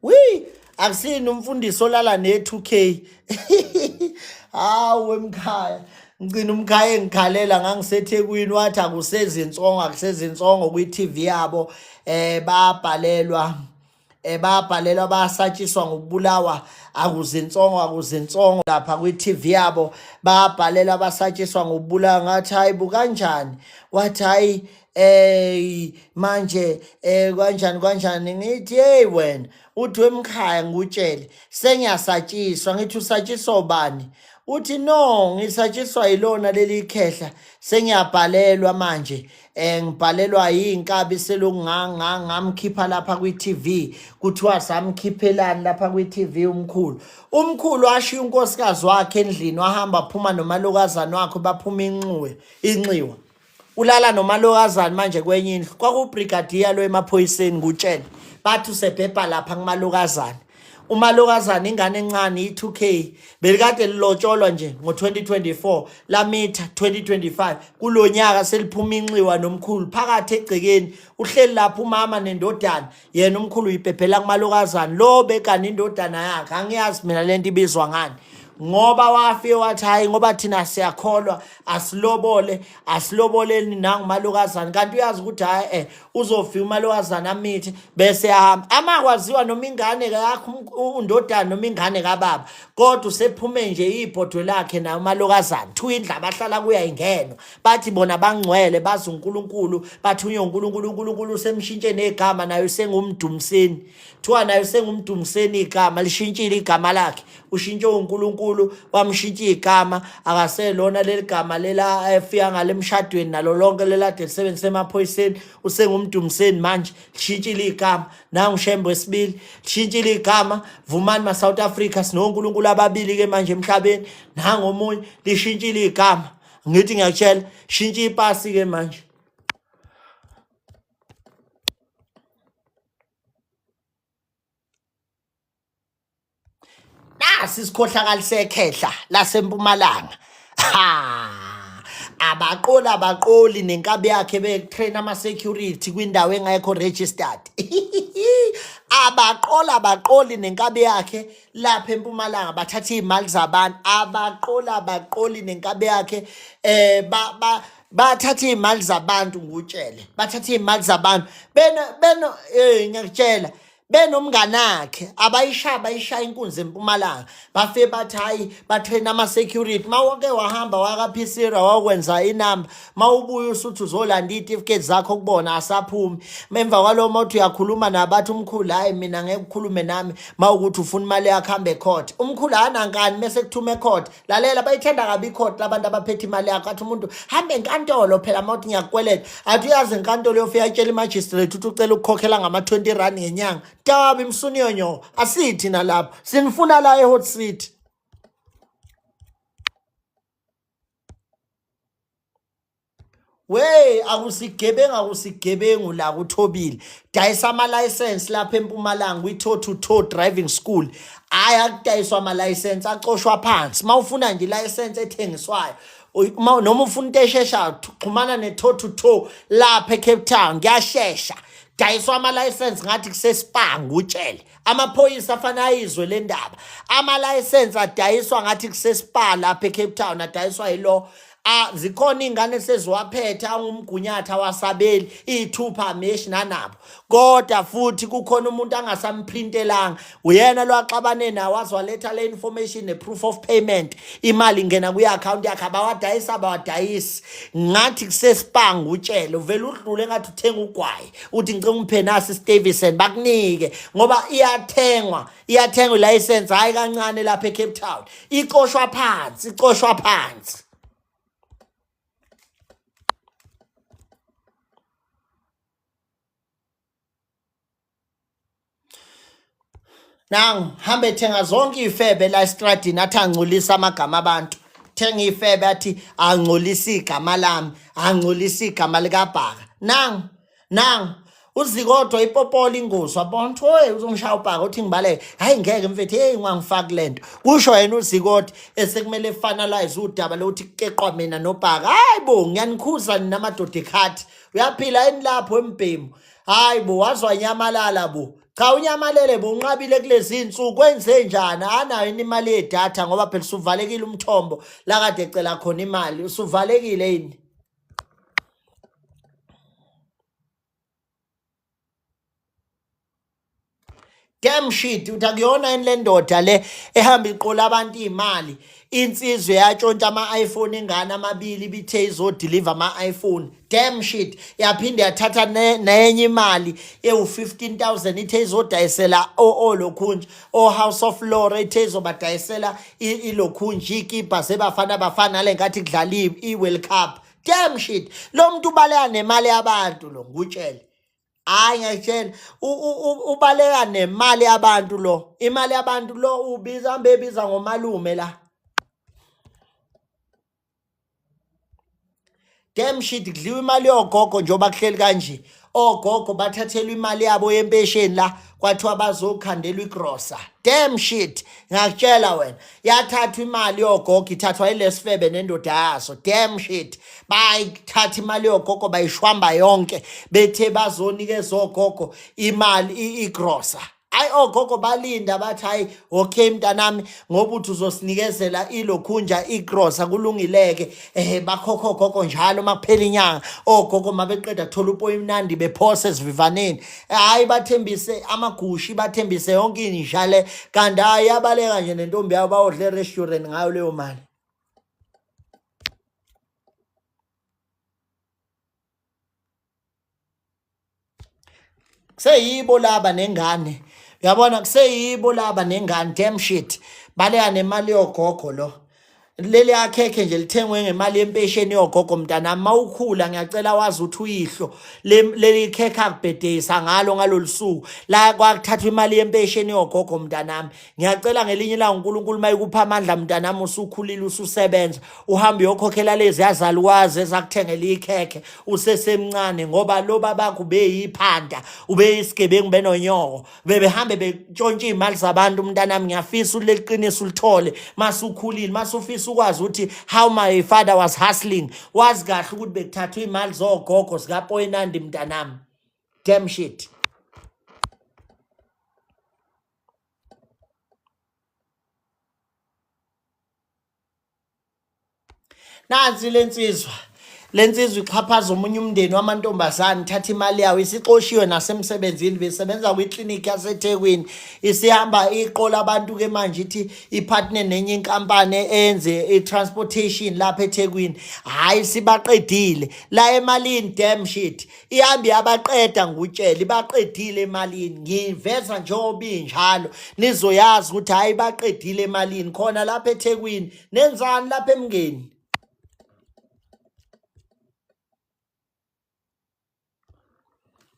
Wi akusini umfundisi olala ne-2K. Hawu emkhaya. Ngicina umkhaya engikhalela ngangiseThekwini wathi akusezinsongo akusezinsongo kwi-TV yabo eh babhalelwa babhalelwa basatshiswa ngokubulawa akuzinsongo akuzinsongo lapha kwi-TV yabo babhalelwa basatshiswa ngokubulawa ngathi hayi bukanjani wathi hayi eh manje eh kanjani kanjani ngithi hey wena uthi wemkhaya ngikutshele sengiyasatshiswa ngithi usatshiswa ubani uthi no ngisatshiswa yilona leli khehla sengiyabhalelwa manje eh ngibhalelwa yinkabi selokhu ngamkhipha lapha kwi-TV kuthiwa samkhiphelani lapha kwi-TV umkhulu umkhulu washiya unkosikazi wakhe endlini wahamba phuma nomalokazane wakhe baphuma inxuwe inxiwa ulala nomalokazane manje kwenye indlu kwakubrigadier lo emaphoyiseni ngutshele bathi usebhebha lapha kumalokazane umalokazana ingane encane i-2K belikade lilotsholwa nje ngo-2024 lamitha 2025 kulo nyaka seliphuma inxiwa nomkhulu phakathi egcekeni uhleli lapho umama nendodana yena umkhulu uyibhebhela kumalokazana lo bekani indodana yakhe angiyazi mina lento ibizwa ngani ngoba wafike wathi hayi ngoba thina siyakholwa asilobole asiloboleni nangumalokazana kanti uyazi ukuthi hayi eh uzofika umalokazana amithe bese ahamba amakwaziwa noma ingane yakho undodana noma ingane kababa kodwa usephume nje ibhodwe lakhe naye umalokazana thiwa indlu abahlala kuyo ayingenwa bathi bona bangcwele bazi uNkulunkulu bathunywe uNkulunkulu uNkulunkulu usemshintshe negama naye usengumdumiseni thiwa naye usengumdumiseni igama lishintshile igama lakhe. Ushintshe uNkulunkulu wamshintsha igama akaselona leli gama lela efika ngale emshadweni nalo lonke lelade lisebenzise emaphoyiseni usengumdumiseni manje lishintshile igama nangu Shembe wesibili lishintshile igama vumani ma South Africa sinonkulunkulu ababili ke manje emhlabeni nangu omunye lishintshile igama ngithi ngiyakutshela shintsha ipasi ke manje Nasi isikhohlakali sekhehla lasempumalanga. Ha! Abaqoli abaqoli nenkabi yakhe betrain ama security kwindawo engekho registered. Abaqola abaqoli nenkabi yakhe lapha empumalanga bathatha izimali zabantu. Abaqola abaqoli nenkabi yakhe eh ba ba bathatha izimali zabantu ngutshele. Bathatha izimali zabantu. Beno beno eh ngiyakutshela benomnganakhe abayishaya bayishaya inkunzi empumalanga bafike bathi hayi batrain ama-security ma wake wahamba wakaphisira wakwenza inamba ma ubuye usuthi uzolanda iy'tifiketi zakho kubona asaphumi emva kwalowo ma uthi uyakhuluma nabathi umkhulu hhayi mina ngeke ukhulume nami ma ukuthi ufuna imali yakho hambe ecourt umkhulu anankani mese kuthuma ecourt lalela bayithanda kabi icourt labantu abaphethe imali yakho athi umuntu hambe enkantolo phela uma uthi ngiyakukweleta athi uyazi enkantolo uyofika atshela imagistrate ukuthi ucela ukukhokhela ngama-20 rand ngenyanga tabi msuniyonyo asithi nalapho sinifuna la e-hot city We akusigebengu akusigebengu la kuthobile. Dayisa ama license lapha eMpumalanga kwi toe to toe driving school. Hayi akudayiswa ama license acoshwa phansi. Mawufuna nje license ethengiswayo noma ufuna into esheshayo xhumana ne toe to toe lapha eCape Town kuyashesha. Dayiswa ama license ngathi kusespa ngutshele. Amaphoyisa afanele ayizwe le ndaba. Ama license adayiswa ngathi kusespa lapha eCape Town adayiswa yilo Ah zikhona ingane seziwaphethe angumgunyatha wasabeli iy'thupha meshi nanabo kodwa futhi kukhona umuntu angasamprintelanga uyena lo axabane nawo waze waletha le information ne-proof of payment imali ingena kwi-akhawunti yakhe abawadayisi abawadayisi ngathi kusesipanga utshele uvele udlule ngathi uthenga ugwayi uthi ngicela ungiphe nasi iStevison bakunike ngoba iyathengwa iyathengwa ilayisense hhayi kancane lapha eCape Town icoshwa phansi icoshwa phansi nangu hambe ethenga zonke iy'febe la estradini athi angcolisa amagama abantu thenga ifebe athi angcolisa igama lami angcolisa igama likabhaka nangu nangu uzikodwa ipopola ingozi wabona ukuthi oye uzongishaya ubhaka uthi ngibaleke hhayi ngeke mfethu heyi ungangifaki le nto kusho yena uzikode esekumele finalize udaba lokuthi kukeqwa mina nobhaka hhayi bo ngiyanikhuza nina madoda ekhathi uyaphila yini lapho embhemu hhayi bo wazwanyamalala bo cha unyamalele bo unqabile kulezi nsuku kwenze njani anayo yini imali yedatha ngoba phela usuvalekile umthombo la kade ecela khona imali usuvalekile yini Damn shit uthi akuyona yini le ndoda le ehamba iqola abantu imali insizwe yatshontsha ama-iPhone ingane amabili ibithe izodeliver ama-iPhone damn shit yaphinde yathatha nenye imali ewu-15000 ithe izodayisela olokhunje o-House of Lore ithe izobadayisela ilokhunje iy'kibha zebafana bafana le nkathi kudlala i-World Cup damn shit lo muntu ubaleka nemali yabantu lo ngutshele hayi ngiyakutshela ubaleka nemali yabantu lo imali yabantu lo ubiza hambe ebiza ngomalume la damn shit kudliwa imali yogogo njengoba kuhleli kanje ogogo bathathelwa imali yabo yempesheni la kwathiwa bazokhandelwa igrosa damn shit ngiyakutshela wena yathathwa imali yogogo ithathwa yilesifebe nendoda yaso damn shit bayithatha imali yogogo bayishwamba yonke bethe bazonikeza ogogo imali igrosa ayi ogogo balinda bathi hayi okay mntanami ngoba uthi uzosinikezela ilokhunja igrosa kulungileke eh bakhokha ogogo njalo uma kuphela inyanga ogogo mabeqeda kuthola upoyi imnandi bephose esivivaneni hayi bathembise amagushi bathembise yonke inja le kanti hayi yabaleka nje nentombi yabo bayodla e-restaurant ngayo leyo mali Kuseyibo laba nengane. Uyabona kuseyibo laba nengane damn shit. Baleka nemali yogogo lo. Leli akhekhe nje lithengwe ngemali yempesheni yogogo mntanami. Mawukhula ngiyacela wazi ukuthi uyihlo leli khekhe akubhedeyisa ngalo ngalolu suku. La kwakuthathwa imali yempesheni yogogo mntanami. Ngiyacela ngelinye ilanga uNkulunkulu mayikupha amandla mntanami usukhulile ususebenza uhambe uyokhokhela lezi yazalukwazi ezakuthengela ikhekhe usesemncane ngoba lo babakho ubeyiphanda ubeyisigebengu benonyoko bebehambe betshontsha iy'mali zabantu mntanami ngiyafisa uleli qiniso ulithole masukhulile masufisa ukwazi ukuthi how my father was hustling wazi kahle ukuthi bekuthathwa iy'mali zogogo zikapoyinandi mntanami damn shit. Nansi lensizwa. Lensizwa ixhaphaza omunye umndeni wamantombazane ithatha imali yawo isixoshiwe nasemsebenzini besebenza kwiklinikhi yaseThekwini isihamba iqola abantu ke manje ithi ipartner nenye inkampani eyenze i-transportation lapha eThekwini hhayi sibaqedile la emalini damn shit ihambe yabaqeda ngutshela ibaqedile emalini ngiveza njengoba injalo nizoyazi ukuthi hhayi baqedile emalini khona lapha eThekwini nenzani lapha emngeni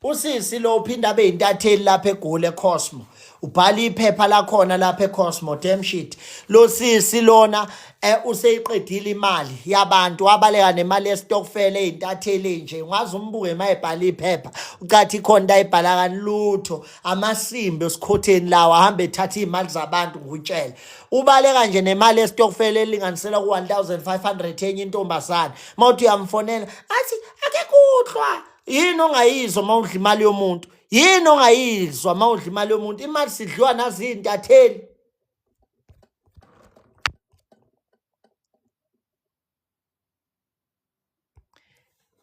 usisi lo uphinda abe yintatheli lapha eGoli eCosmo ubhala iphepha lakhona lapha eCosmo damn shit lo sisi lona eh, useyiqedile imali yabantu wabaleka nemali yestokfela eyintatheli nje ungaze umbuke uma ebhala iphepha ucathi ikhona into ayibhala kanilutho amasimbi esikhotheni lawo ahambe ethatha iy'mali zabantu ngikutshele ubaleka nje nemali yestokfela elinganisela ku-1500 enye intombazane uma uthi uyamfonela athi ake kuhlwa yini ongayizwa uma udla imali yomuntu yini ongayizwa uma udla imali yomuntu imali sidliwa nazintatheli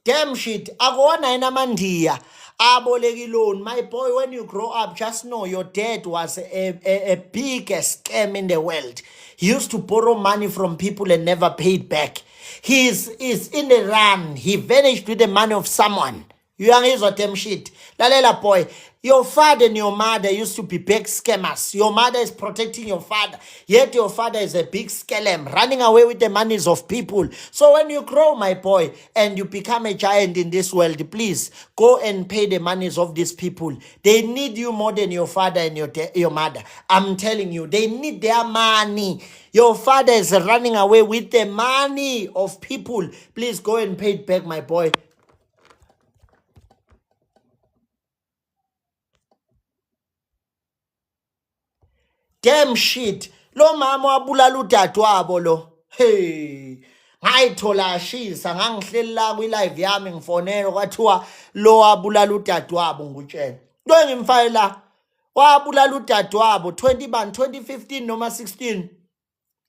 Damn shit, akuwona yena amandiya aboleka iloni. My boy, when you grow up, just know your dad was a biggest scam in the world. He used to borrow money from people and never paid back. He is in the run. He vanished with the money of someone. Uyangizwa damn shit. Lalela boy, your father and your mother used to be big scammers. Your mother is protecting your father. Yet your father is a big scam, running away with the monies of people. So when you grow, my boy, and you become a giant in this world, please go and pay the monies of these people. They need you more than your father and your mother. I'm telling you, they need their money. Your father is running away with the money of people. Please go and pay it back, my boy. Damn shit. Lo mama wabulala udadewabo lo. Hey. Ngayithola ashisa ngangihleli la kwi live yami ngifonelwa kwathiwa lo wabulala udadewabo ngikutshela. Into engimfake la wabulala udadewabo 20 bani 2015 noma 16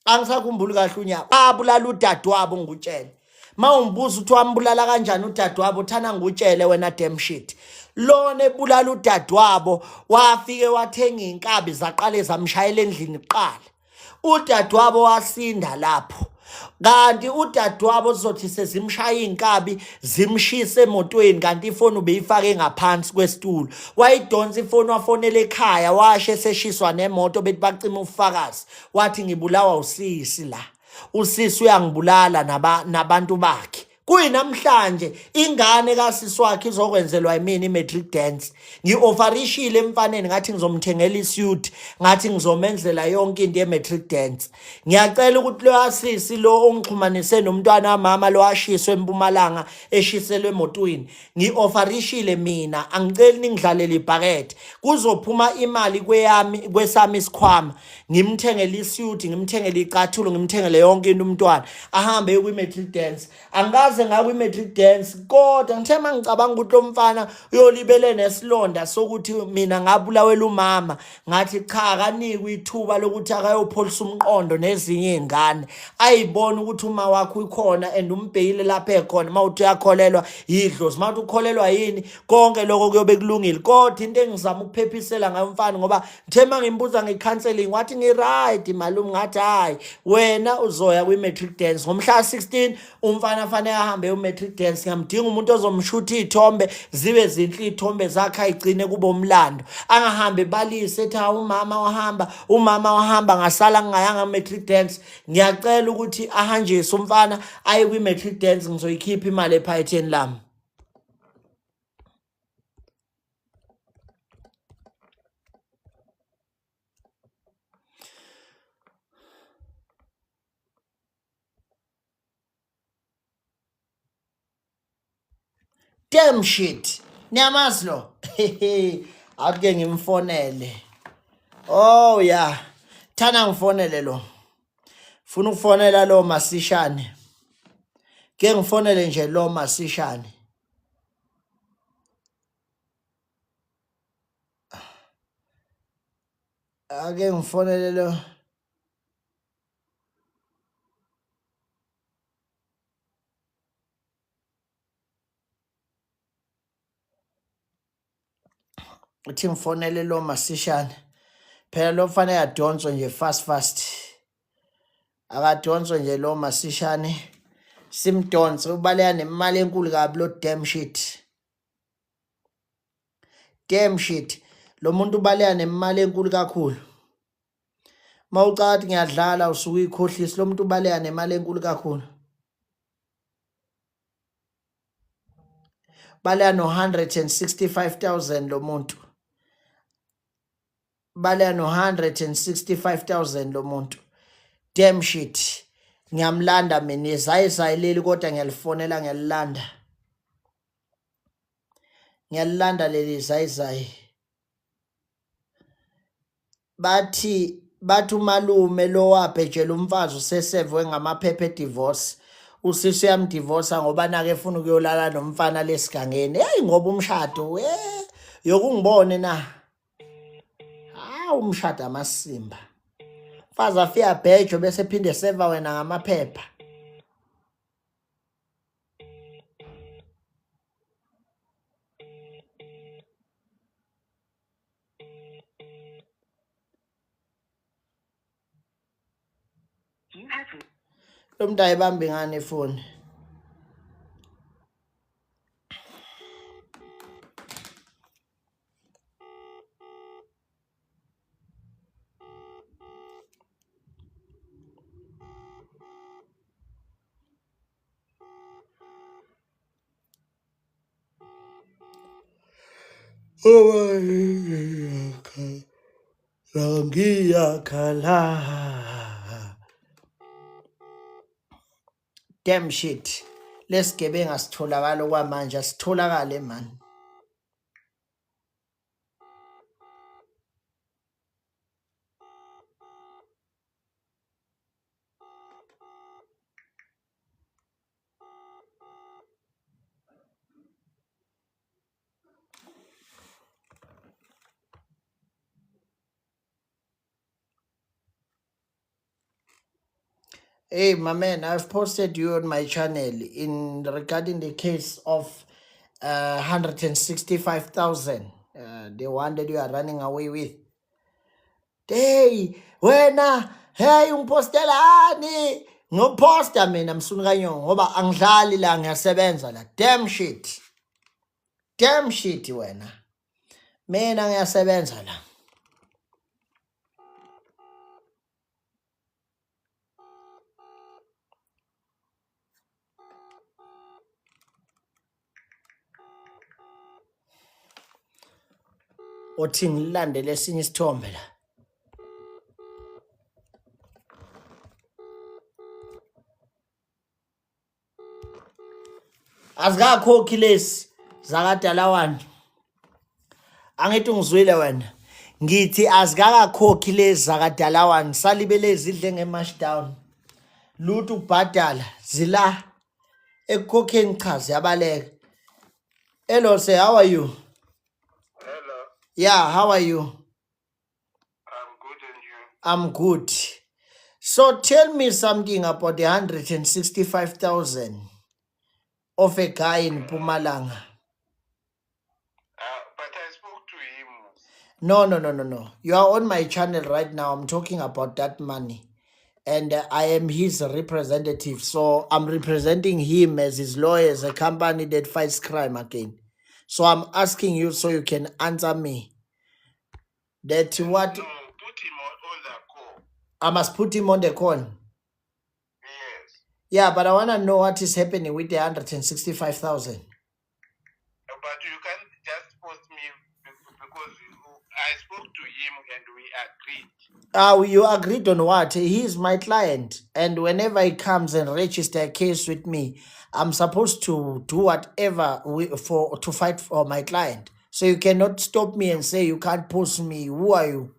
angisakhumbuli kahle unyaka abulala udadewabo ngikutshele ma ungibuza ukuthi wambulala kanjani udadewabo thana ngikutshele wena damn shit lona ebulala udadewabo wafike wathenga inkabi zaqale zamshayela endlini kuqala udadewabo wasinda lapho kanti udadewabo sizothi sezimshaya iy'nkabi zimshise emotweni kanti ifoni ubeyifake ngaphansi kwesitulo wayidonsa ifoni wafonela ekhaya washe eseshiswa nemoto bethi bacima ubufakazi wathi ngibulawa usisi la usisi uyangibulala nabantu bakhe kuyinamhlanje ingane kasisi wakhe izokwenzelwa yimina i-matric dance ngi-ofarishile emfaneni ngathi ngizomthengela isuit ngathi ngizomenzela yonke into ye-matric dance ngiyacela ukuthi loya sisi lo ongixhumanise nomntwana wamama lo ashiswe empumalanga eshiselwe emotweni ngi-ofarishile mina angiceli ningidlalele ibhakede kuzophuma imali kweyami kwesami isikhwama ngimthengele isuit ngimthengele icathulo ngimthengele yonke into umntwana ahambe kwi-matric dance angikaze ngakwi-matric dance kodwa ngithe uma ngicabanga ukuthi lo mfana uyolibele nesilonda sokuthi mina ngabulawela umama ngathi cha akanikwe ithuba lokuthi akayopholisa umqondo nezinye iy'ngane ayibone ukuthi uma wakho ukhona and umbhekile lapho ekhona uma uthi uyakholelwa yidlozi uma uthi ukholelwa yini konke lokho kuyobe kulungile kodwa into engizama ukuphephisela ngayo mfana ngoba ngithe uma ngimbuza nge-counseling wathi ngi-right malume ngathi hhayi wena uzoya kwi-matric dance ngomhla ka-16 umfana fanele ahambe eyo-matric dance. Ngiyamdinga umuntu ozomshutha iy'thombe zibe zinhle iy'thombe zakhe ayigcine kube umlando. Angahambe ebalise ethi hawu umama wahamba, umama wahamba ngasala ngingayanga matric dance. Ngiyacela ukuthi ahanjise umfana aye kwi-matric dance ngizoyikhipha imali ephaketheni lami. Damn shit. Niyamazi lo. Awuke ngimfonele. Oh yeah. Thana ngifonele lo. Funa ukufonela lo masishane. Ke ngifonele nje lo masishane. Ake ngifonele lo. Uthi ngifonele lo masishane. Phela lo mfana uyadonswa nje fast fast. Akadonswe nje lo masishane. Simdonse ubaleka nemali enkulu kabi lo damn shit. Damn shit. Lo muntu ubaleka nemali enkulu kakhulu. Mawucathi ngiyadlala usuke uyikhohlisa lo muntu ubaleka nemali enkulu kakhulu. Baleka no-165,000 lo muntu. Baleka no-165,000 lo muntu. Damn shit. Ngiyamlanda mina izayizayi leli kodwa ngiyalifonela ngiyalilanda. Ngiyalilanda leli zayizayi. Bathi bathi umalume lo wabhejela umfazi usesevwe ngamaphepha edivorce. Usisi uyamdivorsa ngoba nake efuna ukuyolala nomfana lesigangeni. Hey ngoba umshado we yokungibone na. Hawu umshado amasimba. Mfazi afike abhejwe bese ephinde seva wena ngamaphepha. Lo muntu ayibambi ngani ifoni? Ngiyakhala. Damn shit. Lesigebengu asitholakala okwamanje asitholakale man. Hey, my man, I've posted you on my channel in regarding the case of 165,000, the one that you are running away with. Hey, wena, hey, ungipostelani? Ngoposta mina msunu kanyongo ngoba angidlali la ngiyasebenza la. Damn shit. Damn shit wena. Mina ngiyasebenza la. Othi ngilandele esinye isithombe la. Azikakhokhi lesi zakadalawani. Angithi ungizwile wena. Ngithi azikakakhokhi lezi zakadalawani salibele zidle nge-mash down. Lutho ukubhadala zila ekukhokheni cha ziyabaleka. Hello sir, how are you? Hello, Yeah, how are you? I'm good and you? I'm good. So tell me something about the 165,000 of a guy in Mpumalanga. But I spoke to him. No, no, no, no, no. You are on my channel right now. I'm talking about that money. And I am his representative. So I'm representing him as his lawyer, as a company that fights crime again. So I'm asking you so you can answer me that what No, put him on the call. I must put him on the call. Yes. Yeah, but I want to know what is happening with the 165,000. But you can't just post me because I spoke to him and we agreed. You agreed on what? He is my client. And whenever he comes and register a case with me, I'm supposed to do whatever for to fight for my client. So you cannot stop me and say you can't post me. Who are you?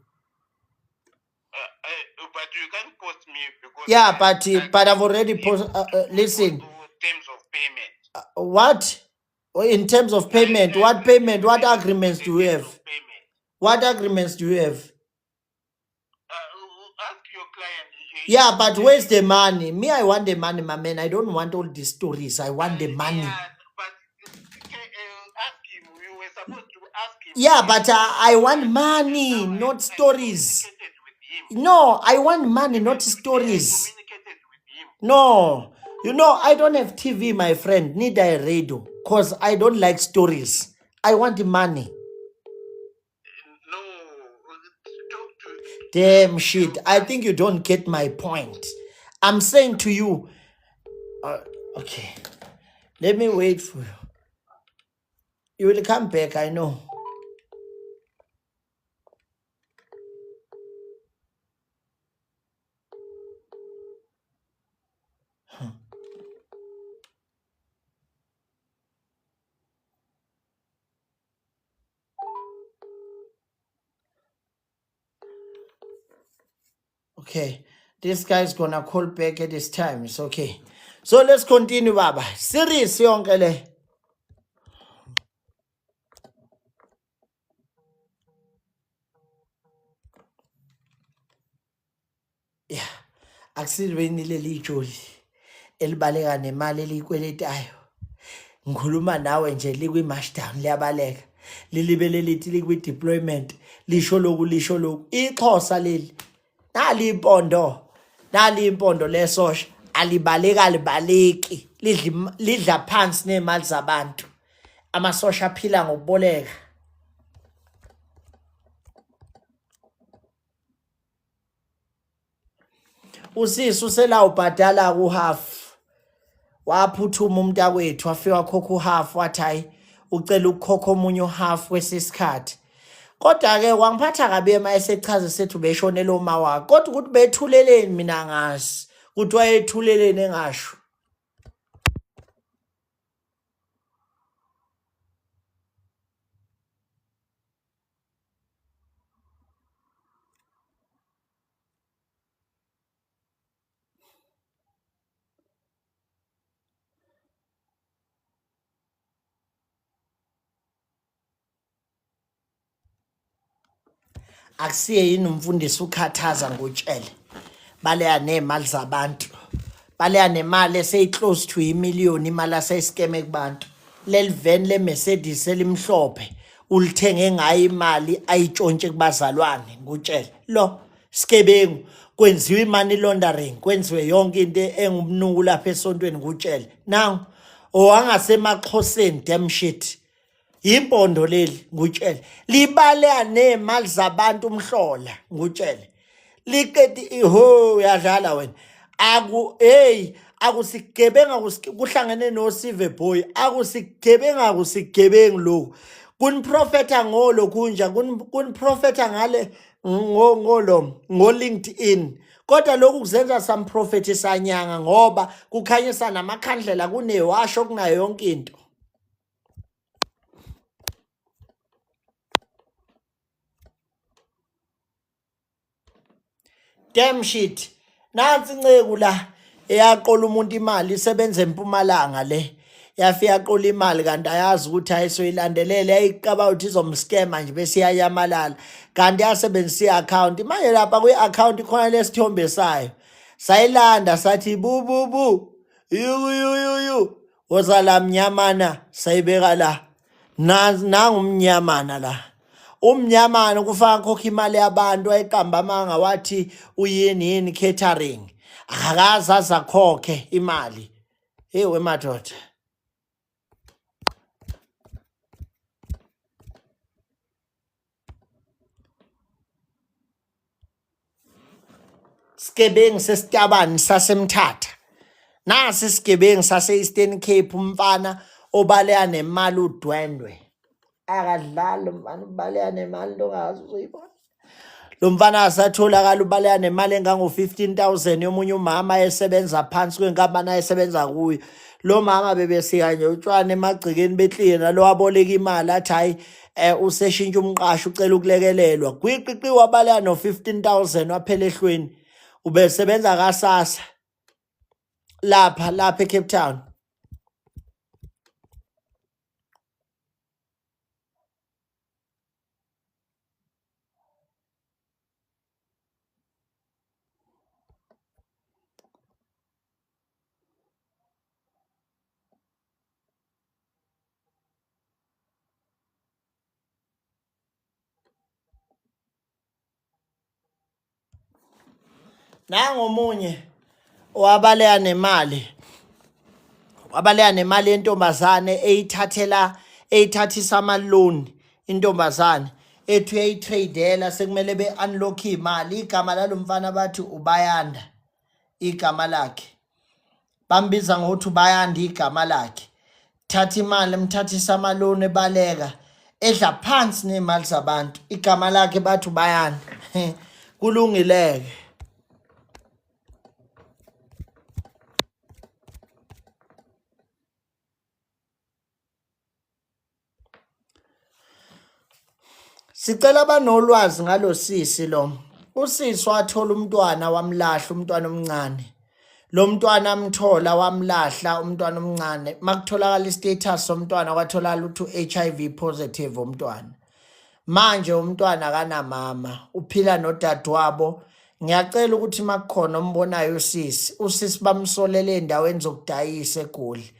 But you can't post me because Yeah, I but but I've agreed with already him post. Listen, terms of payment. what in terms of I payment? What agreed payment? with What him on agreements the do you terms have? of payment. What agreements do you have? Ask your client. Yeah, but where's the money? Me, I want the money, my man. I don't want all these stories. I want the money. Yeah, but ask him. You were supposed to ask him. Yeah, but I want money, Now not I stories. communicated with him. No, I want money, not Even today, I stories. communicated with him. No, you know, I don't have TV, my friend, neither a radio, because I don't like stories. I want the money. No, talk to Damn shit. I think you don't get my point. I'm saying to you, okay, let me wait for you. You will come back, I know. Okay, this guy's gonna call back at this time. It's okay. So let's continue, Baba. Serious yonke le. Yeah. Akusilweni leli joli elibaleka nemali eliyikweletayo. Ngikhuluma nawe nje likwi-marchdown liyabaleka. Lilibele lithi likwi-deployment. Lisho loku lisho loku. IXhosa leli. Nali impondo. Nali impondo lesosha. Alibaleka alibaleki. Lidla lidla phansi nezimali zabantu. Amasosha aphila ngokuboleka. Usisi usela ubhadala kuhalf. Waphuthuma umntakwethu wafika wakhokha uhalf wathi hayi ucela ukukhokha omunye uhalf kwesisikhathi. Kodwa ke wangiphatha kabi ema esechaza sethu beshonela uma wakhe. Kodwa ukuthi bethuleleni mina ngazi. Ukuthi wayethuleleni engasho. Akusiye yini umfundisi ukhathaza ngotshele. Baleya nemali zabantu. Baleya nemali eseyi-close to imiliyoni imali aseyiskeme kubantu. Leli veni le-Mercedes elimhlophe ulithenge ngayo imali ayitshontshe kubazalwane ngutshele. Lo sikebengu kwenziwa i-money laundering kwenziwe yonke into engumnuku lapha esontweni ngutshele. Now owangasemaXhoseni damn shit. Impondo leli ngutshele libaleka nemali zabantu umhlola ngutshele liqedi iho uyadlala wena aku hey akusigebenga kuhlangene no Sive boy akusigebenga akusigebengu lokhu kuniprofetha ngolo kunja kuniprofetha ngale ngolo ngo LinkedIn kodwa lokhu kuzenza some prophet sanyanga ngoba kukhanyisa namakhandlela kunewasho kunayo yonke into. Damn shit. Nansi inceku la eyaqola umuntu imali isebenza eMpumalanga le. Yafika yaqola imali kanti ayazi ukuthi ayisoyilandelele yayiqaba ukuthi izomscama nje bese iyayamalala. Kanti yasebenzisa i-account. Manje lapha kwi-account khona lesithombe sayo. Sayilanda sathi bu bu bu. Yu yu yu yu. Woza la mnyamana sayibeka la. Nangu umnyamana la. Umnyamana kufaka khokha imali yabantu ayiqamba amanga wathi uyini yini catering. Akakaze azakhokhe imali. Hey wemadoda. Sigebengu sesitabani sasemthatha. Nasi isigebengu sase-Eastern Cape umfana obaleka nemali udwendwe. Akadlali umfana ubaleka nemali into ongazi uzoyibona. Lo mfana asatholakala ubaleka nemali engango-15 000 yomunye umama ayesebenza phansi kwenkampani ayesebenza kuyo. Lo mama bebesika nje utshwani emagcekeni betliye nalo waboleka imali athi hhayi um useshintsha umqasho ucela ukulekelelwa. Gwiqiqi wabaleka no-15 000 waphela ehlweni. Ubesebenza kaSASSA lapha lapha eCape Town. Nangomunye owabaleka nemali wabaleka nemali yentombazane eyithathela eyithathisa ama-loan intombazane ethi uyayitradela sekumele be-unlock imali igama lalo mfana bathi ubayanda igama lakhe bambiza ngokuthi ubayanda igama lakhe thatha imali emthathisa amaloni ebaleka edla phansi ney'mali zabantu igama lakhe bathi ubayanda kulungileke Sicela abanolwazi ngalo sisi lo. Usisi wathola umntwana wamlahla umntwana omncane. Lo mntwana amthola wamlahla umntwana omncane. Makutholakala istatus somntwana kwatholakala ukuthi u-HIV positive umntwana. Manje umntwana akanamama, uphila nodadewabo. Ngiyacela ukuthi makukhona ombonayo usisi, usisi bamsolele endaweni zokudayisa eGoli.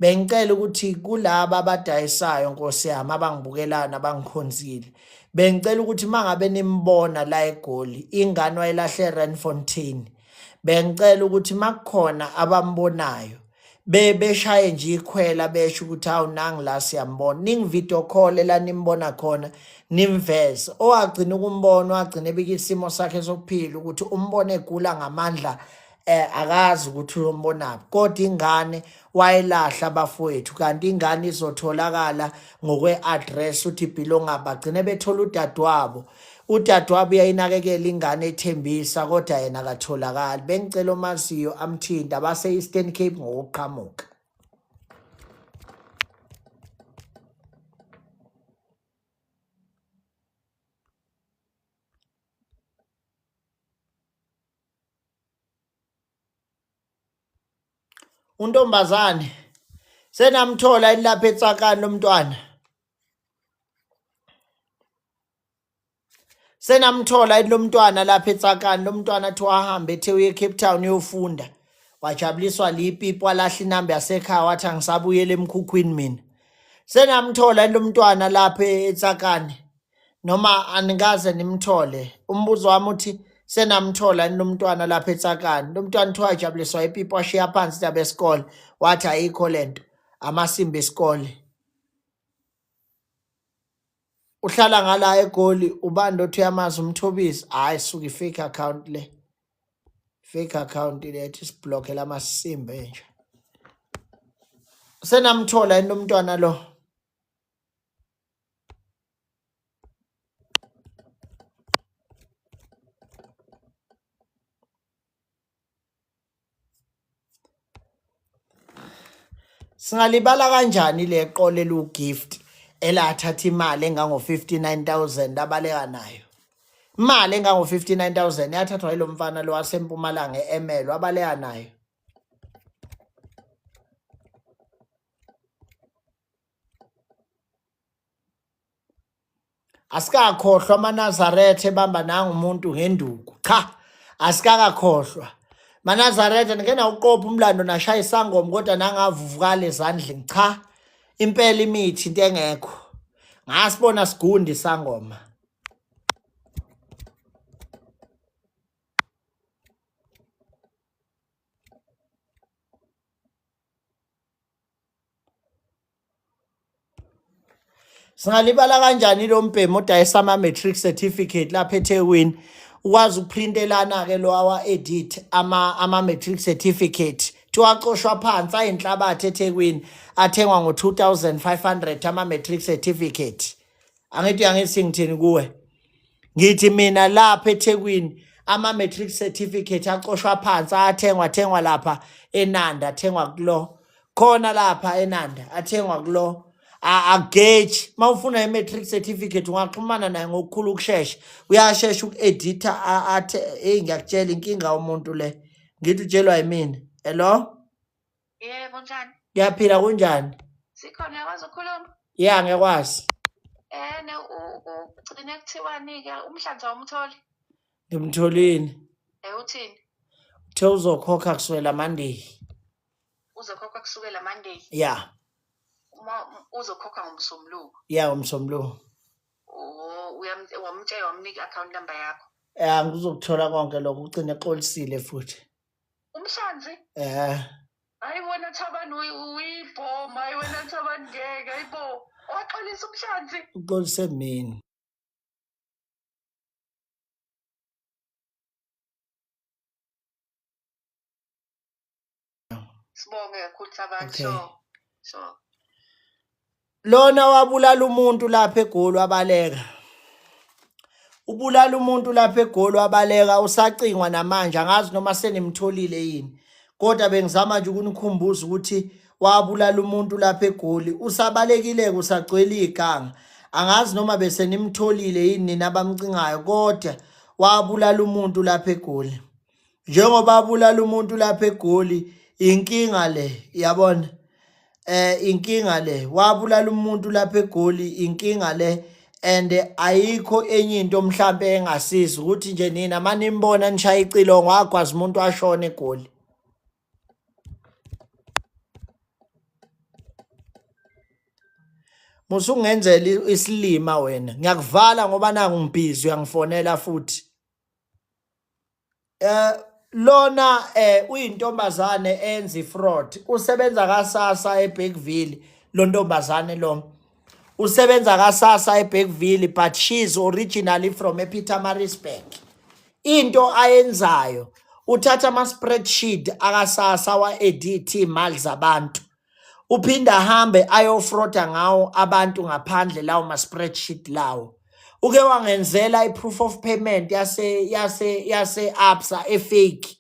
Bengicela ukuthi kulaba abadayisayo Nkosi yami abangibukelayo nabangikhonzile. Bengicela ukuthi mangabe nimbona la eGoli, ingane wayilahle eRandfontein. Bengicela ukuthi makukhona abambonayo bebeshaye nje ikhwela besho ukuthi hawu nangi la siyambona ningivideo call la nimbona khona nimveze owagcina ukumbona wagcina ebika isimo sakhe sokuphila ukuthi umbone egula ngamandla eh akazi ukuthi uyombonaphi kodwa ingane wayelahla abafowethu kanti ingane izotholakala ngokwe-address uthi belonga bagcine bethola udadewabo Udadewabo uyayinakekela ingane ethembisa kodwa yena akatholakali. Bengicela omaziyo amthinte abase-Eastern Cape ngokuqhamuka. Untombazane senamthola yini lapha etsakani lomntwana? Senamthola yini lomntwana lapha etsakani lomntwana athi wahambe ethe uye eCape Town uyofunda wajabuliswa lipipi walahla inamba yasekhaya wathi angisabuyele emkhukhwini mina. Senamthola yini lomntwana lapha etsakani noma anikaze nimthole? Umbuzo wami uthi senamthola yini lomntwana lapha etsakani? Lomntwana kuthiwa wajabuliswa ipipi washiya phansi indaba yesikole wathi ayikho lento amasimba esikole. Uhlala ngala eGoli ubani lothi uyamazi umthobisi hayi suka i-fake account le fake account le ethi sibloke lamasimba enja senamthola yini lomntwana lo Singalibala kanjani le qole eliwugift elathatha imali engango-59,000 abaleka nayo? Imali engango-59,000 yathathwa yilo mfana lo waseMpumalanga e-Ermelo abaleka nayo. Asikakhohlwa amaNazaretha ebamba nangu umuntu ngenduku. Cha, asikakakhohlwa. MaNazaretha nike nawuqopha umlando nashaya isangoma kodwa nangavuvukala ezandleni. Cha, impela imithi into engekho. Ngasibona sigunda isangoma. Singalibala kanjani lo mbhemu odayisa ama-matric certificate lapha eThekwini? Ukwazi ukuprintelana-ke lo awa-edit ama-matric certificate. Kuthiwa acoshwa phansi ayinhlabathi eThekwini athengwa ngo-2500 ama-matric certificate. Angithi angithi ngithini kuwe? Ngithi mina lapha eThekwini ama-matric certificate acoshwa phansi ayathengwa athengwa lapha eNanda athengwa kulo khona lapha eNanda athengwa kulo akugeji uma ufuna i-matric certificate ungaxhumana naye ngokukhulu ukushesha uyashesha uku-editha athe eyi ngiyakutshela inkinga umuntu le ngithi utshelwa yimina hello Yebo, njani? Ngiyaphila kunjani? Sikhona uyakwazi ukukhuluma? Ya ngiyakwazi. Ene ugcine kuthiwani-ke umhlanzi awumtholi? Ngimtholile. Eh uthini? Uthe uzokhokha kusukela Monday. Uzokhokha kusukela Monday? Ya. Uma uzokhokha ngomsombuluko? Ya ngomsombuluko. Oh, wamtshela wamnika i-account number yakho? Ya ngizokuthola konke lokho ugcine exolisile futhi. Umhlanzi? Eh. Hayi wena Thabani uyibhoma, hayi wena Thabani ngeke, hayibo. Waxolisa umhlanzi. Uxolise mina. Sibonge kakhulu Thabani. Okay. Sure. Sure. Lona wabulala umuntu lapha eGoli wabaleka. Ubulala umuntu lapha eGoli wabaleka usacingwa namanje angazi noma senimtholile yini. Kodwa bengizama nje ukunikhumbuza ukuthi wabulala umuntu lapha eGoli usabalekile kusagcwele iganga. Angazi noma bese nimtholile yini nina abamcingayo kodwa wabulala umuntu lapha eGoli. Njengoba abulala umuntu lapha eGoli inkinga le yabona inkinga le wabulala umuntu lapha eGoli inkinga le and ayikho enye into mhlambe engasiza ukuthi nje nina manimbona nishaya icilongo wagwaza umuntu washona eGoli. Musungenzela isilima wena ngiyakuvala ngoba nangu ngibhizi uyangifonela futhi. Lona uyintombazane enza ifraud usebenza kaSASSA eBergville lo ntombazane lo usebenza kaSASSA eBergville but she is originally from ePietermaritzburg. Into ayenzayo uthatha ama spreadsheet akaSASSA wa edit imali zabantu Uphinde ahambe ayofroda ngawo abantu ngaphandle lawo ma-spreadsheet lawo. Uke wangenzela i-proof of payment yase yase yase Absa e-fake.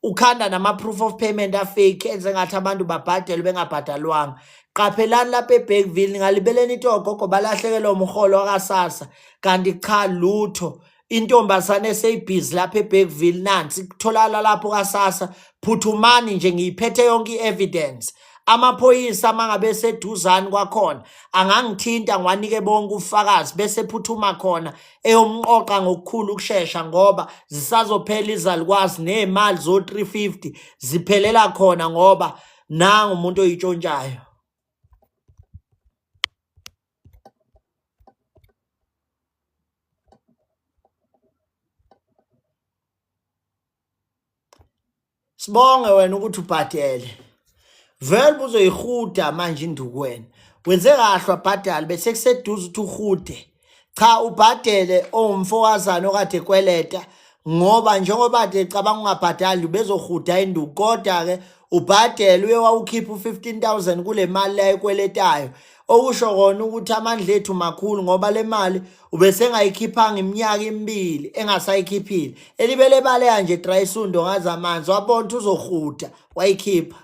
Ukhanda nama-proof of payment a-fake enze ngathi abantu babhadelwe bengabhadalwanga. Qaphelani lapha eBergville ningalibeleni into ogogo balahlekelwe umholo wakaSASSA kanti cha lutho. Intombazane eseyibhizi lapha eBergville nansi kutholakala lapho kaSASSA phuthumani nje ngiyiphethe yonke i-evidence amaphoyisa mangabe eseduzane kwakhona angangithinta ngiwanike bonke ubufakazi bese phuthuma khona eyomqoqa ngokukhulu ukushesha ngoba zisazophela izalukwazi nezimali zo-350 ziphelela khona ngoba nangu umuntu oyitshontshayo. Sibonge wena ukuthi ubhadele. Vele uzoyihuda manje induku wena. Wenze kahle wabhadala bese kuseduze ukuthi uhude. Cha ubhadele owumfowazana okade kweleta ngoba njengoba kade ecabanga ungabhadali ubezohuda induku kodwa ke ubhadele uye wawukhipha u-15000 kule mali leyo ekweletayo okusho kona ukuthi amandla ethu makhulu ngoba le mali ubesengayikhiphanga iminyaka emibili engasayikhiphile elibele baleya nje drayisundo ngaze amanzi wabona ukuthi uzohuda wayikhipha.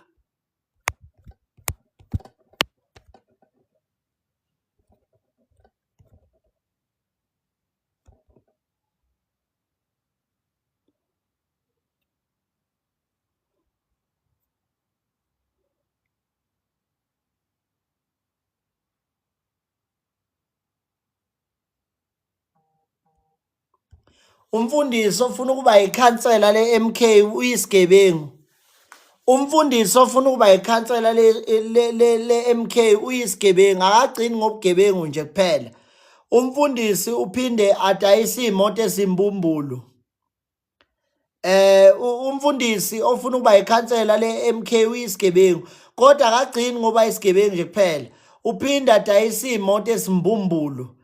Umfundisi ofuna ukuba yikhansela le-MK uyisigebengu. Umfundisi ofuna ukuba yikhansela le-MK uyisigebengu, akagcini ngobugebengu nje kuphela. Umfundisi uphinde adayise iy'moto ezimbumbulu. Umfundisi ofuna ukuba ikhansela le-MK uyisigebengu kodwa akagcini ngoba isigebengu nje kuphela. Uphinde adayise iy'moto ezimbumbulu,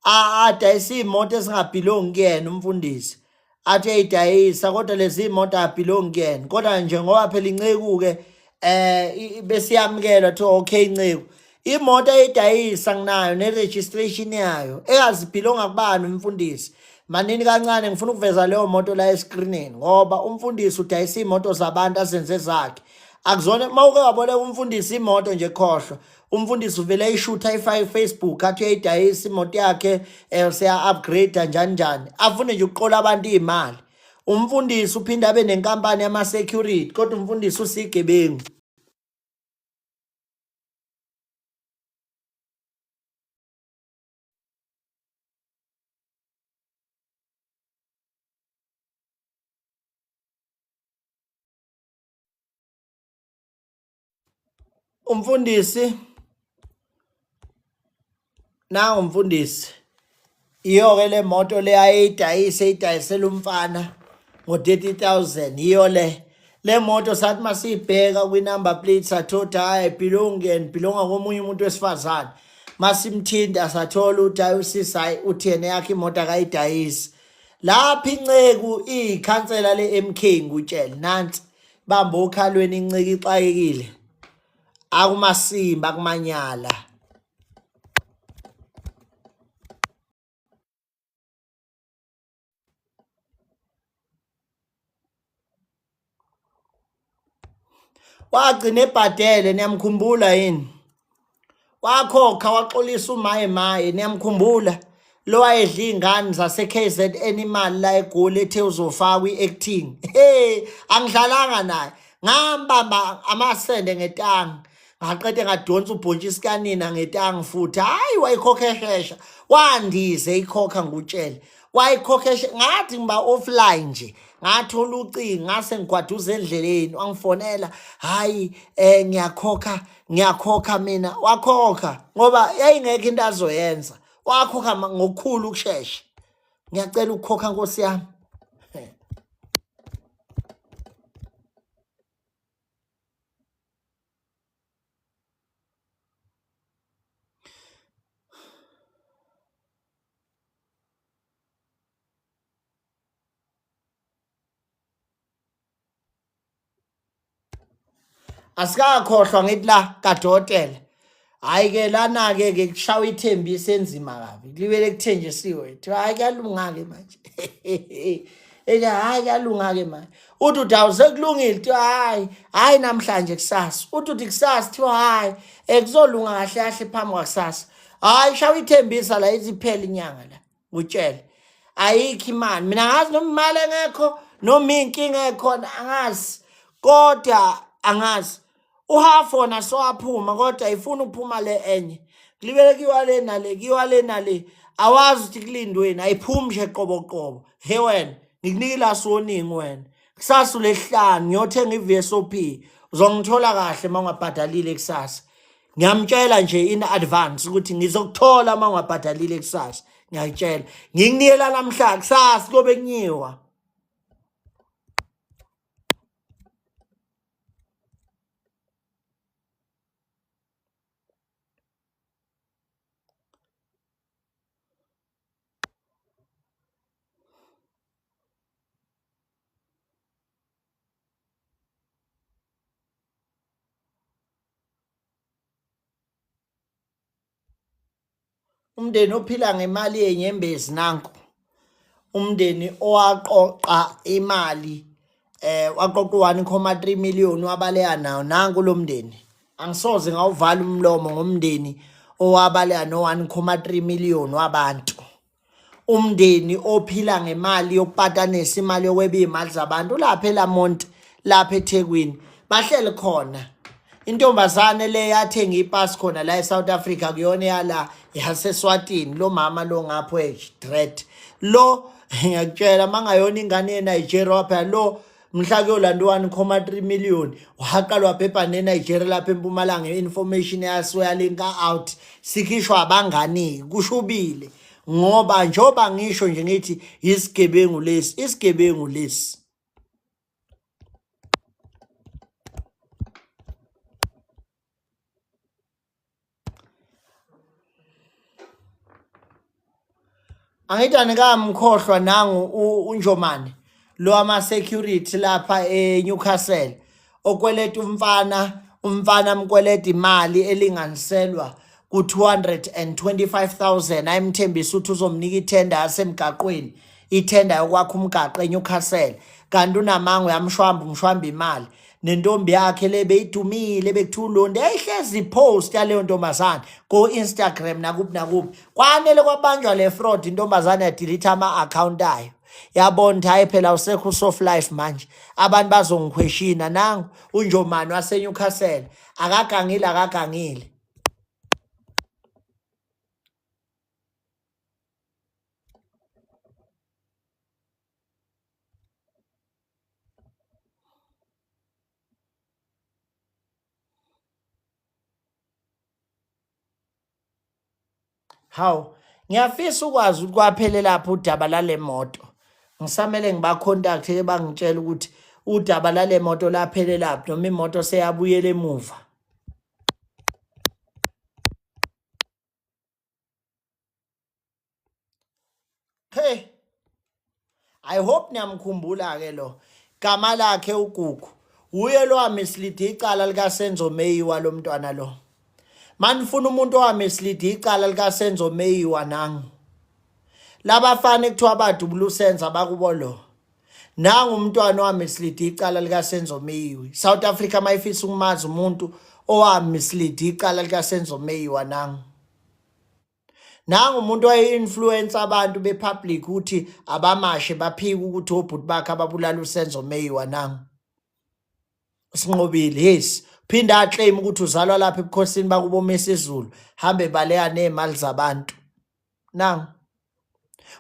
adayise iy'moto ezingabhilongi kuyena umfundisi. Athi uyayidayisa kodwa lezi moto abhilongi kuyena. Kodwa nje ngoba phela inceku-ke bese iyamukelwa kuthiwa okay inceku. Imoto ayidayisa nginayo ne-registration yayo engazibhilonga kubani umfundisi. Manini kancane ngifuna ukuveza leyo moto la eskrinini ngoba umfundisi udayisa iy'moto zabantu azenze zakhe. Akuzona uma uke waboleka umfundisi imoto nje khohlwa. Umfundisi uvele ayishutha ayifake ku-Facebook athi uyayidayisa imoto yakhe seya-upgrade njani njani. Afune nje ukuqola abantu iy'mali. Umfundisi uphinde abe nenkampani yama-security kodwa umfundisi usigebengu. Umfundisi nangu umfundisi iyo-ke le moto le ayeyidayise eyidayisela umfana ngo-30 000 yiyo le le moto sathi masiyibheka kwi-number plate sathola hhayi ayibhilongi yena ibhilonga komunye umuntu wesifazane masimthinta sathola ukuthi hhayi usisi hhayi uthi yena eyakhe imoto akayidayisi lapho inceku iyikhansela le-MK ngutshele nansi bamba okhalweni inceku ixakekile akumasimba akumanyala wagcina ebhadele niyamkhumbula yini wakhokha waxolisa umaye maye niyamkhumbula lo wayedla iy'ngane zase-KZN imali la egoli ethe uzofakwa i-acting hey angidlalanga naye ngambamba amasende ngetangi ngaqede ngadonsa ubhontshisi kanina ngetangi futhi hhayi wayikhokha eshesha wandize ikhokha ngutshele wayikhokha ngathi ngiba offline nje ngathola ucingo ngase ngigwaduza endleleni wangifonela hhayi um ngiyakhokha ngiyakhokha mina wakhokha ngoba yayingekho into azoyenza wakhokha ngokukhulu ukushesha ngiyacela ukukhokha nkosi yami Asikakhohlwa ngithi la kadokotela. Hhayi ke lana-ke ke kushawa ithembiso enzima kabi. Kulibele kuthenjisiwe. Kuthiwa hhayi kuyalunga-ke manje. Ethi hhayi kuyalunga-ke manje. Uthi uthi awu sekulungile kuthiwa hhayi, hhayi namhlanje kusasa. Uthi uthi kusasa kuthiwa hhayi, kuzolunga kahle kahle phambi kwakusasa. Hhayi shawa ithembisa la ithi iphela inyanga la. Ngutshele. Ayikho imali. Mina angazi noma imali engekho noma inkinga ekhona angazi. Kodwa angazi. Uhalf wona sowaphuma kodwa ifuna ukuphuma le enye. Kulibele kuyiwa le nale, kuyiwa le nale. Awazi ukuthi kulindweni, ayiphumi nje qobo qobo. He wena, ngikunika ilast warning wena. Kusasa ulesihlanu ngiyothenga i-VSOP. Uzongithola kahle uma ungabhadalile kusasa. Ngiyamtshela nje in advance ukuthi ngizokuthola uma ungabhadalile kusasa. Ngiyakutshela. Ngikunikela namhla kusasa kobe kunyiwa. Umndeni ophila ngemali yenyembezi nanku. Umndeni owaqoqa imali waqoqa u-1.3 million wabaleka nawo nanku lo mndeni. Angisoze ngawuvala umlomo ngomndeni owabaleka no-1.3 million wabantu. Umndeni ophila ngemali yokupatanisa imali yokweba iy'mali zabantu lapha eLamont lapha eThekwini bahleli khona intombazane le yathenga ipasi khona la eSouth Africa kuyona yala yaseSwatini lo mama lo ngapho dread lo ngiyakutshela mangayona ingane yeNigeria phela lo mhla kuyolanda u-1,3 million waqala wabhebha neNigeria lapha eMpumalanga i-information yaso yalinka out sikhishwa abangani kushubile ngoba njengoba ngisho nje ngithi isigebengu lesi isigebengu lesi Angithi anikamkhohlwa nangu uNjomane lo ama security lapha eNewcastle okweleta umfana umfana amkweleta imali elinganiselwa ku-225,000 ayemthembisa ukuthi uzomnika ithenda yasemgaqweni ithenda yokwakha umgaqo eNewcastle kanti unamanga uyamshwamba umshwamba imali nentombi yakhe le beyidumile bekuthiwa uLondi yayihlezi ipost yaleyo ntombazane ko-Instagram nakuphi nakuphi kwanele kwabanjwa le fraud intombazane yadelete ama-akhawunti ayo yabona ukuthi hhayi phela usekho usoft life manje abantu bazongikhweshina nangu unjomani waseNewcastle akagangile akagangile Hawu, ngiyafisa ukwazi ukuthi kwaphelelaphi udaba lale moto. Ngisamele ngibacontact ke bangitshela ukuthi udaba lale moto laphelelaphi noma imoto seyabuyela emuva. Hey. I hope niyamkhumbula ke lo. Gama lakhe uGugu. Uye lo mislead icala lika Senzo Meyiwa lo mntwana lo. Manifuna umuntu owamislead icala lika Senzo Meyiwa nangu. Labafana ekuthiwa badubula uSenzo abakubo lo. Nangu umntwana owamislead icala lika Senzo Meyiwa. South Africa mayifisa ukumazi umuntu owamislead icala lika Senzo Meyiwa nangu. Nangu umuntu waye-influence abantu be-public ukuthi abamashe baphike ukuthi obhuti bakhe ababulala uSenzo Meyiwa nangu. Sinqobile, yes. Phinde aclaim ukuthi uzalwa lapha ebukhosini bakubo Misizulu, hambe baleka nezimali zabantu. Nangu.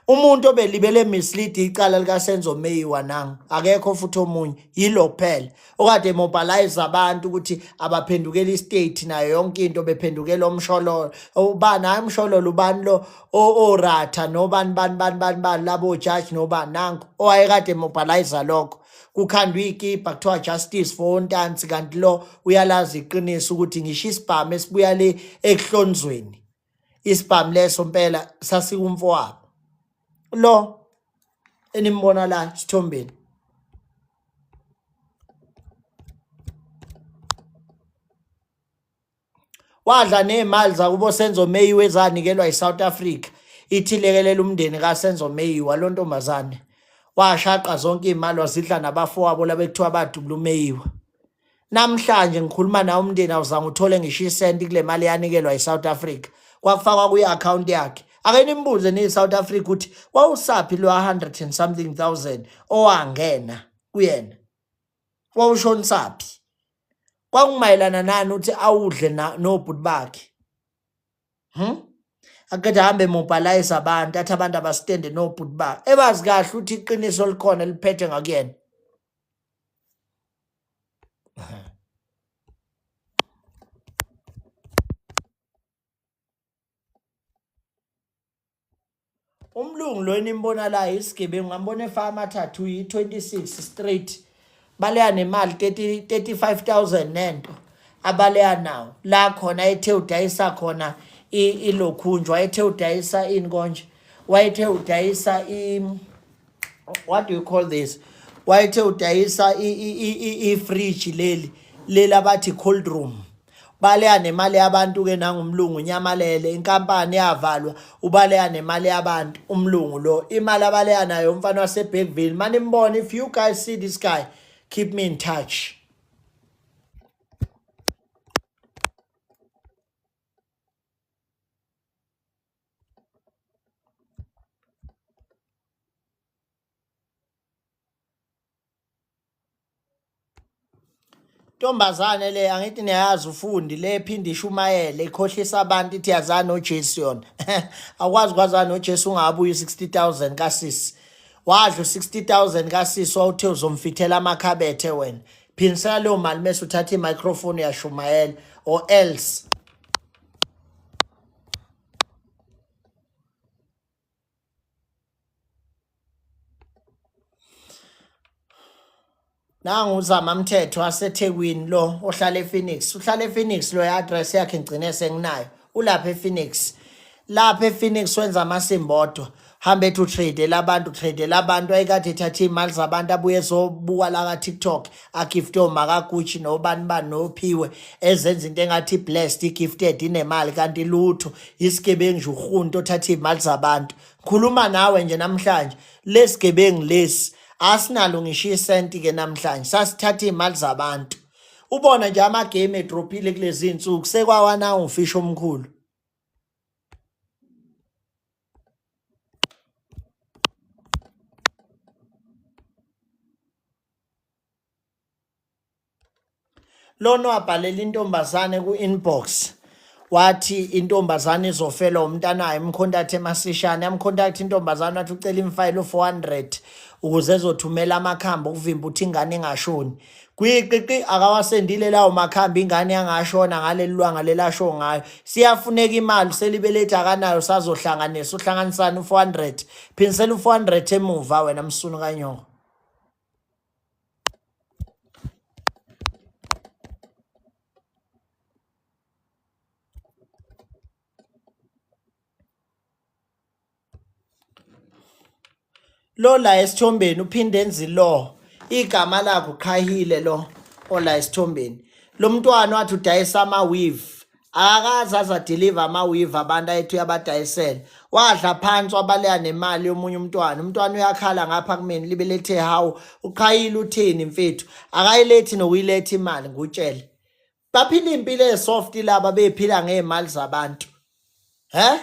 Umuntu obelibele mislead icala likaSenzo Meyiwa nangu akekho futhi omunye yilo kuphela okade mobilize abantu ukuthi abaphendukele istate nayo yonke into bephendukela omshololo ubani hayi umshololo ubani lo oratha nobani bani bani bani bani labo judge nobani nangu owayekade mobilize lokho kukhandwa ikibha kuthiwa justice for ontansi kanti lo uyalazi iqiniso ukuthi ngisho isibhamu esibuya le ekuhlonzweni isibhamu leso mpela sasikumfowabo lo enimbona la sithombeni wadla nezimali zakubo Senzo Meyiwa ezanikelwa yiSouth Africa ithi lekelela umndeni kaSenzo Meyiwa lo ntombazane washaqa zonke izimali wazidla nabafowabo labekuthiwa badubula uMeyiwa Namhlanje ngikhuluma nawe umndeni awuzange uthole ngisho isenti kule mali eyanikelwa yi-South Africa. Kwakufakwa kwi-akhawunti yakhe. Ake nimbuze niyi-South Africa ukuthi wawusaphi lo 100 and something thousand owangena kuyena. Wawushonisaphi? Kwakumayelana nani ukuthi awudle nobhuti bakhe? Hmm? Akade ahambe mobilize abantu athi abantu abastende nobhuti bakhe. Ebazi kahle ukuthi iqiniso likhona liphethe ngakuyena. Umlungu lo enimbona la isigebengu ngambona efaka amathathu yi-26 straight baleya nemali 30 35000 nento abaleya nawo la khona ethe udayisa khona ilokhunjwa ethe udayisa ini konje wayethe udayisa i what do you call this wayethe udayisa i-fridge leli leli abathi cold room baleya nemali yabantu ke nangumlungu nyamalele inkampani yavalwa ubaleya nemali yabantu umlungu lo imali abaleya nayo umfana waseBergville manimbona if you guys see this guy keep me in touch Ntombazane le angithi niyayazi ufundi le phinde ishumayele ikhohlisa abantu ithi yazana noJesu yona. Awukwazi kwazana noJesu ungabuyi 60000 kasisi. Wadla 60000 kasisi wawuthe uzomfithela amakhabethe wena. Phindisela leyo mali mese uthatha i-microphone uyashumayela or else. Nangu uZama Mthetho waseThekwini lo ohlala ePhoenix. Uhlala ePhoenix lo address yakhe ngigcine senginayo. Ulapha ePhoenix. Lapha ePhoenix wenza amasimbodo. Hambe ethi utrade labantu, trade labantu ayikade ethatha iy'mali zabantu abuye ezobuka la ka-TikTok agifte omakaGucci nobani bani nophiwe ezenza into engathi blessed i-gifted inemali kanti lutho isigebengu nje urhuntu othatha iy'mali zabantu. Khuluma nawe nje namhlanje lesigebengu lesi asinalo ngisho isenti ke namhlanje sasithatha iy'mali zabantu. Ubona nje amagame edrophile kulezi iy'nsuku sekwawana umfishi omkhulu. Lona wabhalela intombazane ku-inbox wathi intombazane izofelwa umntanayo imkhontathe emasishane yamkhontatha intombazane wathi ucela imfayile u-400 ukuze ezothumela amakhambi okuvimba ukuthi ingane ingashoni Gwiqiqi akawasendile lawo makhambi ingane yangashona ngaleli lwanga lelasho ngayo. Siyafuneka imali selibelethe akanayo sazohlanganisa uhlanganisana u400. Phinisela u400 emuva wena msunu kanyoko. Lo la esithombeni uphinde enze lo igama lakhe uqhahile lo ola esithombeni. Lo mntwana wathi udayisa ama weave akakaze aze adeliver ama weave abantu ayethi uyabadayisela. Wadla phansi wabaleka nemali yomunye umntwana. Umntwana uyakhala ngapha kumina libe lethe hawu uqhayile uthini mfethu akayilethi nokuyiletha imali ngutshele. Baphila impilo esoft laba bephila ngezimali zabantu. He?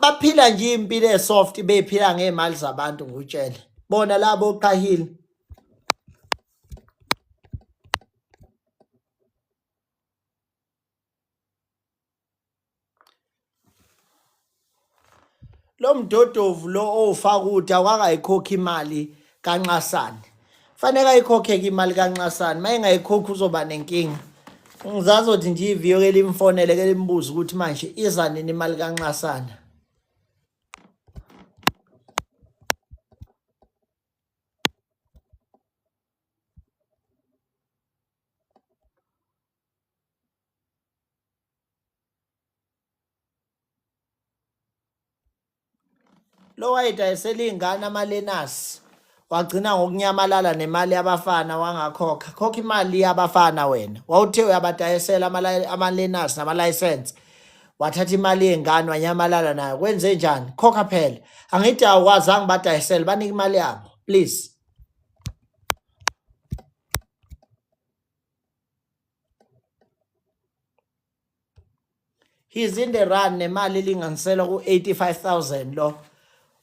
Baphila nje impilo esoft bephila ngezimali zabantu ngutshele. Bona labo oqahile. Lo mdodovu lo owufaka ukuthi awakayikhokhi imali kaNxasane. Fanele ayikhokhe-ke imali kaNxasane, uma engayikhokhi uzoba nenkinga. Ngisazothi nje iviyo ke limfonele ke limbuze ukuthi manje iza nini imali kaNxasana. Lo wayedayisela iy'ngane amalenasi wagcina ngokunyamalala nemali yabafana wangakhokha. Khokha imali yabafana wena. Wawuthe uyabadayisela amalenasi namalayisense. Wathatha imali yey'ngane wanyamalala nayo. Kwenze njani? Khokha phela. Angithi awukwazanga ubadayisele, banike imali yabo. Please. He's in the run nemali elinganiselwa ku-85000 lo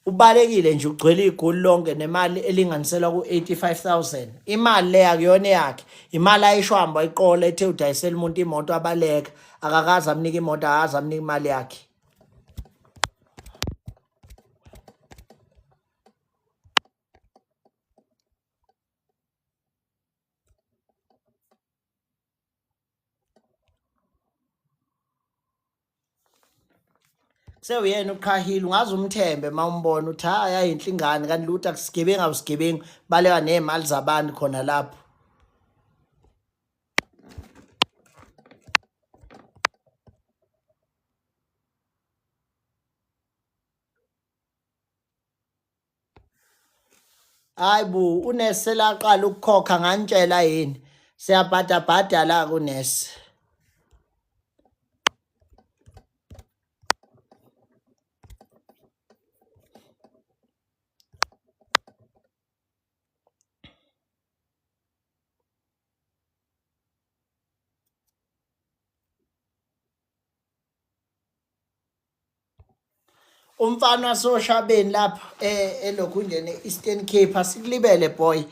ubalekile nje ugcwele igoli lonke nemali elinganiselwa ku-85000 imali le akuyona eyakhe imali ayishwamba iqola ethe udayisela umuntu imoto abaleka akakaze amnike imoto akaze amnike imali yakhe Sewuyena uqhahile ungaze umthembe uma umbona uthi hayi ayinhle ingane kanti lutho akusigebengu awusigebengu baleka ney'mali zabantu khona lapho. Hayi bo unesi selaqala ukukhokha nganitshela yini siyabhadabhada la kunesi. Umfana wasoshabeni lapho eh elokhunjeni Eastern Cape asikulibele boy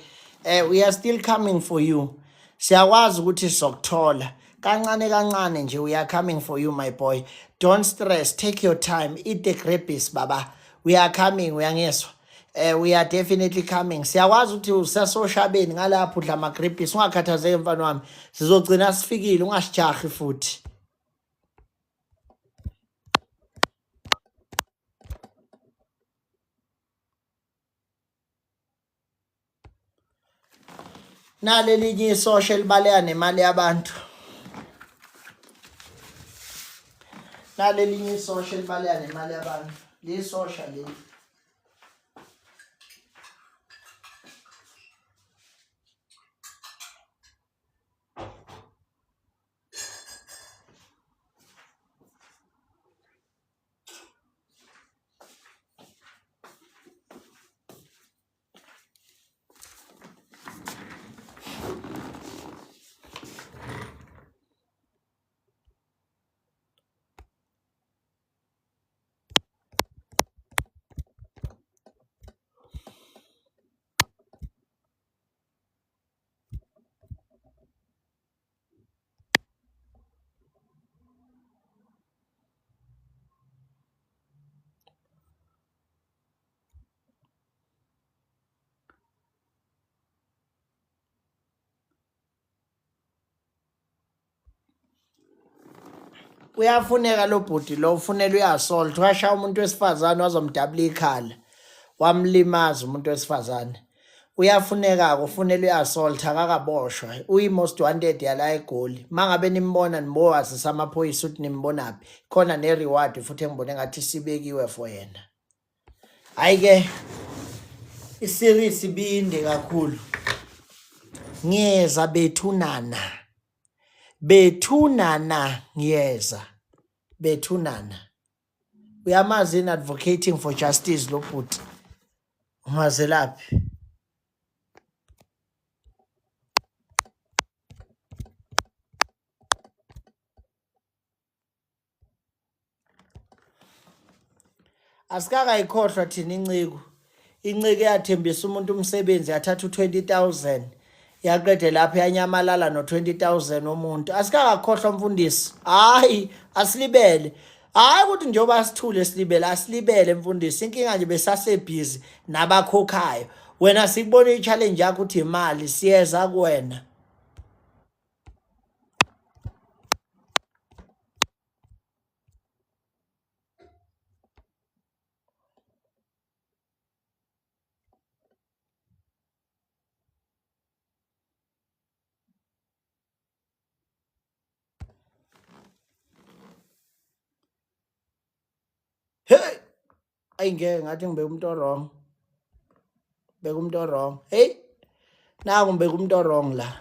eh we are still coming for you siyakwazi ukuthi sizokuthola kancane kancane nje we are coming for you my boy don't stress take your time eat the grapes baba we are coming uyangizwa eh we are definitely coming siyakwazi ukuthi usasoshabeni ngalapho udla ama grapes ungakhathazeki mfana wami sizogcina sifikile ungasijahi futhi Nalelinye isosha elibaleka nemali yabantu. Nalelinye isosha elibaleka nemali yabantu. Lisosha leli. Uyafuneka lo bhuti lo, ufunela uya-assault, washaya umuntu wesifazane wazomdabula ikhala, wamlimaza umuntu wesifazane. Uyafuneka-ke, ufunela uya-assault, akakaboshwa, uyi-most wanted yala eGoli. Mangabe nimbona nibowazisa amaphoyisa ukuthi nimbonaphi, khona ne-reward futhi engibone ngathi sibekiwe for yena. Hayi ke i-series ibinde kakhulu. Ngiyeza bethunana. Bethunana ngiyeza. Bethunana. Uyamazi in advocating for justice lo bhuti. Umazelaphi? Asikakayikhohlwa thina inceku. Inceku eyathembisa umuntu umsebenzi yathatha u-20,000 yaqede lapho yanyamalala no-20,000 womuntu. Asikakakhohlwa mfundisi. Hayi, asilibele. Hayi ukuthi njengoba sithule silibele, asilibele mfundisi. Inkinga nje besasebhizi nabakhokhayo. Wena sikubona i-challenge yakho ukuthi imali siyeza kuwena. Hey, ayi ngeke ngathi ngibeka umuntu o-wrong. Beka umuntu o-wrong. Hey, naku ngibeka umuntu o-wrong la.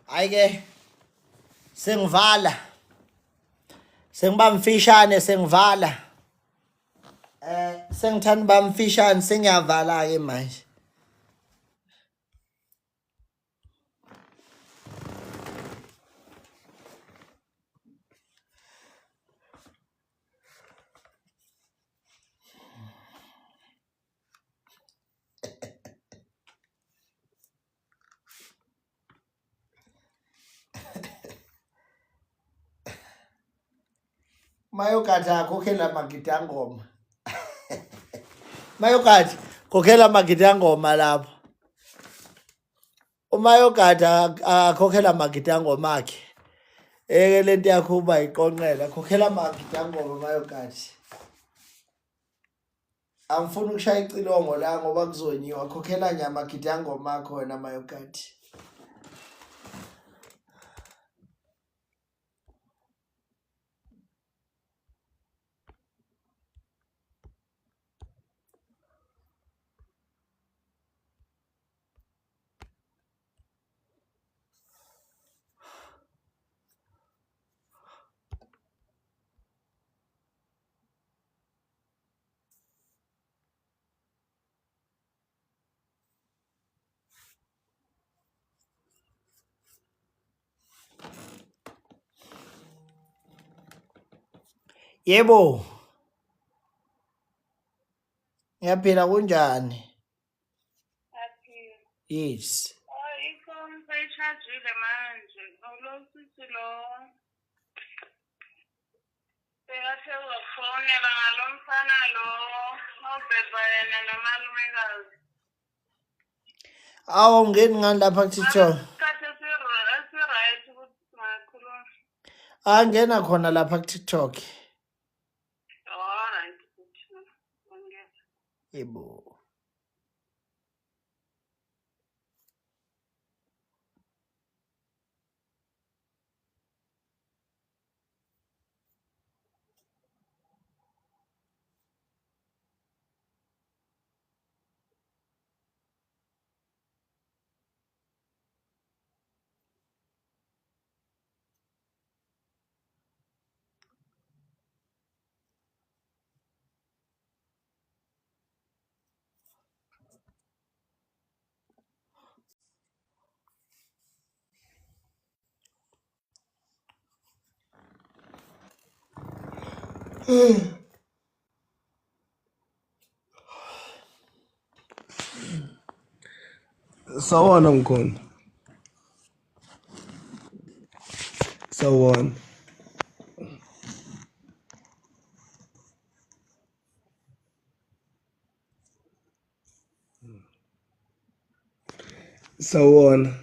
Hayi ke sengivala, sengiba mfishane, sengivala, sengithanda uba mfishane, sengiyavala ke manje. Mayokathi akhokhela magidangoma. Mayokathi khokhela magidangoma lapho. Umayogadi akhokhela magidangoma akhe. Eke lento yakho uba iqonqela khokhela magidangoma mayogadi. Angifuni ukushaya icilongo la ngoba kuzonyiwa khokhela nje amagidangoma akho wena mayogadi. Yebo. Ngiyaphila kunjani? Aphila. Yes. Oh, ifoni seyishajile manje. Lo sisi lo. Bekathe uzokufonela ngalo mfana lo obhebha yena nomalumekazi. Awungeni ngani lapha ku-TikTok? Isikhathi esi-right ukuthi singakhuluma. Angena khona lapha ku-TikTok. Alright. Ngiyeza. Yebo. Sawubona mkhulu. Sawubona. Sawubona.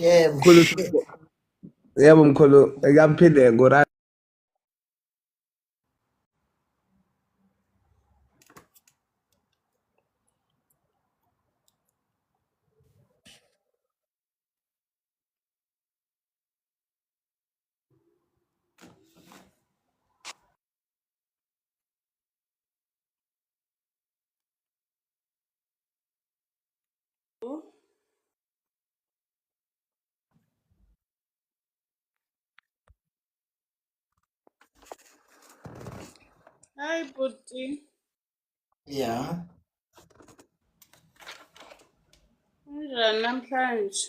Damn Mkhulu shit. yebo mkhulu ngiyaphila ngura Hayi bhuti, Yeah. unjani namhlanje?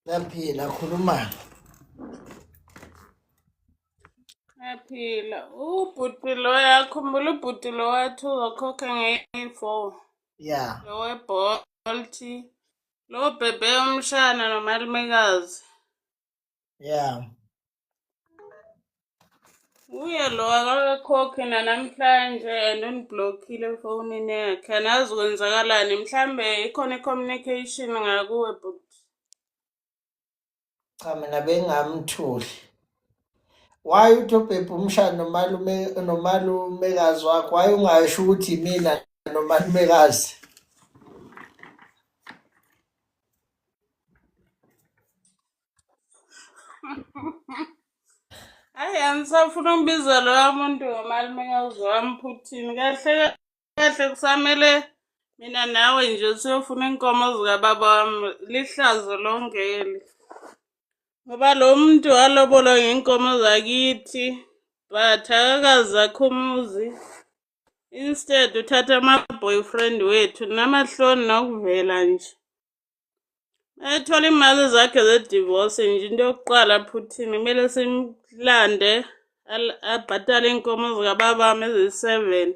Naphila khuluma. Ngiyaphila. Ubhuti loya, khumbula ubhuti lo wathi uzokhokha ngeyi-4 Yeah. lo we-Bolt, lo bhebhe umshana nomalumekazi. Yeah. Uye lo akakakhokhi nanamhlanje and undiblockile efonini yakhe. Andazi kwenzakalani, mhlambe ikhona i-communication ngakuwe bhuti. Cha mina bengamthuli. Why uthi ubhebhe umshana nomalume nomalumekazi wakho? Why ungasho ukuthi mina nomalumekazi? Hayi, angisafuna ukubiza loya muntu ngomalumekazi wami Putin. Kahle kahle kusamele mina nawe nje siyofuna inkomo zikababa wami. Lihlazo lonke eli. Ngoba lo muntu walobolwa ngenkomo zakithi, but akakaze akhe umuzi. Instead uthatha ama-boyfriend wethu namahloni nokuvela nje. Ethola imali zakhe ze-divorce nje into yokuqala Putin kumele simlande abhatale inkomo zikababami eziyi-7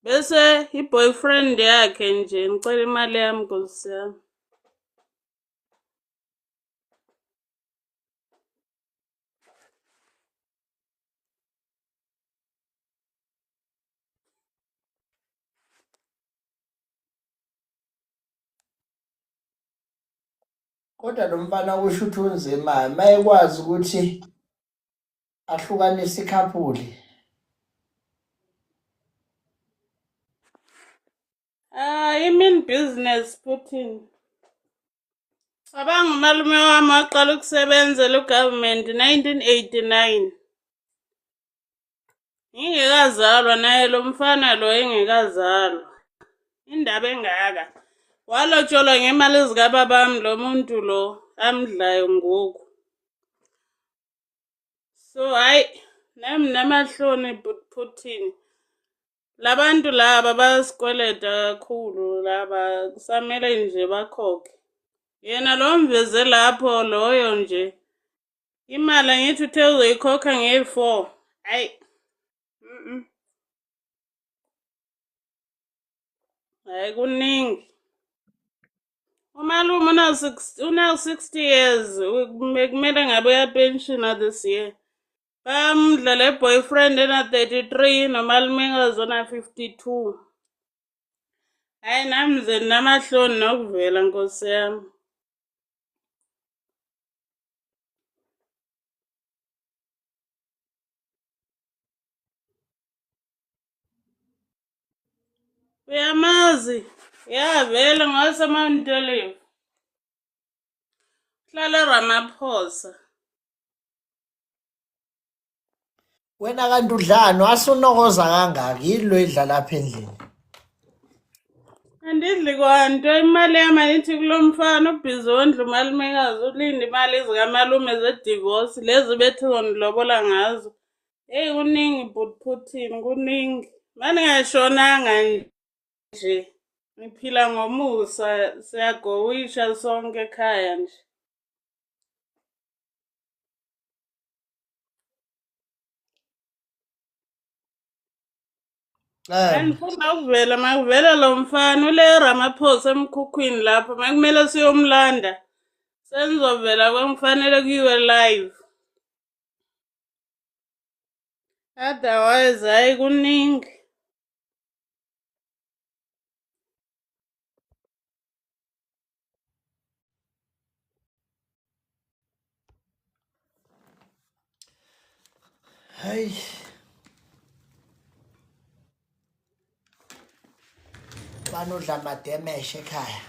bese i-boyfriend yakhe nje ngicela imali yami nkosi yami. Kodwa lo mfana kusho ukuthi unzima mayekwazi ukuthi ahlukanise ikhaphuli. Ah, i-mean business Putin. Cabanga umalume wami waqala ukusebenzela ugovernment 1989. Ngingekazalwa naye lo mfana lo engekazalwa. Indaba engaka. Walotsholwa ngemali zikababami lo muntu lo amdlayo ngoku. So hayi nami namahloni Putin. Labantu laba bayasikweleta kakhulu laba kusamele nje bakhokhe. Yena lo mveze lapho loyo nje imali angithi uthe uzoyikhokha ngeyi-4. Hayi. Hhayi kuningi. Umalume una-60 years, kumele ngabe uyapenshina this year. Bayamdla le boyfriend ena-33 nomalumekazi ona-52. Hhayi nami nje nginamahloni nokuvela nkosi yami. Uyamazi? Ya vele ngowaseMount Olive. Uhlala eRamaphosa. Wena kanti udlani wasunokoza kangaka yini lo idla lapha endlini? Andidli kwanto imali yami ayithi kulo mfana ubhizi wondla umalumekazi ulinde imali zikamalume zedivosi lezi bethi zondilobola ngazo. Eyi kuningi bhuti Putin kuningi. Maningashonanga nje ngiphila ngomusa siyagowisha sonke ekhaya nje. Andifuna ukuvela makuvela lo mfana ule Ramaphosa emkhukhwini lapho makumele siyomlanda senizovela kwengifanele kuyiwe live otherwise hayi kuningi. Hayi. Banodla amademeshe ekhaya.